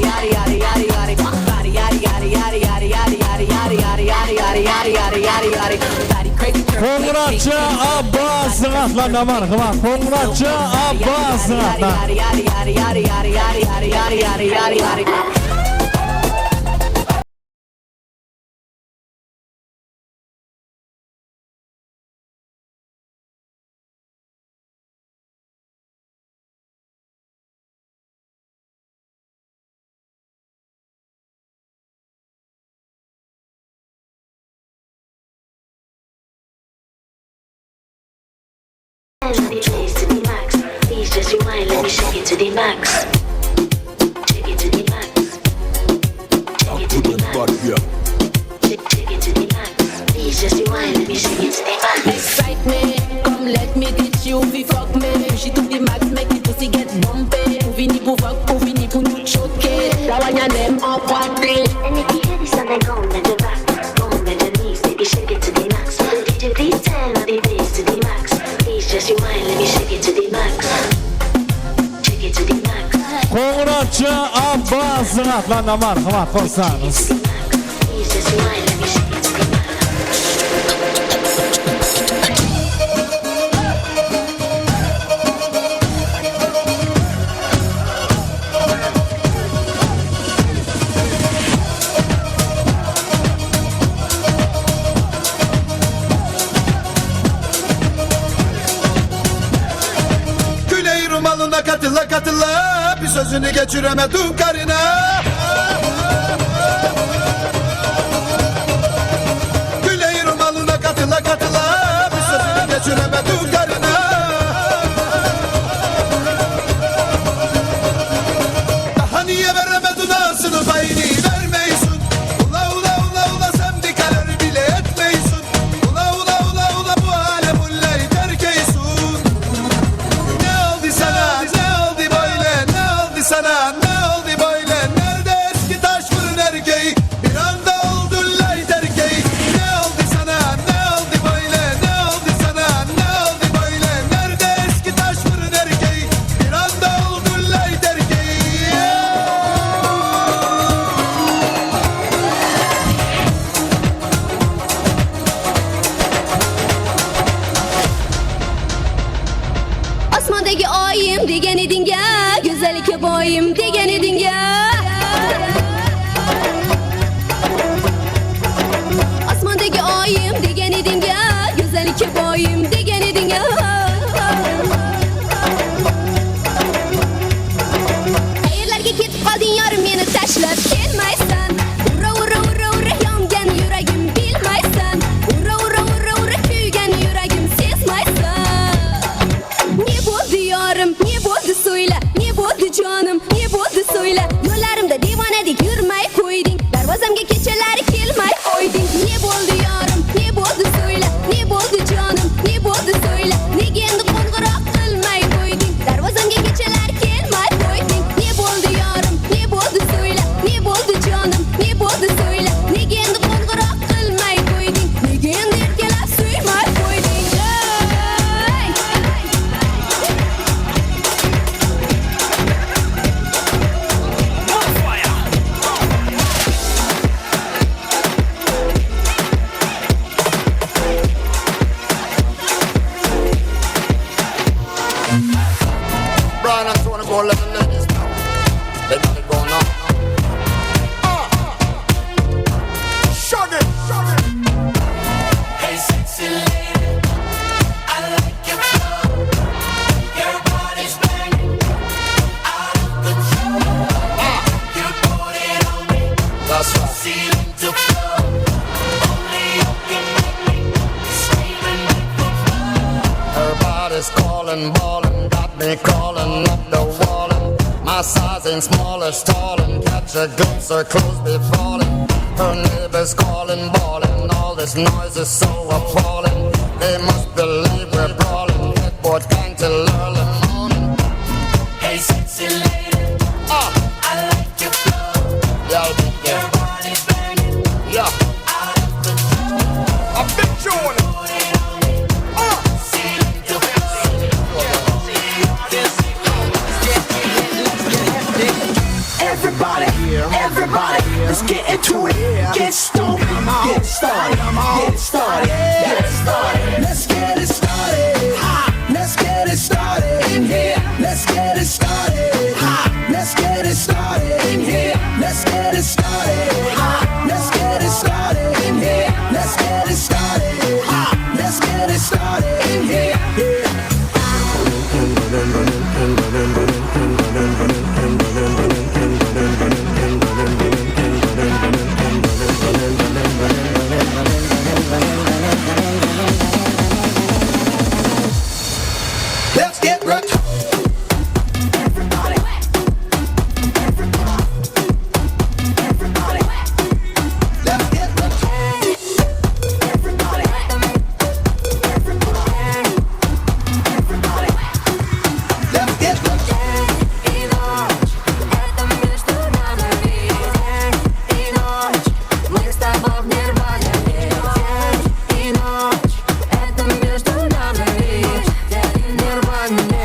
yaddy, yaddy, yaddy, yaddy. Body, crazy, crazy, Qońıratshı Abbastıń atına, marhamat. Qońıratshı Abbastıń atına. Let me taste to the max. Please just rewind, let me shake it to the max. Shake it to the max. Shake it to the max. Shake, shake it to the max. Please just rewind, let me shake it to the max. Excite me, come let me teach you, we fuck me. Push it to the max, make the pussy get bumpy. Uvini bu fuck, uvini bu nu choke. That one ya name up party. Let me give you this and then go on the back, go on the knees, baby, shake it to the max. D J, please turn up the bass to the max. Please just rewind, let me shake it to the max. Shake it to the max. Qońıratshı Abbastıń atına, marhamat, qosılańız. Küley rumalına katıla katıla, bir sözünü geçiremedim karına. Küley rumalına katıla katıla, bir sözünü geçiremedim karına. Daha niye veremedin ağzını, payını vermeysin? Ula, ula, ula, ula, sen bir karar bile etmeysin. Ula, ula, ula, ula, bu alem ullay terkeysun. Ne oldı sana, ne oldu böyle, ne oldu sana, ne oldu böyle? Nerede eski taş fırın erkeği? Bir anda oldun lay terkeği. Ne oldu sana, ne oldu böyle, ne oldu sana, ne oldu böyle? Nerede eski taş fırın erkeği? Bir anda oldun lay terkeği. Osmondagi oyim degen ediń-a, go'zallikka boyim degen ediń-a. Osmondagi oyim degen ediń-a, go'zallikka boyim degen ediń-a. Qayerlarga ketib qoldiń, yorim, meni tashlab kelmaysan? Ura, ura, ura, ura, yongan yuragim, bilmaysan. Ura, ura, ura, ura, kúygen yuragim, sezmaysan. Ne boldı, yorim, ne boldı, soyla? Ne boldı, canım, ne boldı, soyla? Yollarimda devanadek yurmay qoydiń. Darvazamga kechalari kelmay qoydiń. Ne boldı, yorim, ne boldı, soyla? Ne boldı, canım, ne boldı, soyla? Nega endi qo'ng'iroq qilmay qo'ydiń? Darvazamga kechalari kelmay qoydiń. Ne boldı, yorim, ne boldı, soyla? Ne boldı, canım, ne boldı, soyla? Nega endi qo'ng'iroq qilmay qo'ydiń? Nega endi erkalab suymay qo'ydiń? Ey! Brian and Tony go let the ladies know. They got it going on. Uh, Shaggy, Shaggy. Hey, sexy lady, I like your flow. Your body's banging, out of control. Uh. You put it on me. That's right. Ceiling to floor. Only you can make me scream and make me flow. Her body's calling, bawling, got me crawling up the wall. And my size ain't small or stalling. Catch a glimpse, her clothes be falling. Her neighbors calling, bawling. All this noise is so appalling. They must believe we're brawling, headboard bang till early morning. Hey, sexy lady, uh, I like your flow. Yeah, your body burning, yeah, out of control. A big tune. Put it on me. Uh. See the flow. Everybody, everybody, let's get into it. Get stoned, get started, get started, get started. Let's get it started. Ha! Let's get it started in here. Let's get it started. Ha! Let's get it started in here. Let's get it started. Ha! Let's get it started in here. Let's get it started. Ha! Let's get it started in here. Yeah. Let's get retro. Everybody. Everybody. Everybody. Let's get retro. Everybody. Everybody. Everybody. Let's get retro. День и ночь, это между нами. День и ночь, мы с тобой в нирване. День и ночь, это между нами. День в нирване,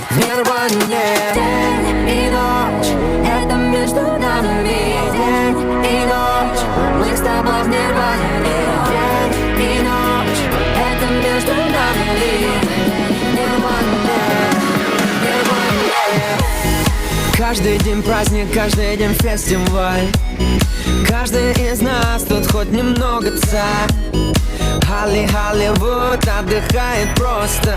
в нирване. День и ночь, это между нами. День и ночь, мы с тобой в нирване. День и ночь, это между нами. В нирване, в нирване. Каждый день праздник, каждый день фестиваль. Каждый из нас тут хоть немного царь. Холли-, Холливуд отдыхает просто.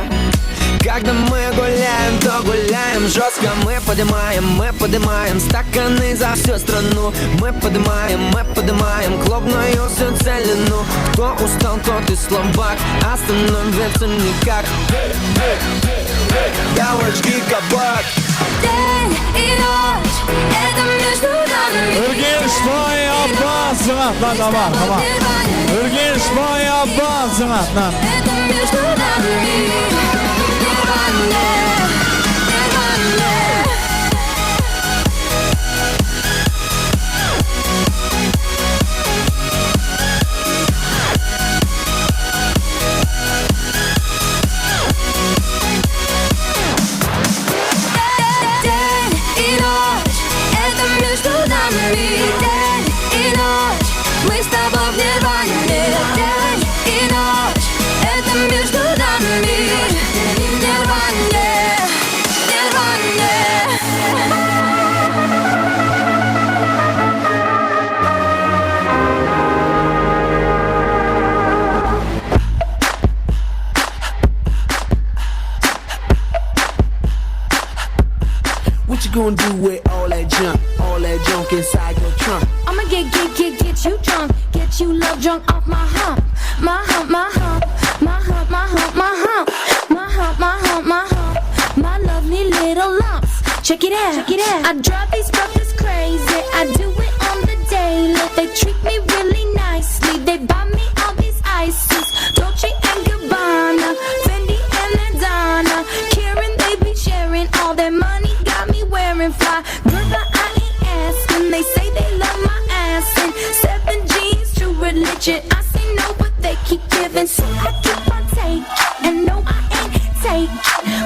Когда мы гуляем, то гуляем жёстко. Мы поднимаем, мы поднимаем стаканы за всю страну. Мы поднимаем, мы поднимаем клубную всю целину. Кто устал, тот и слабак, остановиться никак. Эй, эй, эй, эй, я ваш гигабайт. День и ночь, это между нами. Úrgenshboy Abbas, zıńatlan, aman, aman. Úrgenshboy Abbas, zıńatlan. Это между нами. Нирване, нирване. День и ночь, это между нами. День и ночь, мы с тобой в нирване. День и ночь, это между нами. В нирване, в нирване. What you gonna do with all that junk, all that junk inside your trunk? I'ma get, get, get, get you drunk, get you love drunk off my hump, my hump, my hump, my hump, my hump, my hump, my hump, my hump, my hump, my lovely little lumps. Check it out, check it out. I drive these brothers crazy. I do it on the daily. They treat me really nicely. They buy me all these ices, Dolce and Gabbana, Fendi and Madonna. Caring, they be sharing all their money. Got me wearing fly. Girl, but I ain't asking. They say they love my ass and seven G is true religion. I say no, but they keep giving, so I keep on taking. And no, I ain't taking.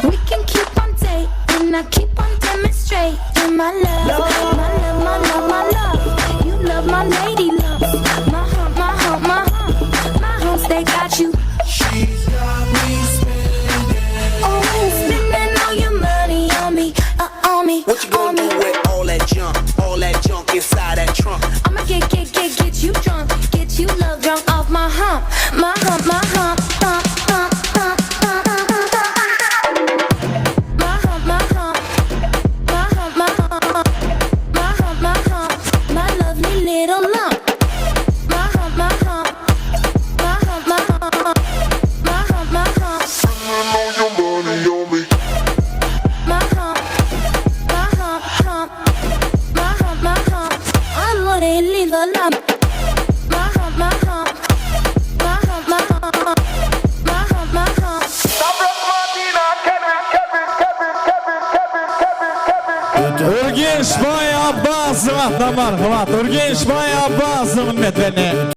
We can keep on dating. I keep on demonstrating my love, my love, my love, my love. You love my lady lumps, my hump, my hump, my hump, my humps. They got you. She's got me spending. Oh, spending all your money on me, uh, on me, on me. What you gonna do with all that junk, all that junk inside that trunk? I'ma get, get, get, get you drunk, get you love drunk off my hump, my hump, my hump. Úrgenshbay Abbasov, atına marhamat. Úrgenshbay Abbasov, minnetmen.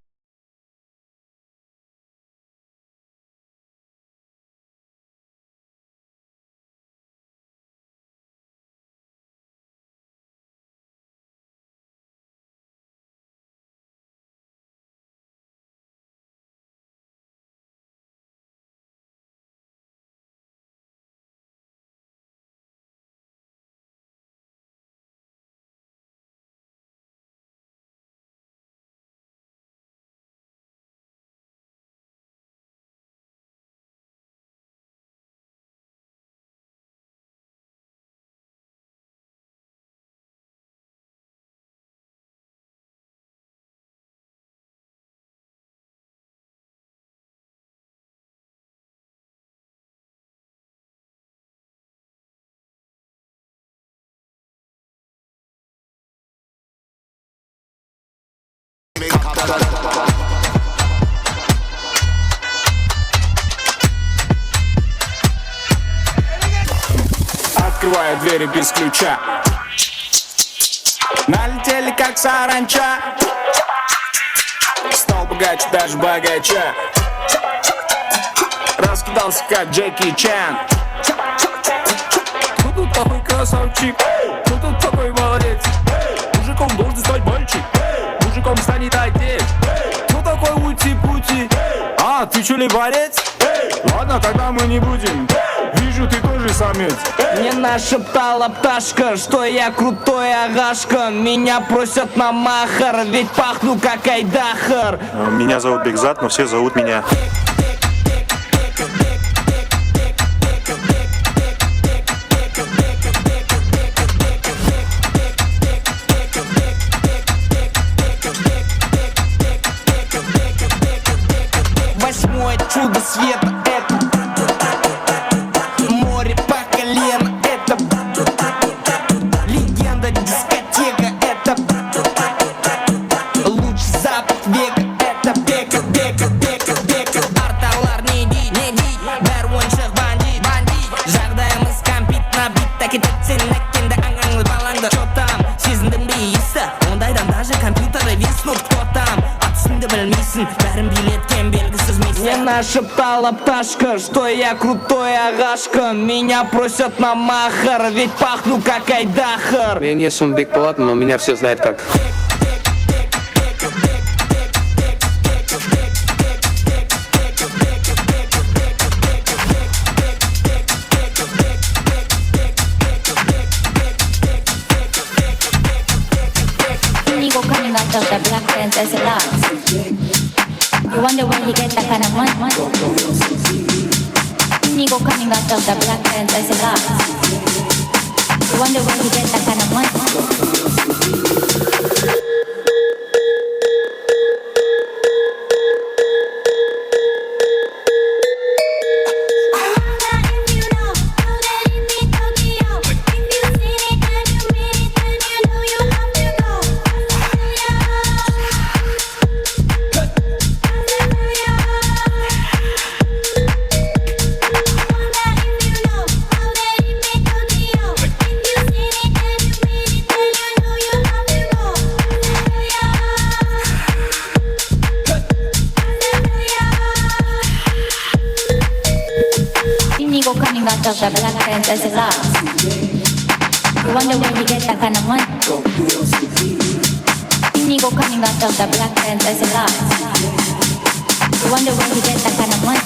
Открываю двери без ключа. Налетели, как саранча. Стал богаче, даже богаче. Раскидался, как Джеки Чан. Кто тут такой красавчик? Кто тут такой молодец? Мужиком должен стать мальчик. Мужиком станет отец. Кто такой ути-пути? А, ты чё ли борец? Ладно, тогда мы не будем. Вижу, ты тоже самец. Мне нашептала пташка, что я крутой агашка. Меня просят на махар, ведь пахну как айдахар. Меня зовут Бекзат, но все зовут меня. Восьмое чудо света — это море по колено, это легенда дискотека, это лучший запах века, это Бека, Бека, Бека, Бека. Artaǵılar ne dey, ne dey, bári oyınshıq, bandit, bandit. Jaǵdayımız kompit, nabit, áketetin ákkendi, ań-ańlı balańdı. Чё там, sezindiń be, esta? Ondaydan даже kompyuterda Виснут, кто там? At ústińdi bilmeyseń, bárin biyletken belgisiz missiya. Мне нашептала пташка, что я крутой агашка. Меня просят на махар, ведь пахну как айдахар. Meniń esmim Bekpolat, но меня все знают как. Indigo coming out of the black pants as a lot. You wonder where he get that kind of money. Indigo coming out of the black pants as a lot. You wonder where he get that kind of money. Indigo coming out of the black pants as a lot. You wonder where he get that kind of money. Indigo coming out of the black pants as a lot. You wonder where he get that kind of money.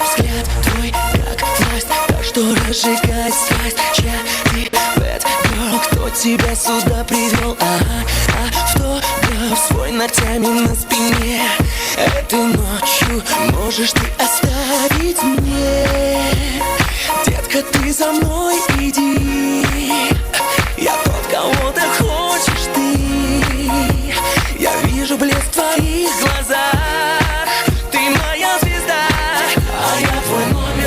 Взгляд твой, как власть, то, что разжигает страсть. Я, ты, bad girl, кто тебя сюда привёл? Ага, автограф свой ногтями на спине. Этой ночью можешь ты оставить мне. Детка, ты за мной иди. Я тот, кого ты хочешь, ты. Я вижу блеск в твоих глазах. Ты моя звезда, а я твой номер.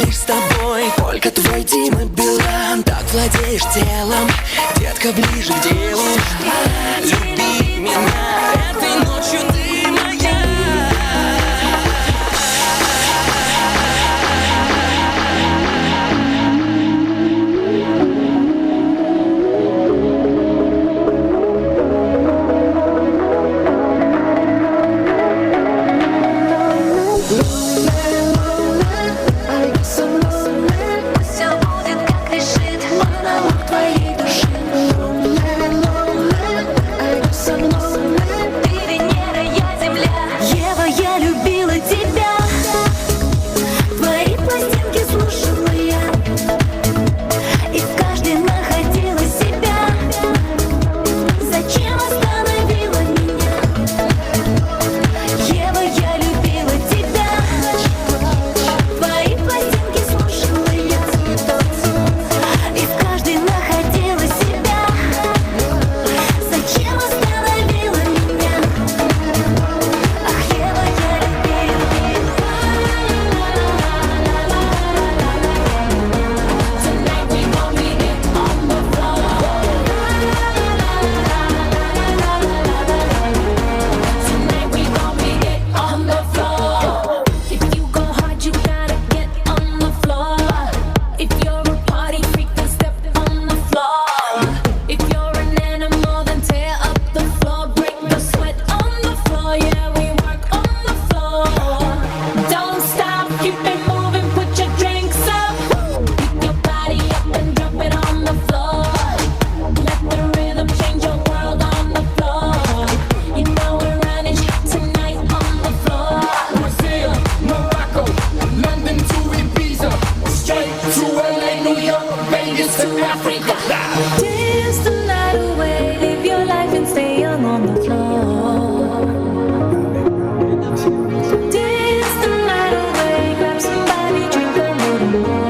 Лишь с тобой, только твой Дима Билан. Так владеешь телом, детка, ближе к делу. Люби меня, этой ночью ты моя. Всё будет, как решит монолог твоей души. Ты Венера, я Земля. Ева, я любила тебя. Твои пластинки слушала я. И в каждой находила себя. Зачем остановила меня? Ева, я любила тебя. Твои пластинки слушала я. И в каждой находила себя. Зачем остановила меня? Ах, Ева, я любила. Tonight we gon' be it on the floor. Tonight we gon' be it on the floor. If you go hard, you gotta get on the floor. If you're a party freak, then step on the floor. If you're an animal, then tear up the floor, break the sweat on the floor. Yeah, we work on the floor. Don't stop, keep it moving, put your drinks up. Pick your body up and drop it on the floor. Let the rhythm change your world on the floor. You know we're running shit tonight on the floor. Brazil, Morocco, London to Ibiza, straight to L A, New York, Vegas to Africa. Dance the night away, live your life and stay young on the floor. Dance the night away, grab somebody, drink a little more.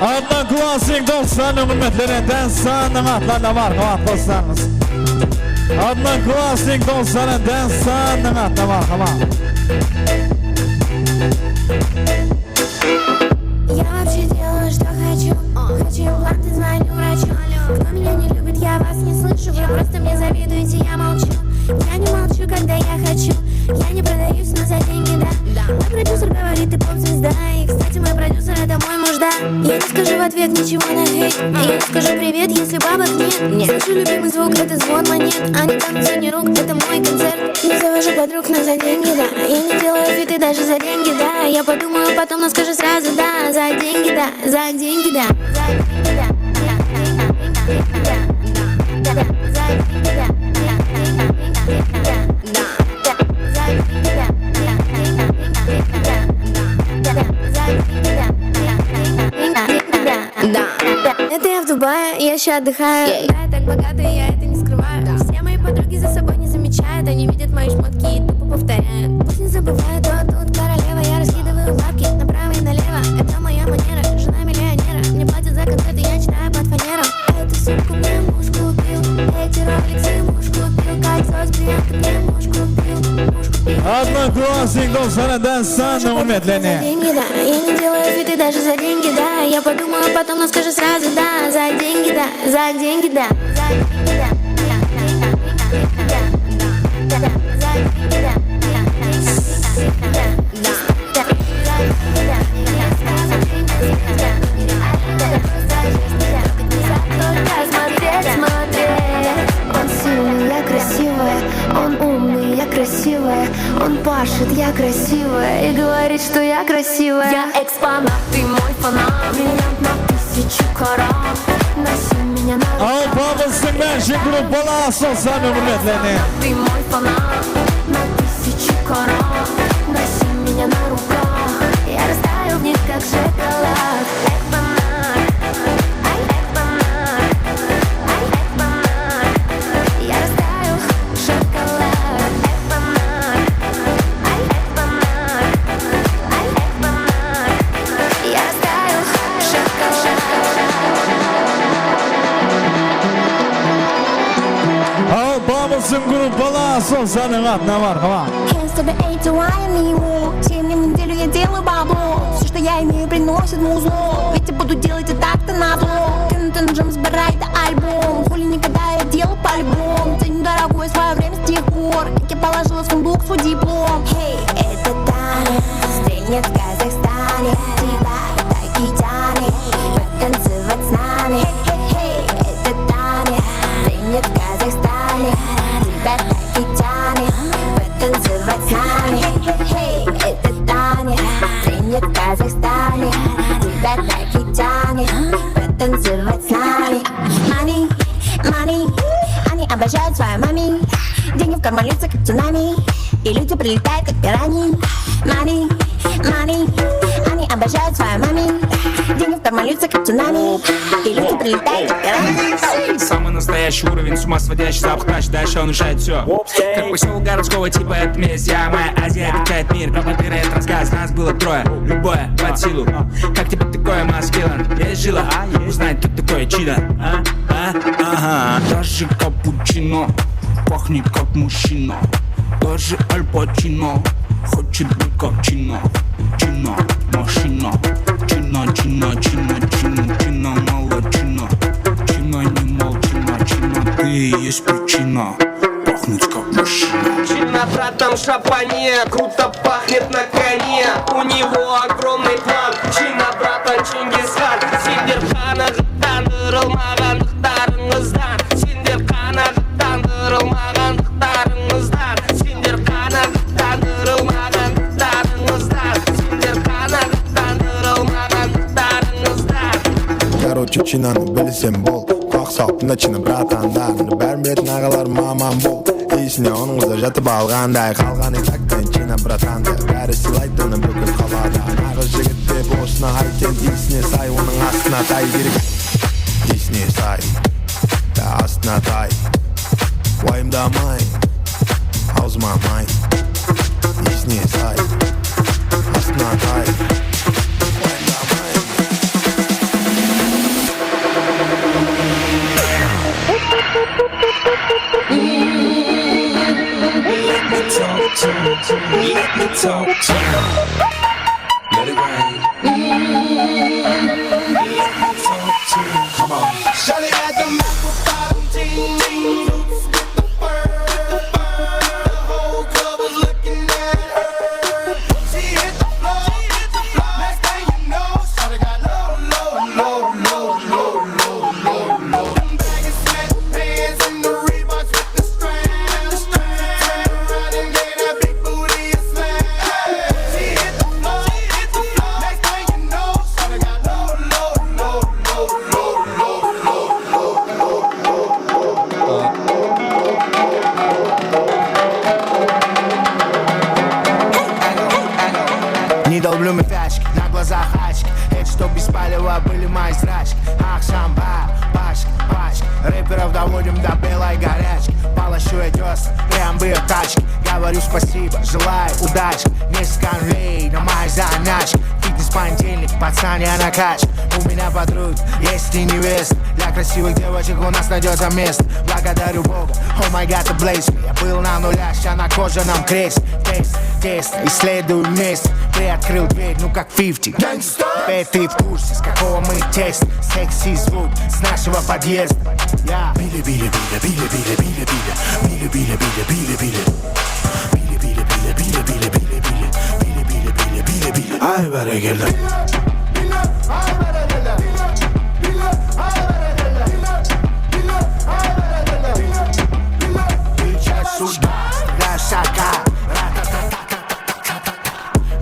Odnoklassnik dostlarınıń húrmetlerine dán sanınıń atlarına marhamat qossańız. Odnoklassnik dostları dán sanınıń atına marhamat. Я вообще делаю, что хочу. Хочу импланты, звоню врачу. Кто меня не любит, я вас не слышу. Вы просто мне завидуете, я молчу. Я не молчу, когда я хочу. Я не продаюсь, но за деньги, да. Мой продюсер говорит, ты поп-звезда. И, кстати, мой продюсер, это мой муж, да. Я не скажу в ответ ничего на хейт. Я не скажу привет, если бабок нет. Слышу любимый звук, это звон монет. Они танцуют не рук, это мой концерт. Не завожу подруг, но за деньги, да. Я не делаю фиты даже за деньги, да. Я подумаю потом, но скажу сразу, да. За деньги, да, за деньги, да. Да. Это я в Дубае, я ща отдыхаю. Да, я так богата, я это не скрываю. Все мои подруги за собой не замечают. Они видят мои шмотки и тупо повторяют. Пусть не забывают, кто тут королева. Я раскидываю бабки направо и налево. Это моя манера, жена миллионера. Мне платят за концерты, я читаю под фанером. Эту сумку мне муж купил. Эти роликсы муж купил. Кольцо с бриллиантом мне муж купил. Муж купил. Odnoklassnik dostları dán sanınıń húrmetlerine. Деньги, да. Я не делаю фиты даже за деньги, да. Я подумаю потом, но скажу сразу, да. За деньги, да, за деньги, да. Только смотреть, смотреть. Он сильный, я красивая. Он умный, я красивая. Он пашет, я красивая. И говорит, что я красивая. Я экспонат, ты мой фанат. Бриллиант на тысячу карат. Носи меня на руках. Al, Pablo Singmen, Jigru Balas, dostlarınıń húrmetlerine. Ты мой фанат. На тысячу карат. Носи меня на Группалас, sol sanıń atına marhamat. Can't stop the hate, so I am emo. Всем на неделю я делаю бабло. Всё, что я имею, приносит музло. Ведь я буду делать и так-то назло. Ты на джемс барайда альбом. Хули никогда я делал по-любому. Ценю дорогое своё время с тех пор, как я положила в сундук свой диплом. Hey, это Таня, стрельнет в Казахстане. Тебя так и тянет потанцевать с нами. Hey, hey, hey, это Таня, стрельнет в Казахстане. Тебя так и тянет потанцевать с нами. Hey, hey, hey, это Таня, стрельнет в Казахстане. Тебя так и тянет потанцевать с нами. Мами, мами, они обожают свою мами. Деньги в карман льются, как цунами. И люди прилетают, как пираньи. Мами, мами, они обожают свою мами. Деньги в карман льются, как цунами. И люди прилетают, как пираньи. Самый настоящий уровень, с ума сводящий, запах тащит, дальше он решает всё. Как посёлок городского типа, это месть, я, моя Азия, объединяет мир. Пропагандирует рассказ, нас было трое, любое под силу. Как тебе такое, маскилан? Есть жила? Узнай, кто такой Чина. А? А? Ага. Даже капучино пахнет как мужчина. Даже Аль Пачино хочет быть как Чина. Чина, машина. Чина, чина, чина, чина, чина, молодчина. Чина, не молчина, чина, ты и есть причина. Пахнуть как мужчина. Чина, братан, в шапане, круто пахнет на коне. У него огромный план. Чина, братан, Чингисхан. Сендер qanaǵıttandırılmaǵandıqtarıńızdan. Sender qanaǵıttandırılmaǵandıqtarıńızdan. Sender qanaǵıttandırılmaǵandıqtarıńızdan. Sender qanaǵıttandırılmaǵandıqtarıńızdan. Короче, Chinanı bilseń bol. Qulaq sal, tıńla China bratanlardı. Bárin biledi naǵalar maman bol. Iyisine onıń qızı jatıp alǵanday. Qalǵan etaktan China bratandı. Bári sıylaydı onı búkil qalada. Naǵız jigit dep osına ayt, sen iyisine say, onıń astına tay gerek. Iyisine say, da astına tay. Wayımdamay, awzıma may. Iyisine say, astına tay. Wayımdamay. Let me talk to you. Let me talk to you. Let it rain. Let me talk to you. Come on. Shawty had the mouth for bottom jeans, boots with the fur. The whole club was looking at her. She hit the floor, hit the floor. Next thing you know, shawty got low, low, low, low, low, low, low. Them baggy sweatpants and the Reeboks with the strap. Turn around and gave that big booty a slap. She hit the floor, she hit the floor. Next thing you know, shawty got low, low, low, low, low, low, low, low, low. Не долблю мы тачки, на глазах очки. Это чтоб без палева были мои зрачки. Aqsham bar, pashk, pashk. Рэперов доводим до белой горячки. Полощу эти острые прям в её тачке. Говорю спасибо, желаю удачи. Месяц конвей на моей заначке. Фитнес понедельник, пацан, я на качке. У меня подруги есть и невесты. Для красивых девочек у нас найдётся место. Благодарю Бога, oh my God, ты bless me. Я был на нулях, ща на кожаном кресле. Тест, тест, исследую место. Приоткрыл дверь, ну как fifty. Gangsta. Теперь ты в курсе, с какого мы теста. Секси звук с нашего подъезда. Я. Биле, биле, биле, биле, биле, биле, биле. Биле, биле, биле, биле, биле. Billi, billi, billi, billi, billi, billi, billi. Billi, billi, billi, billi, billi. Ay, bárekella. Сейчас сюда, да, шака. Ра-та-та-та-та-та-та-та.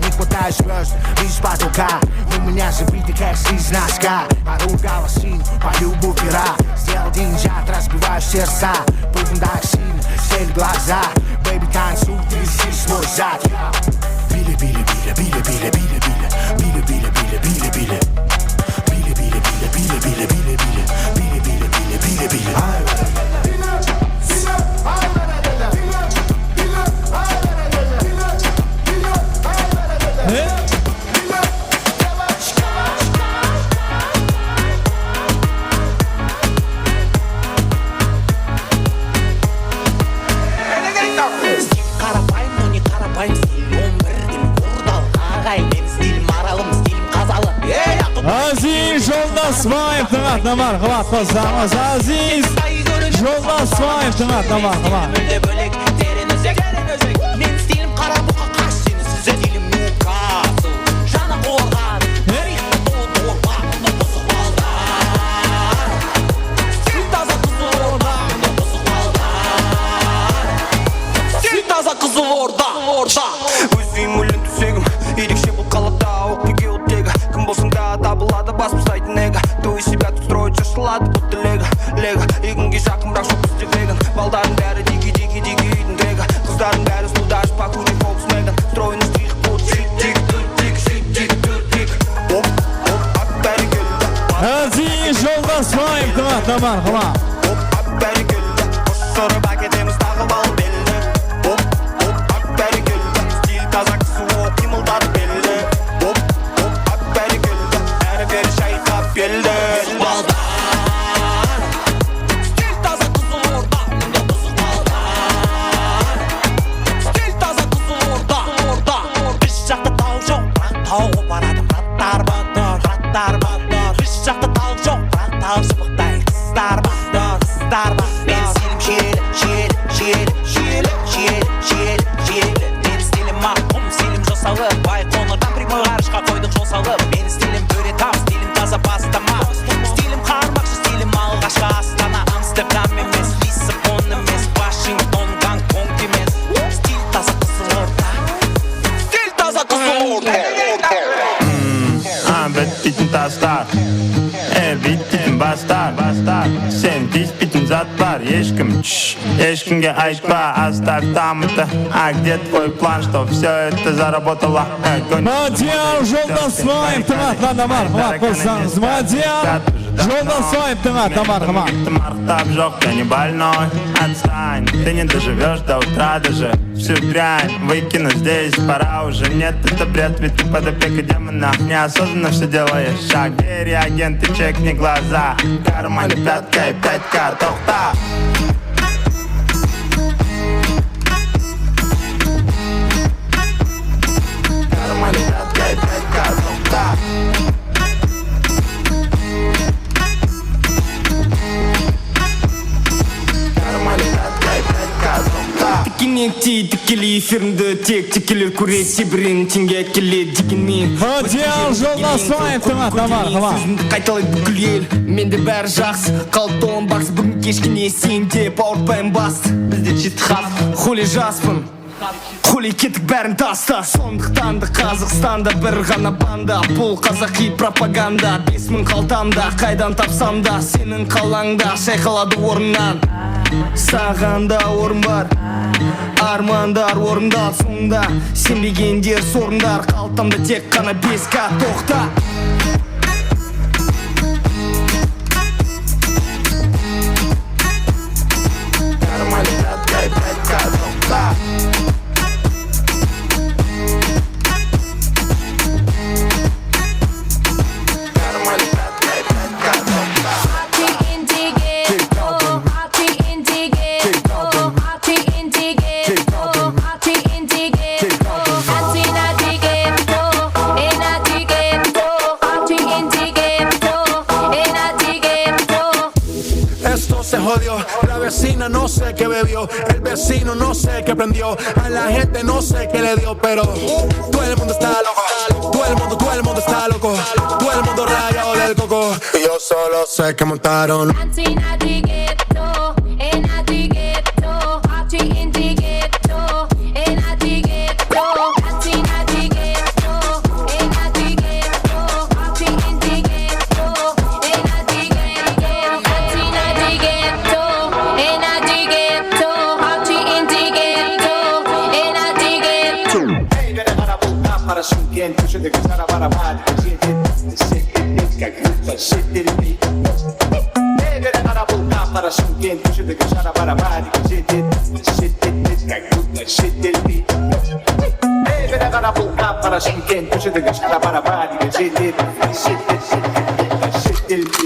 Не хватает звёзд, лишь потолка. У меня забиты кэш из носка. Ору голосин, пою буфера. Сделал деньжат, разбиваю сердца. Пыльный таксин, цель глаза. Бэйби, танцуй, тряси свой зад. Биле, биле, биле, биле, биле, биле, биле. Биле, биле, биле, биле, биле. Биле, биле, биле, биле, биле, биле, биле. Биле, биле, биле, биле, биле. Ай, Meniń stilim aralım, stilim qazalı. Ey, Yaqıp. Aziz Joldasbaevtıń atına marhamat qossańız. Aziz Joldasbaevtıń atına marhamat. Bólek, tereń ózek. Meniń stilim qara buqa, qas seni súzedi. Stilim Nyukasl, janı qorǵan. Tariyxı tolı dorba, buzıq baldar. Stil taza Qızılorda, buzıq baldar. Stil taza Qızılorda, orda. Óz úyim, úlim, tósegim, erikshi bul qalada, oq birge ótegi. Kim bolsam da tabıladı bas bastaytın egi. То есть ребята строят, jashıladı bul tilegi. Lego, úy kúnge jaqın, biraq joq bizde vegan. Baldardıń bári digi, digi, digi, úydiń tiregi. Qızlardıń bári слуда, ashpa, Gucci, Volkswagen. Стройный штрих-код, jik, jik, dur, jik, jik, jik, dur, jik. Hop, hop, ap, bárkelle. Aziz Joldasbaevtıń atına marhamat. Hop, ap, bárkelle. Qosırıp áketemiz, taǵıp al beldi. Hop, hop, ap, bárkelle. Stil taza, qızılı, qıymıldadı beldi. Hop, hop, ap, bárkelle. Ári-beri shayqap beldi. Buzıq baldar. Stil taza Qızılorda, buzıq baldar. Stil taza Qızılorda, orda. Biz jaqta taw joq, biraq taw qoparadı. Rattar battar, rattar battar. Biz jaqta taw joq, biraq taw shıpıqtay. Qızlar battar, qızlar battar. Meniń stilim jiyeli, jiyeli, jiyeli, jiyeli, jiyeli, jiyeli. Meniń stilim maqum, stilim josalı. Bayqońırdan прямой ǵarıshqa qoydıq jol salıp. Meniń stilim bóre tam, stilim taza bastama. Stilim qarmaqshı, stilim alǵashqı astana. Amsterdam emes, Lissabon emes, Washington, Gonkong emes. Stil taza Qızılorda. Stil taza Qızılorda. A, bitpeytin taslar, e, bitpeytin baslar, baslar. Sen tiyspeytin zat bar, eshkim, shh, eshkimge aytpa, оставь там это. А где твой план, чтоб всё это заработало? Madiar Joldasbaevtıń atına marhamat qossańız. Madiar Joldasbaevtıń atına marhamat. Marqtap joq, ты не больной. Отстань, ты не доживёшь до утра даже. Всю дрянь выкину здесь, пора уже. Нет, это бред, ведь ты под опекой демона. Неосознанно всё делаешь. Шаг двери, агенты, чекни глаза. В кармане пятка и пять К, тоқта. В кармане пятка и пять К, тоқта. Tikkenektiy tikkeley efirimdi tek tekkeler kóredi, tebiren tenge keledi degenmen. Madiar Joldasbaevtıń atına marhamat. Sózimdi qaytalaydı búkil el, mende bári jaqsı. Qalıp tolan baqsı búgin keshke ne sen dep awırtpayın bastı. Bizde чит хаб. Xoli jaspın. Xoli kettik bárin tasta. Sondıqtan da Qazaqstanda bir ǵana banda. Bul qazaqıy propaganda. Bes mıń qaltamda, qaydan tapsam da, seniń qalańda shayqaladı orınnan. Saǵan da orın bar, armanlar orındal sońında. Senbegender sorındar, qaltamda tek ǵana bes K, toqta. Esto se jodió, la vecina no sé qué bebió, el vecino no sé qué prendió, a la gente no sé qué le dio, pero todo el mundo está loco, todo el mundo, todo el mundo está loco, todo el mundo rayado del coco. Yo solo sé que montaron. Ey, bere qara, bul qap-qara Shımkent, kóshedegi shara-bara bári jetedi, jetedi, как будто jetedi. Ey, bere qara, bul qap-qara Shımkent, kóshedegi shara-bara bári jetedi, jetedi, как будто jetedi. Ey, bere qara, bul qap-qara Shımkent, kóshedegi shara-bara bári jetedi, jetedi, как будто jetedi.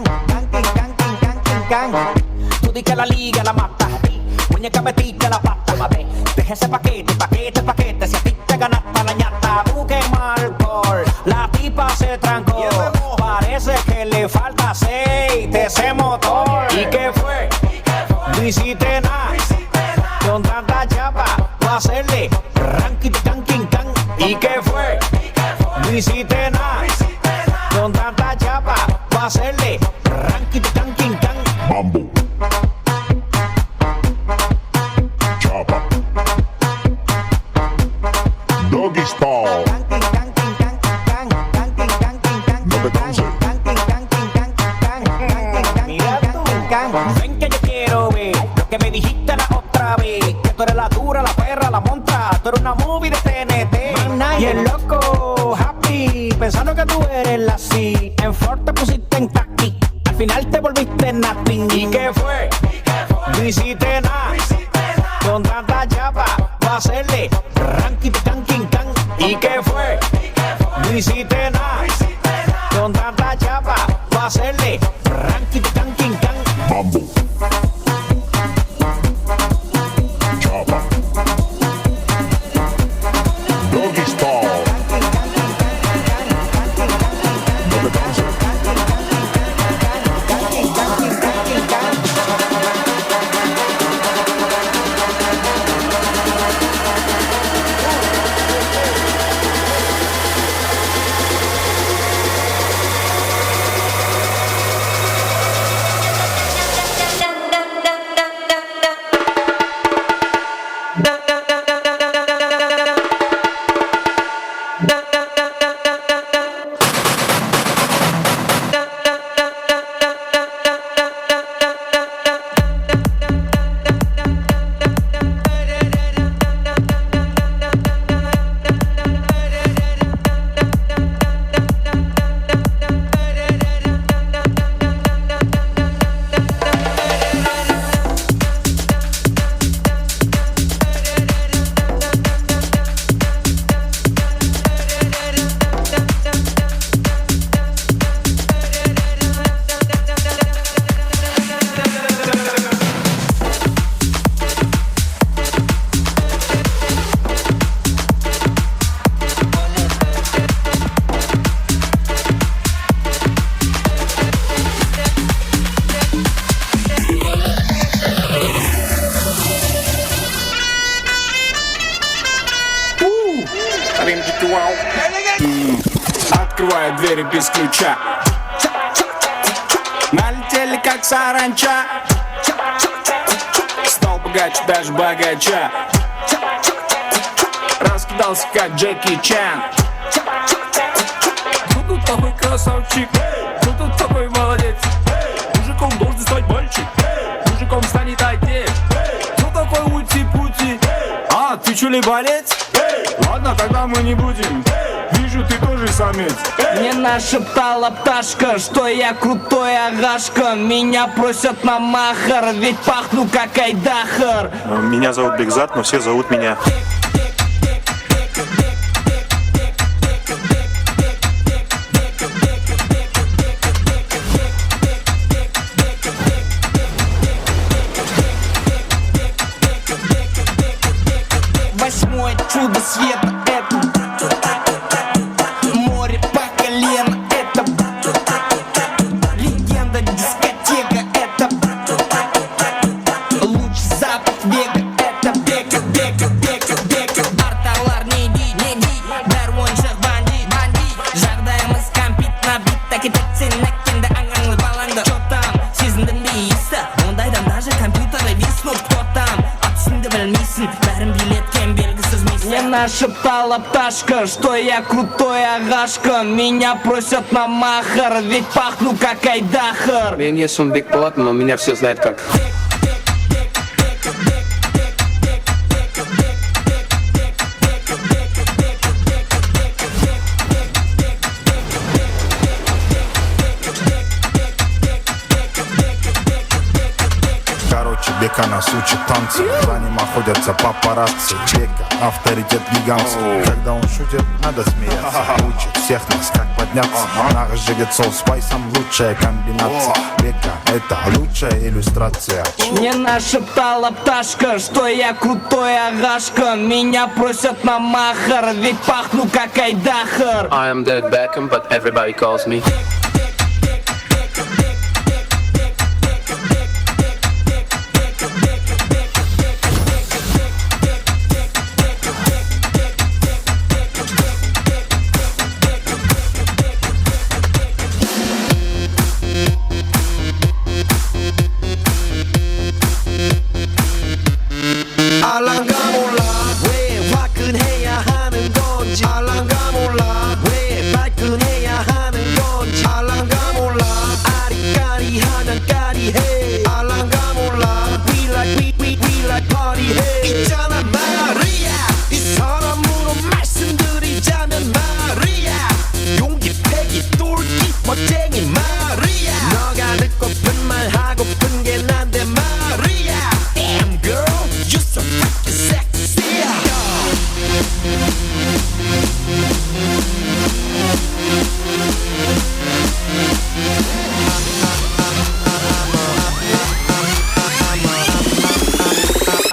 Tú di que la liga la mata. Muñeca metiste la pata. Deja ese paquete, paquete, paquete. Si a ti te ganaste la ñata, busquemos alcohol. La tipa se trancó. Parece que le falta aceite a ese motor. ¿Y qué fue? No hiciste nada. Con tanta chapa, va a hacerle ranquiti tanquincan. ¿Y qué fue? No hiciste nada. Con tanta chapa, va a hacerle ranquiti tanquincan. Mambo. Chapa. Doggy style. No te canses. Mira tú. Ven que yo quiero ver lo que me dijiste la otra vez. Que tú eres la dura, la perra, la montra. Tú eres una movie de T N T. Y el loco happy, pensando que tú eres la C. En Ford te pusiste en taxi. Al final te volviste nothing. ¿Y qué fue? No hiciste nada. Con tanta chapa, va a hacerle ranquiti tanquincan. ¿Y qué fue? No hiciste nada. Con tanta chapa, va a hacerle ranquiti tanquincan. Mambo. Chapa. Doggy style. No te canses. Открываю двери без ключа. Налетели, как саранча. Стал богаче даже богача. Раскидался, как Джеки Чан. Кто тут такой красавчик? Кто тут такой молодец? Мужиком должен стать мальчик. Мужиком станет отец. Кто такой Ути-Пути? А, ты чё ли, болец? Ладно, тогда мы не будем. Вижу, ты тоже Мне нашептала пташка, что я крутой агашка. Меня просят на махар, ведь пахну как айдахар. Меня зовут Бекзат, но все зовут меня. Восьмое чудо света — это море по колено, это легенда дискотека, это лучший запах века, это Бека, Бека, Бека, Бека. Artalar ne dey, ne dey, bári oyınshıq, bandit, bandit. Jaǵdayımız kompit, nabit, táke-tek sen ákkeńdi, ańańlı balańdı. Чё там, sezindiń be isti? Ondaydan даже kompyuterı виснут. Кто там? At ústinde bilmeyseń, bárin biyletken belgisiz missiya. Мне нашептала пташка, что я крутой агашка. Меня просят на махар, ведь пахну как айдахар. Meniń esmim Bekpolat, но меня все знают как. Короче, Бека нас учит танцы. За ним охотятся папарацци. Бека — авторитет гигантский. Когда он шутит, надо смеяться. Учит всех нас, как подняться. Нағыз jigit sol, спайсом лучшая комбинация. Бека — это лучшая иллюстрация. Мне нашептала пташка, что я крутой агашка. Меня просят на махар, ведь пахну как айдахар. I am David Beckham, but everybody calls me. 알랑가 몰라 왜 화끈해야 하는 건지. 알랑가 몰라 왜 발끈해야 하는 건지. 알랑가 몰라 아리까리 하면 까리해. 알랑가 몰라 we like, we, we, we like party 해. 있잖아 마리아, 이 사람으로 말씀드리자면 마리아, 용기, 패기, ܛܘܠ기, 멋쟁이 마리아. 너가 듣고픈 말, 하고픈 게 난데 마리아. Damn girl, you so freaking sexy.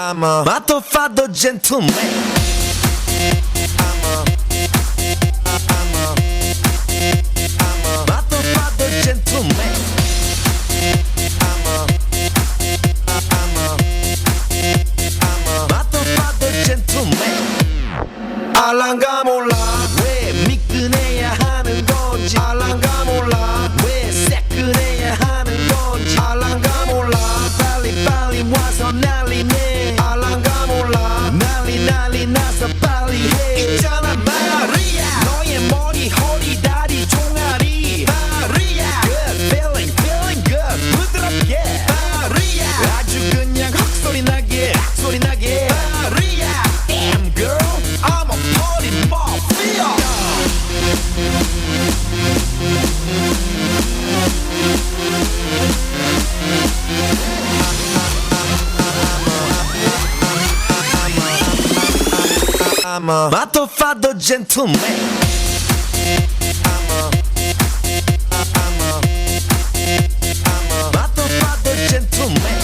I'm a motherfucker gentleman. I'm a, I'm a, I'm a motherfucker gentleman. I'm a, I'm a, I'm a motherfucker gentleman. 알랑가 몰라 왜 미끈해야 하는 건지. 알랑가 몰라 왜 새끈해야 하는 건지. 알랑가 몰라. 빨리, 빨리 와서 난리내. 알랑가 몰라. 난리, 난리 나서 빨리 해. 있잖아 마리아, 너의 머리, 허리, 다리, 종아리. 마리아, good feeling, feeling good. 부드럽게. 마리아, 아주 그냥 헛소리 나게, 헛소리 나게. 마리아, damn girl, I'm a party mafia. I'm a motherfucker gentleman. I'm a, I'm a, I'm a motherfucker gentleman.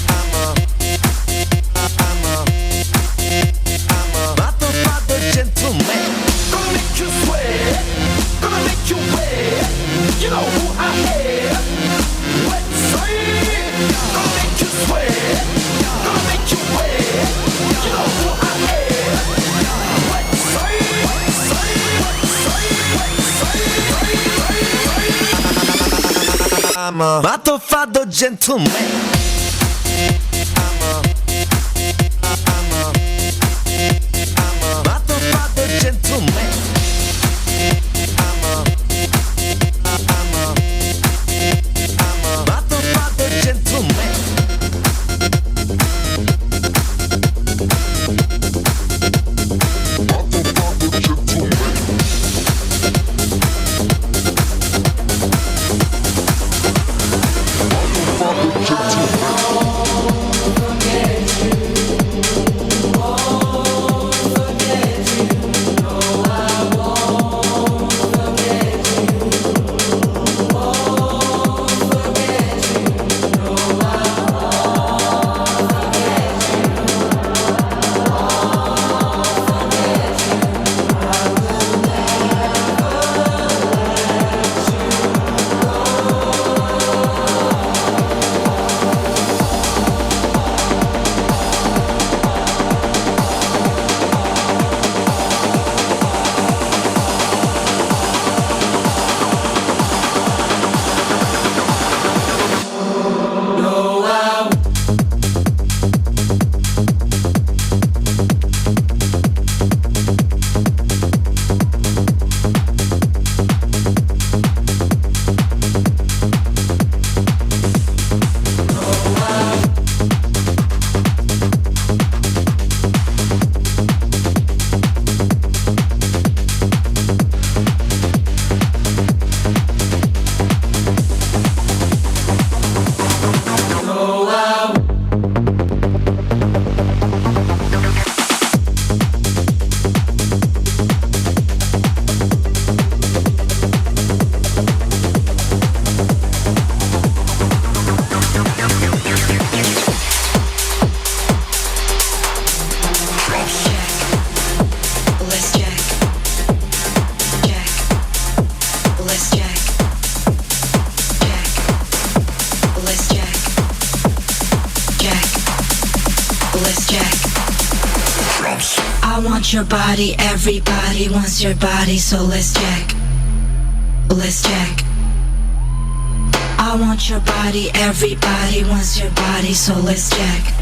I'm a, I'm a, I'm a motherfucker gentleman. Gonna make you sweat, gonna make you wet. You know who I am. Wet side, gonna make you sweat, gonna make you wet. You know who I am. Wet side, wet side, wet side, wet side, wet side. I'm a motherfucker gentleman. I'm a, I'm a, I'm a motherfucker gentleman. I'm a, I'm a, I'm a motherfucker gentleman. Motherfucker gentleman. I want your body, everybody wants your body, so let's check. Let's check. I want your body, everybody wants your body, so let's check.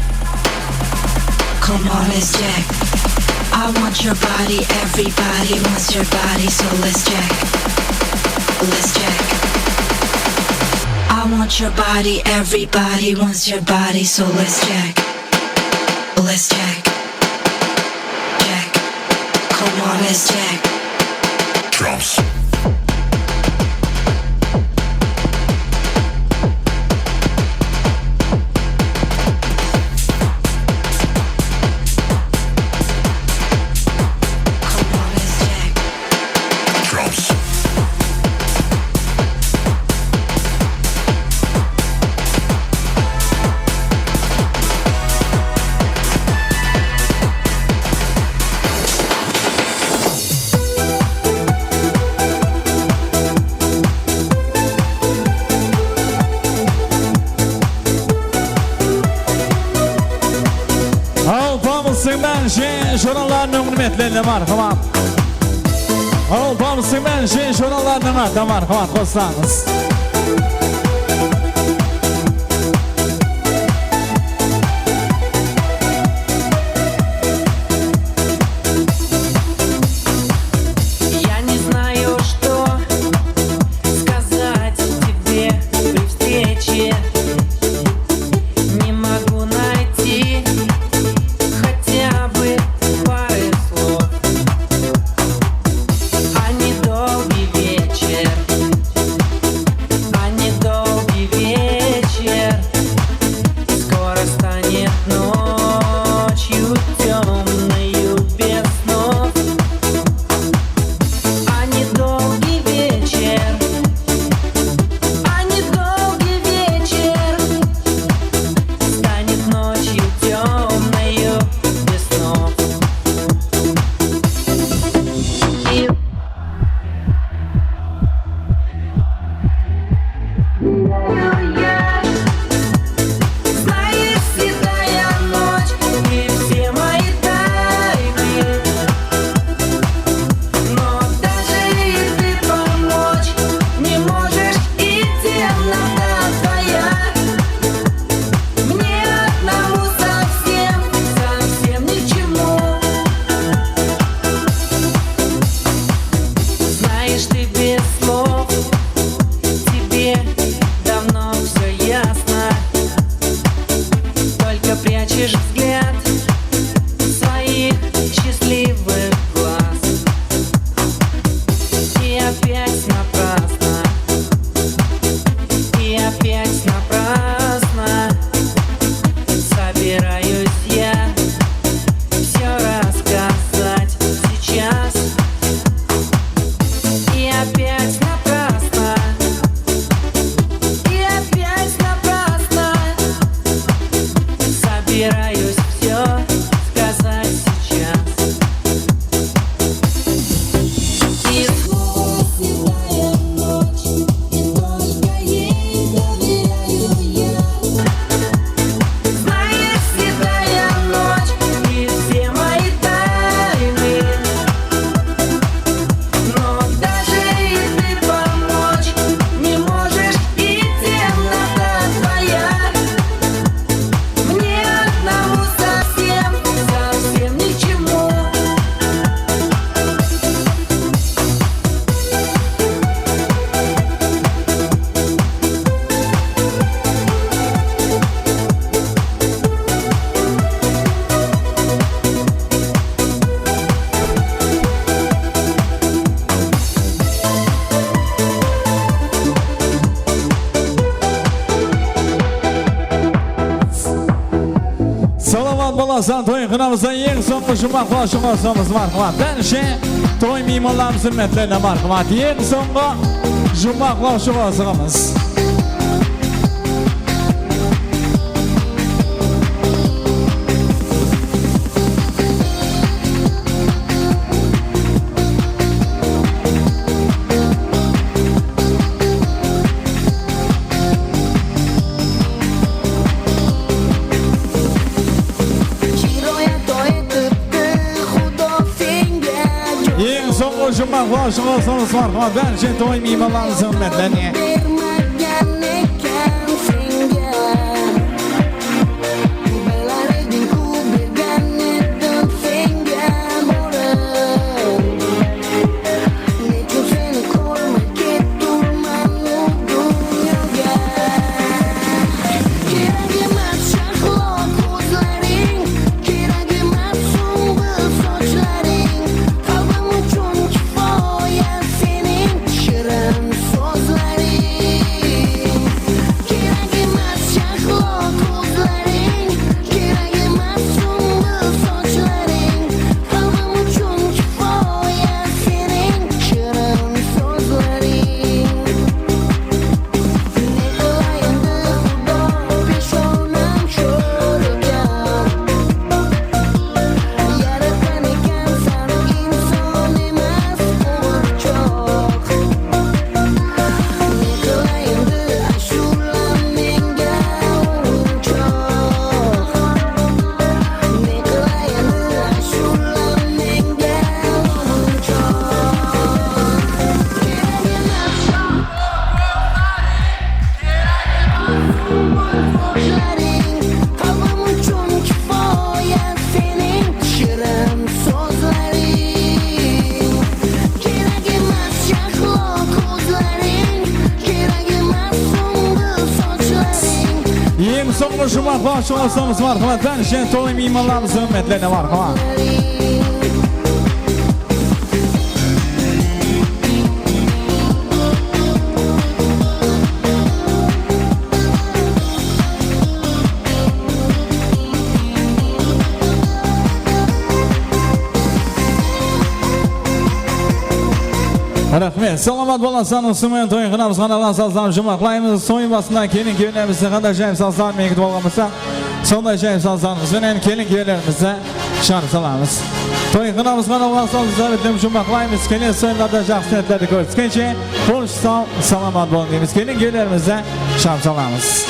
Come on, let's check. I want your body, everybody wants your body, so let's check. Let's check. I want your body, everybody wants your body, so let's check. Let's check. Check. Come on, let's check. Drums. Come on, let's check. Drums. Alpamıstıń bárinshe joranlarınıń húrmetlerine marhamat. Alpamıstıń bárinshe joranlarınıń atına marhamat qossańız. Я не знаю, что сказать тебе при встрече. Не могу найти хотя бы пары слов. А недолгий вечер, а недолгий вечер скоро станет ночью тёмною без снов. А недолгий вечер, а недолгий вечер станет ночью тёмною без снов. И Знаешь, седая ночь, ты все мои тайны. Но даже и ты помочь не можешь, и темнота твоя мне одному совсем, совсем ни к чему. Знаешь, ты без слов, тебе давно всё ясно. Только прячешь взгляд своих счастливых глаз. И опять напрасно, и опять напрасно собираюсь я всё рассказать сейчас. И опять напрасно, и опять напрасно собираюсь всё сказать сейчас. И снова седая ночь, и только ей доверяю я. Знаешь, седая ночь, ты все мои тайны. Но даже и ты помочь не можешь, и темнота твоя мне одному совсем, совсем ни к чему. Salamat bolasan, toy qınamızda eń sońǵı juwmaqlawshı qosıǵımız, marhamat. Bárinshe toy miymanlarımız húrmetlerine, marhamat. Eń sońǵı juwmaqlawshı qosıǵımız. Jumbaqlaw shıǵıwsıńız marhamat, bársheń toy miymanlarımız húrmetlerine. Bermegen eken senge. Balalar ediń-ku, bergen edim senge boyın. Nechun seni kórmey ketturman bul dúnyaǵa. Kerek emes shahlo kózleriń, kerek emes sumbıl sochlarıń. Qálbim ushın kifoya seniń shırın sózleriń. Kerek emes shahlo kózleriń, kerek emes sumbıl sochlarıń. Qálbim ushın kifoya seniń shırın sózleriń. Ne qılay endi, Xudo peshonam shór eken. Yaratqan ekensań inson emes quwırchoq. Ne qılay endi, ashıwlan menge, quwırchoq. Ne qılay endi, ashıwlan menge, quwırchoq. Kerek emes. Qálbim ushın kifoya seniń shırın sózleriń. Kerek emes shahlo kózleriń, kerek emes sumbıl sochlarıń. Eń sońǵı juwmaqlaw shıǵıwsıńız marhamat, bársheń toy miymanlarımız húrmetlerine marhamat. Raxmet. Salamat bolasızlar, usınıń menen toy qınamızǵa nalǵan sazlarımız juwmaqlaymız. Toy basında kelin-kúyelerimiz qanday jayım sazlar menen kútip alǵan bolsa, sonday jayım sazlarımız benen kelin-kúyelerimizi sharp salamız. Toy qınamızǵa nalǵan sazlarımız benen juwmaqlaymız. Kelesi toylarda jaqsı netlerdi kóriskenshe, xosh, saw, salamat bolıń deymiz. Kelin-kúyelerimizi sharp salamız.